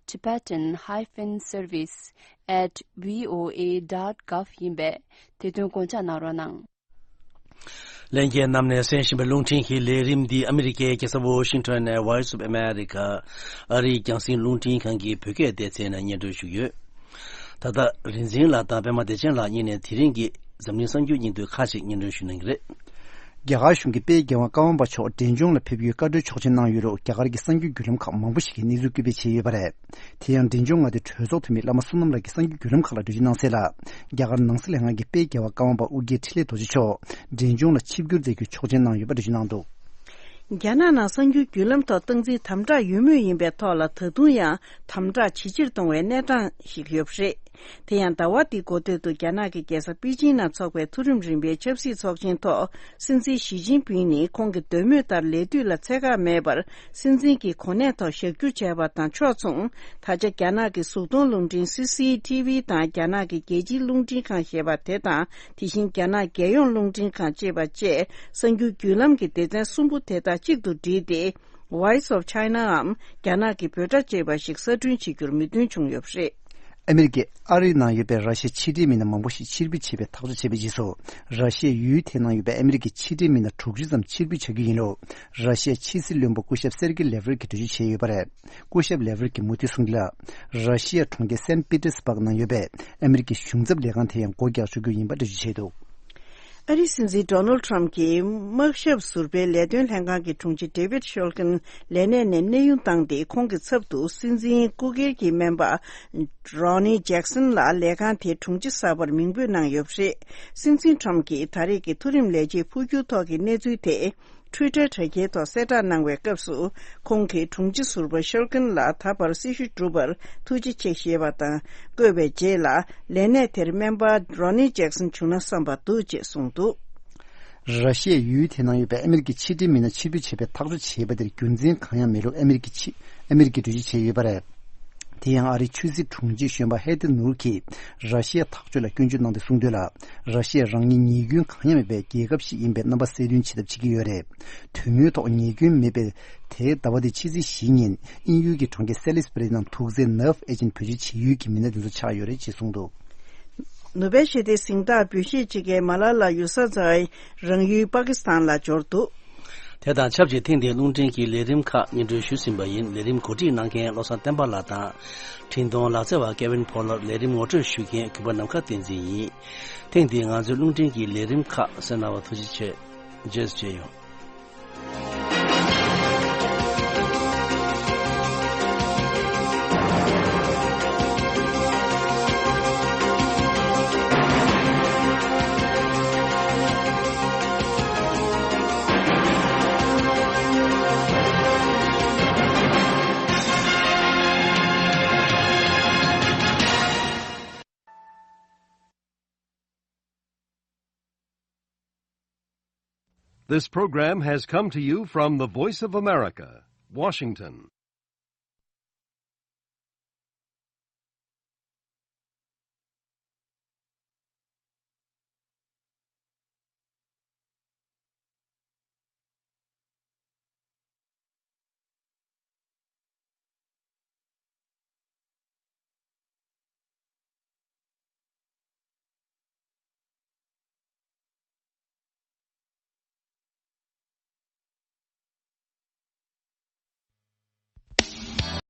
Tibetan hyphen service at V O A dot gov ཡིན་པས། དེ་དོན་དགོངས་འཇགས་གནང་རོགས་གནང་། ལྷན་རྒྱས་རྣམས་ནས་གསན་བཞིན་པའི་རླུང་འཕྲིན་གྱི་ལས་རིམ་འདི་ཨ་མི་རི་ཀའི་རྒྱལ་ས་ཝོ་ཤིང་ཊོན་ནས་Voice of America ཨ་རིའི་རྒྱང་སྲིང་རླུང་འཕྲིན་ཁང་གི་བོད་སྐད་སྡེ་ཚན་ནས་སྙན་སྒྲོན་ཞུ་གི་ཡོད། ད་ལྟ་རིག་འཛིན་ལགས་དང་པད་མ་བདེ་ཆེན་ལགས་གཉིས་ནས་དེ་རིང་གི་འཛམ་གླིང་གསར་འགྱུར་སྙིང་བསྡུས་ཁག་ཅིག་སྙན་སྒྲོན་ཞུ་གནང་གི་རེད། རྒྱ་གར་གཞུང་གིས་དཔལ་རྒྱལ་བ་ཀ་ཝང་པ་མཆོག་འབྲས་ལྗོངས་ལ་ཕེབས་རྒྱུའི་བཀའ་འཁྲོལ་ཆོག་མཆན་གནང་ཡོད་རུང་། རྒྱ་གར་གྱི་གསར་འགྱུར་བརྒྱུད་ལམ་ཁག་མང་པོ་ཞིག་གིས་གནས་ཚུལ་སྐུལ་སྤེལ་བྱས་ཡོད་པ་རེད། དེ་ཡང་འབྲས་ལྗོངས་མངའ་སྡེའི་གྲོས་ཚོགས་འཐུས་མི་བླ་མ་བསོད་ནམས་ལགས་ཀྱིས་གསར་འགྱུར་བརྒྱུད་ལམ་ཁག་ལ་འགྲེལ་བརྗོད་གནང་གསལ་ལ། རྒྱ་གར་ནང་སྲིད་ལྷན་ཁང་གིས་དཔལ་རྒྱལ་བ་ཀ་ཝང་པ་ཨོ་རྒྱན་འཕྲིན་ལས་རྡོ་རྗེ་མཆོག་འབྲས་ལྗོངས་ལ་ཆིབས་བསྒྱུར་མཛད་རྒྱུའི་ཆོག་མཆན་གནང་ཡོད་པ་འགྲེལ་བརྗོད་གནང་འདུག། རྒྱ་ནག་ནང་གསར་འགྱུར་བརྒྱུད་ལམ་ཐོག་སྟངས་འཛིན་དམ་དྲག་ཡོད་མུས་ཡིན་པའི་ཐོག་ལ། ད་དུང་ཡང་དམ་དྲག་ཇེ་ཆེར་གཏོང་བའི་གནས་སྟངས་ཤིག་ཡོད་པ་རེད། དེ་ཡང་ཟླ་བ་འདིའི་འགོ་སྟོད་དུ་རྒྱ་ནག་གི་རྒྱལ་ས་པེ་ཅིང་ནང་འཚོགས་པའི་མཐོ་རིམ་རིམ་པའི་ཆབ་སྲིད་ཚོགས་ཆེན་ཐོག་སྲིད་འཛིན་ཞི་ཅིན་ཕིང་ནི་ཁོང་གི་འདོད་མོས་ལྟར་ལས་དུས་ལ་འཚོལ་ཁག་མེད་པར་སྲིད་འཛིན་གྱི་གོ་གནས་ཐོག་ཞབས་བསྐྱུར་བྱས་པ་དང་ཕྱོགས་མཚུངས། ད་ཆ་རྒྱ་ནག་གི་གཟུགས་མཐོང་རླུང་འཕྲིན་C C T V དང་རྒྱ་ནག་གི་རྒྱལ་སྤྱིའི་རླུང་འཕྲིན་ཁང་ཞེས་པ་དེ་དང་། དེ་བཞིན་རྒྱ་ནག་རྒྱལ་ཡོངས་རླུང་འཕྲིན་ཁང་ཅེས་པ་བཅས་གསར་འགྱུར་བརྒྱུད་ལམ་གྱི་སྡེ་ཚན་གསུམ་པོ་དེ་དག་གཅིག་ཏུ་སྒྲིལ་ཏེ། Voice of China འམ་རྒྱ་ནག་གི་བོད་སྒྲ་ཅེས་པ་ཞིག་གསར་སྐྲུན་བྱེད་རྒྱུར་མོས་མཐུན་བྱུང་ཡོད་པ་རེད། ཨ་མི་རི་ཀས་ཨ་རིའི་ནང་ཡོད་པའི་ར་ཤི་ཡའི་ཕྱི་འབྲེལ་མི་སྣ་མང་པོ་ཞིག་ཕྱིར་འབུད་བྱས་པའི་ཐག་གཅོད་བྱས་པའི་རྗེས་སུ། ར་ཤི་ཡའི་ཡུལ་དེའི་ནང་ཡོད་པའི་ཨ་མི་རི་ཀའི་ཕྱི་འབྲེལ་མི་སྣ་དྲུག་ཅུ་ཙམ་ཕྱིར་འབུད་བྱ་རྒྱུ་ཡིན་ལུགས། ར་ཤི་ཡའི་ཕྱི་སྲིད་བློན་པོ་སྐུ་ཞབས་སེར་གེ་ལེ་ཝ་རོབ་ཀྱིས་འགྲེལ་བརྗོད་བྱས་ཡོད་པ་རེད། སྐུ་ཞབས་ལེ་ཝ་རོབ་ཀྱིས་མུ་མཐུད་གསུངས་དོན་ལ། ར་ཤི་ཡའི་གྲོང་ཁྱེར་སན་པི་ཏེར་སྦག་ནང་ཡོད་པའི་ཨ་མི་རི་ཀའི་གཞུང་ཚབ་ལས་ཁང་དེ་ཡང་སྒོ་རྒྱག་ཆོག་རྒྱུ་ཡིན་པ་འགྲེལ་བརྗོད་བྱས་འདུག། ཨ་རིའི་སྲིད་འཛིན་ཌོ་ནལ་ཊམ་གྱིས་དམག་ཞབས་ཟུར་པའི་ལས་དོན་ལྷན་ཁང་གི་དྲུང་ཆེ་ཌེ་ཝིད་ཤོལ་ཀིན་ལས་གནས་ནས་གནས་དབྱུང་བཏང་སྟེ། ཁོང་གི་ཚབ་ཏུ་སྲིད་འཛིན་སྐུ་སྒེར་གྱི་སྨན་པ་རོ་ནི་ཇེག་སན་ལ་ལས་ཁང་དེའི་དྲུང་ཆེ་གསར་པར་མིང་འབོད་གནང་ཡོད་པ་རེད། སྲིད་འཛིན་ཊམ་གྱིས་ད་རེས་ཀྱི་མཐོ་རིམ་ལས་བྱེད་འཕོ་འགྱུར་ཐོག་གི་གནས་ཚུལ་དེ། ཊུའི་ཊར་དྲ་རྒྱའི་ཐོག་གསལ་བསྒྲགས་གནང་བའི་སྐབས་སུ། ཁོང་གིས་དྲུང་ཆེ་ཟུར་པ་ཤོལ་ཀིན་ལ་ད་བར་སྲི་ཞུ་བསྒྲུབས་པར་ཐུགས་རྗེ་ཆེ་ཞེས་པ་དང་བཀོད་པའི་རྗེས་ལ། ལས་གནས་དེར་སྨན་པ་རོ་ནི་ཇེག་སན་བྱུང་ན་བསམ་པ་འདུག་ཅེས་གསུངས་འདུག། ར་ཤི་ཡའི་ཡུལ་དེའི་ནང་ཡོད་པའི་ཨ་མི་རི་ཀའི་ཕྱི་འབྲེལ་མི་སྣ་ཕྱིར་འབུད་བྱས་པའི་ཐག་གཅོད་བྱས་པ་དེར་རྒྱུ་མཚན་གང་ཡང་མེད་ལུགས་ཨ་མི་རི་ཀའི་ཕྱི་ཨ་མི་རི་ཀས་འགྲེལ་བརྗོད་བྱས་ཡོད་པ་རེད། དེ་ཡང་ཨ་རིའི་ཆོས་སྲིད་དྲུང་ཆེ་གཞོན་པ་ཧེ་ཐི་ནུར་གྱིས་ར་ཤི་ཡའི་ཐག་གཅོད་ལ་སྐྱོན་བརྗོད་གནང་སྟེ་གསུངས་དོན་ལ། ར་ཤི་ཡ་རང་ཉིད་ཉེས་སྐྱོན་གང་ཡང་མེད་པའི་རྒྱལ་ཁབ་ཞིག་ཡིན་པའི་རྣམ་པ་གསལ་སྟོན་བྱེད་ཐབས་བྱེད་ཀྱི་ཡོད་རེད། དོན་དངོས་ཐོག་ཉེས་སྐྱོན་མེད་པའི་དེ་ཟླ་བ་འདིའི་ཕྱི་ཚེས་བཞི་ཉིན་དབྱིན་ཡུལ་གྱི་གྲོང་ཁྱེར་སེ་ལི་སི་བྷི་རི་ནང་ཐུག་རྫས་ནབ་ཨེ་ཅན་བེད་སྤྱོད་བྱེད་ཡུལ་གྱི་མི་སྣ་དེ་ཚོ་ཆགས་ཡོད་རེད་ཅེས་གསུངས་འདུག། ནོ་བེལ་ཞི་བདེའི་གཟེངས་རྟགས་འབུལ་བཞེས་བྱེད་མཁན་མ་ལ་ལ་ཡུ་ས་ཛའི་རང་ཡུལ་པ་ཀི་སི་ཐན་ལ་འབྱོར་འདུག། དེ་དང་ཆབས་ཅིག་ཐེངས་འདིའི་རླུང་འཕྲིན་གྱི་ལས་རིམ་ཁག་སྙན་སྒྲོན་ཞུས་ཟིན་པ་ཡིན། ལས་རིམ་གོ་སྒྲིག་གནང་མཁན་བློ་བཟང་བསྟན་པ་ལགས་དང་། འཕྲིན་གཏོང་ལག་རྩལ་བ་ཀེ་ཝིན་ཕོ་ལར། ལས་རིམ་ངོ་སྤྲོད་ཞུ་མཁན་གུས་པ་ནམ་མཁའ་བསྟན་འཛིན་ཡིན། ཐེངས་འདིའི་ང་ཚོའི་རླུང་འཕྲིན་གྱི་ལས་རིམ་ཁག་གསན་གནང་བར་ཐུགས་རྗེ་ཆེ། རྗེས་སུ་མཇལ་ཡོང་། This program has come to you from the Voice of America, Washington.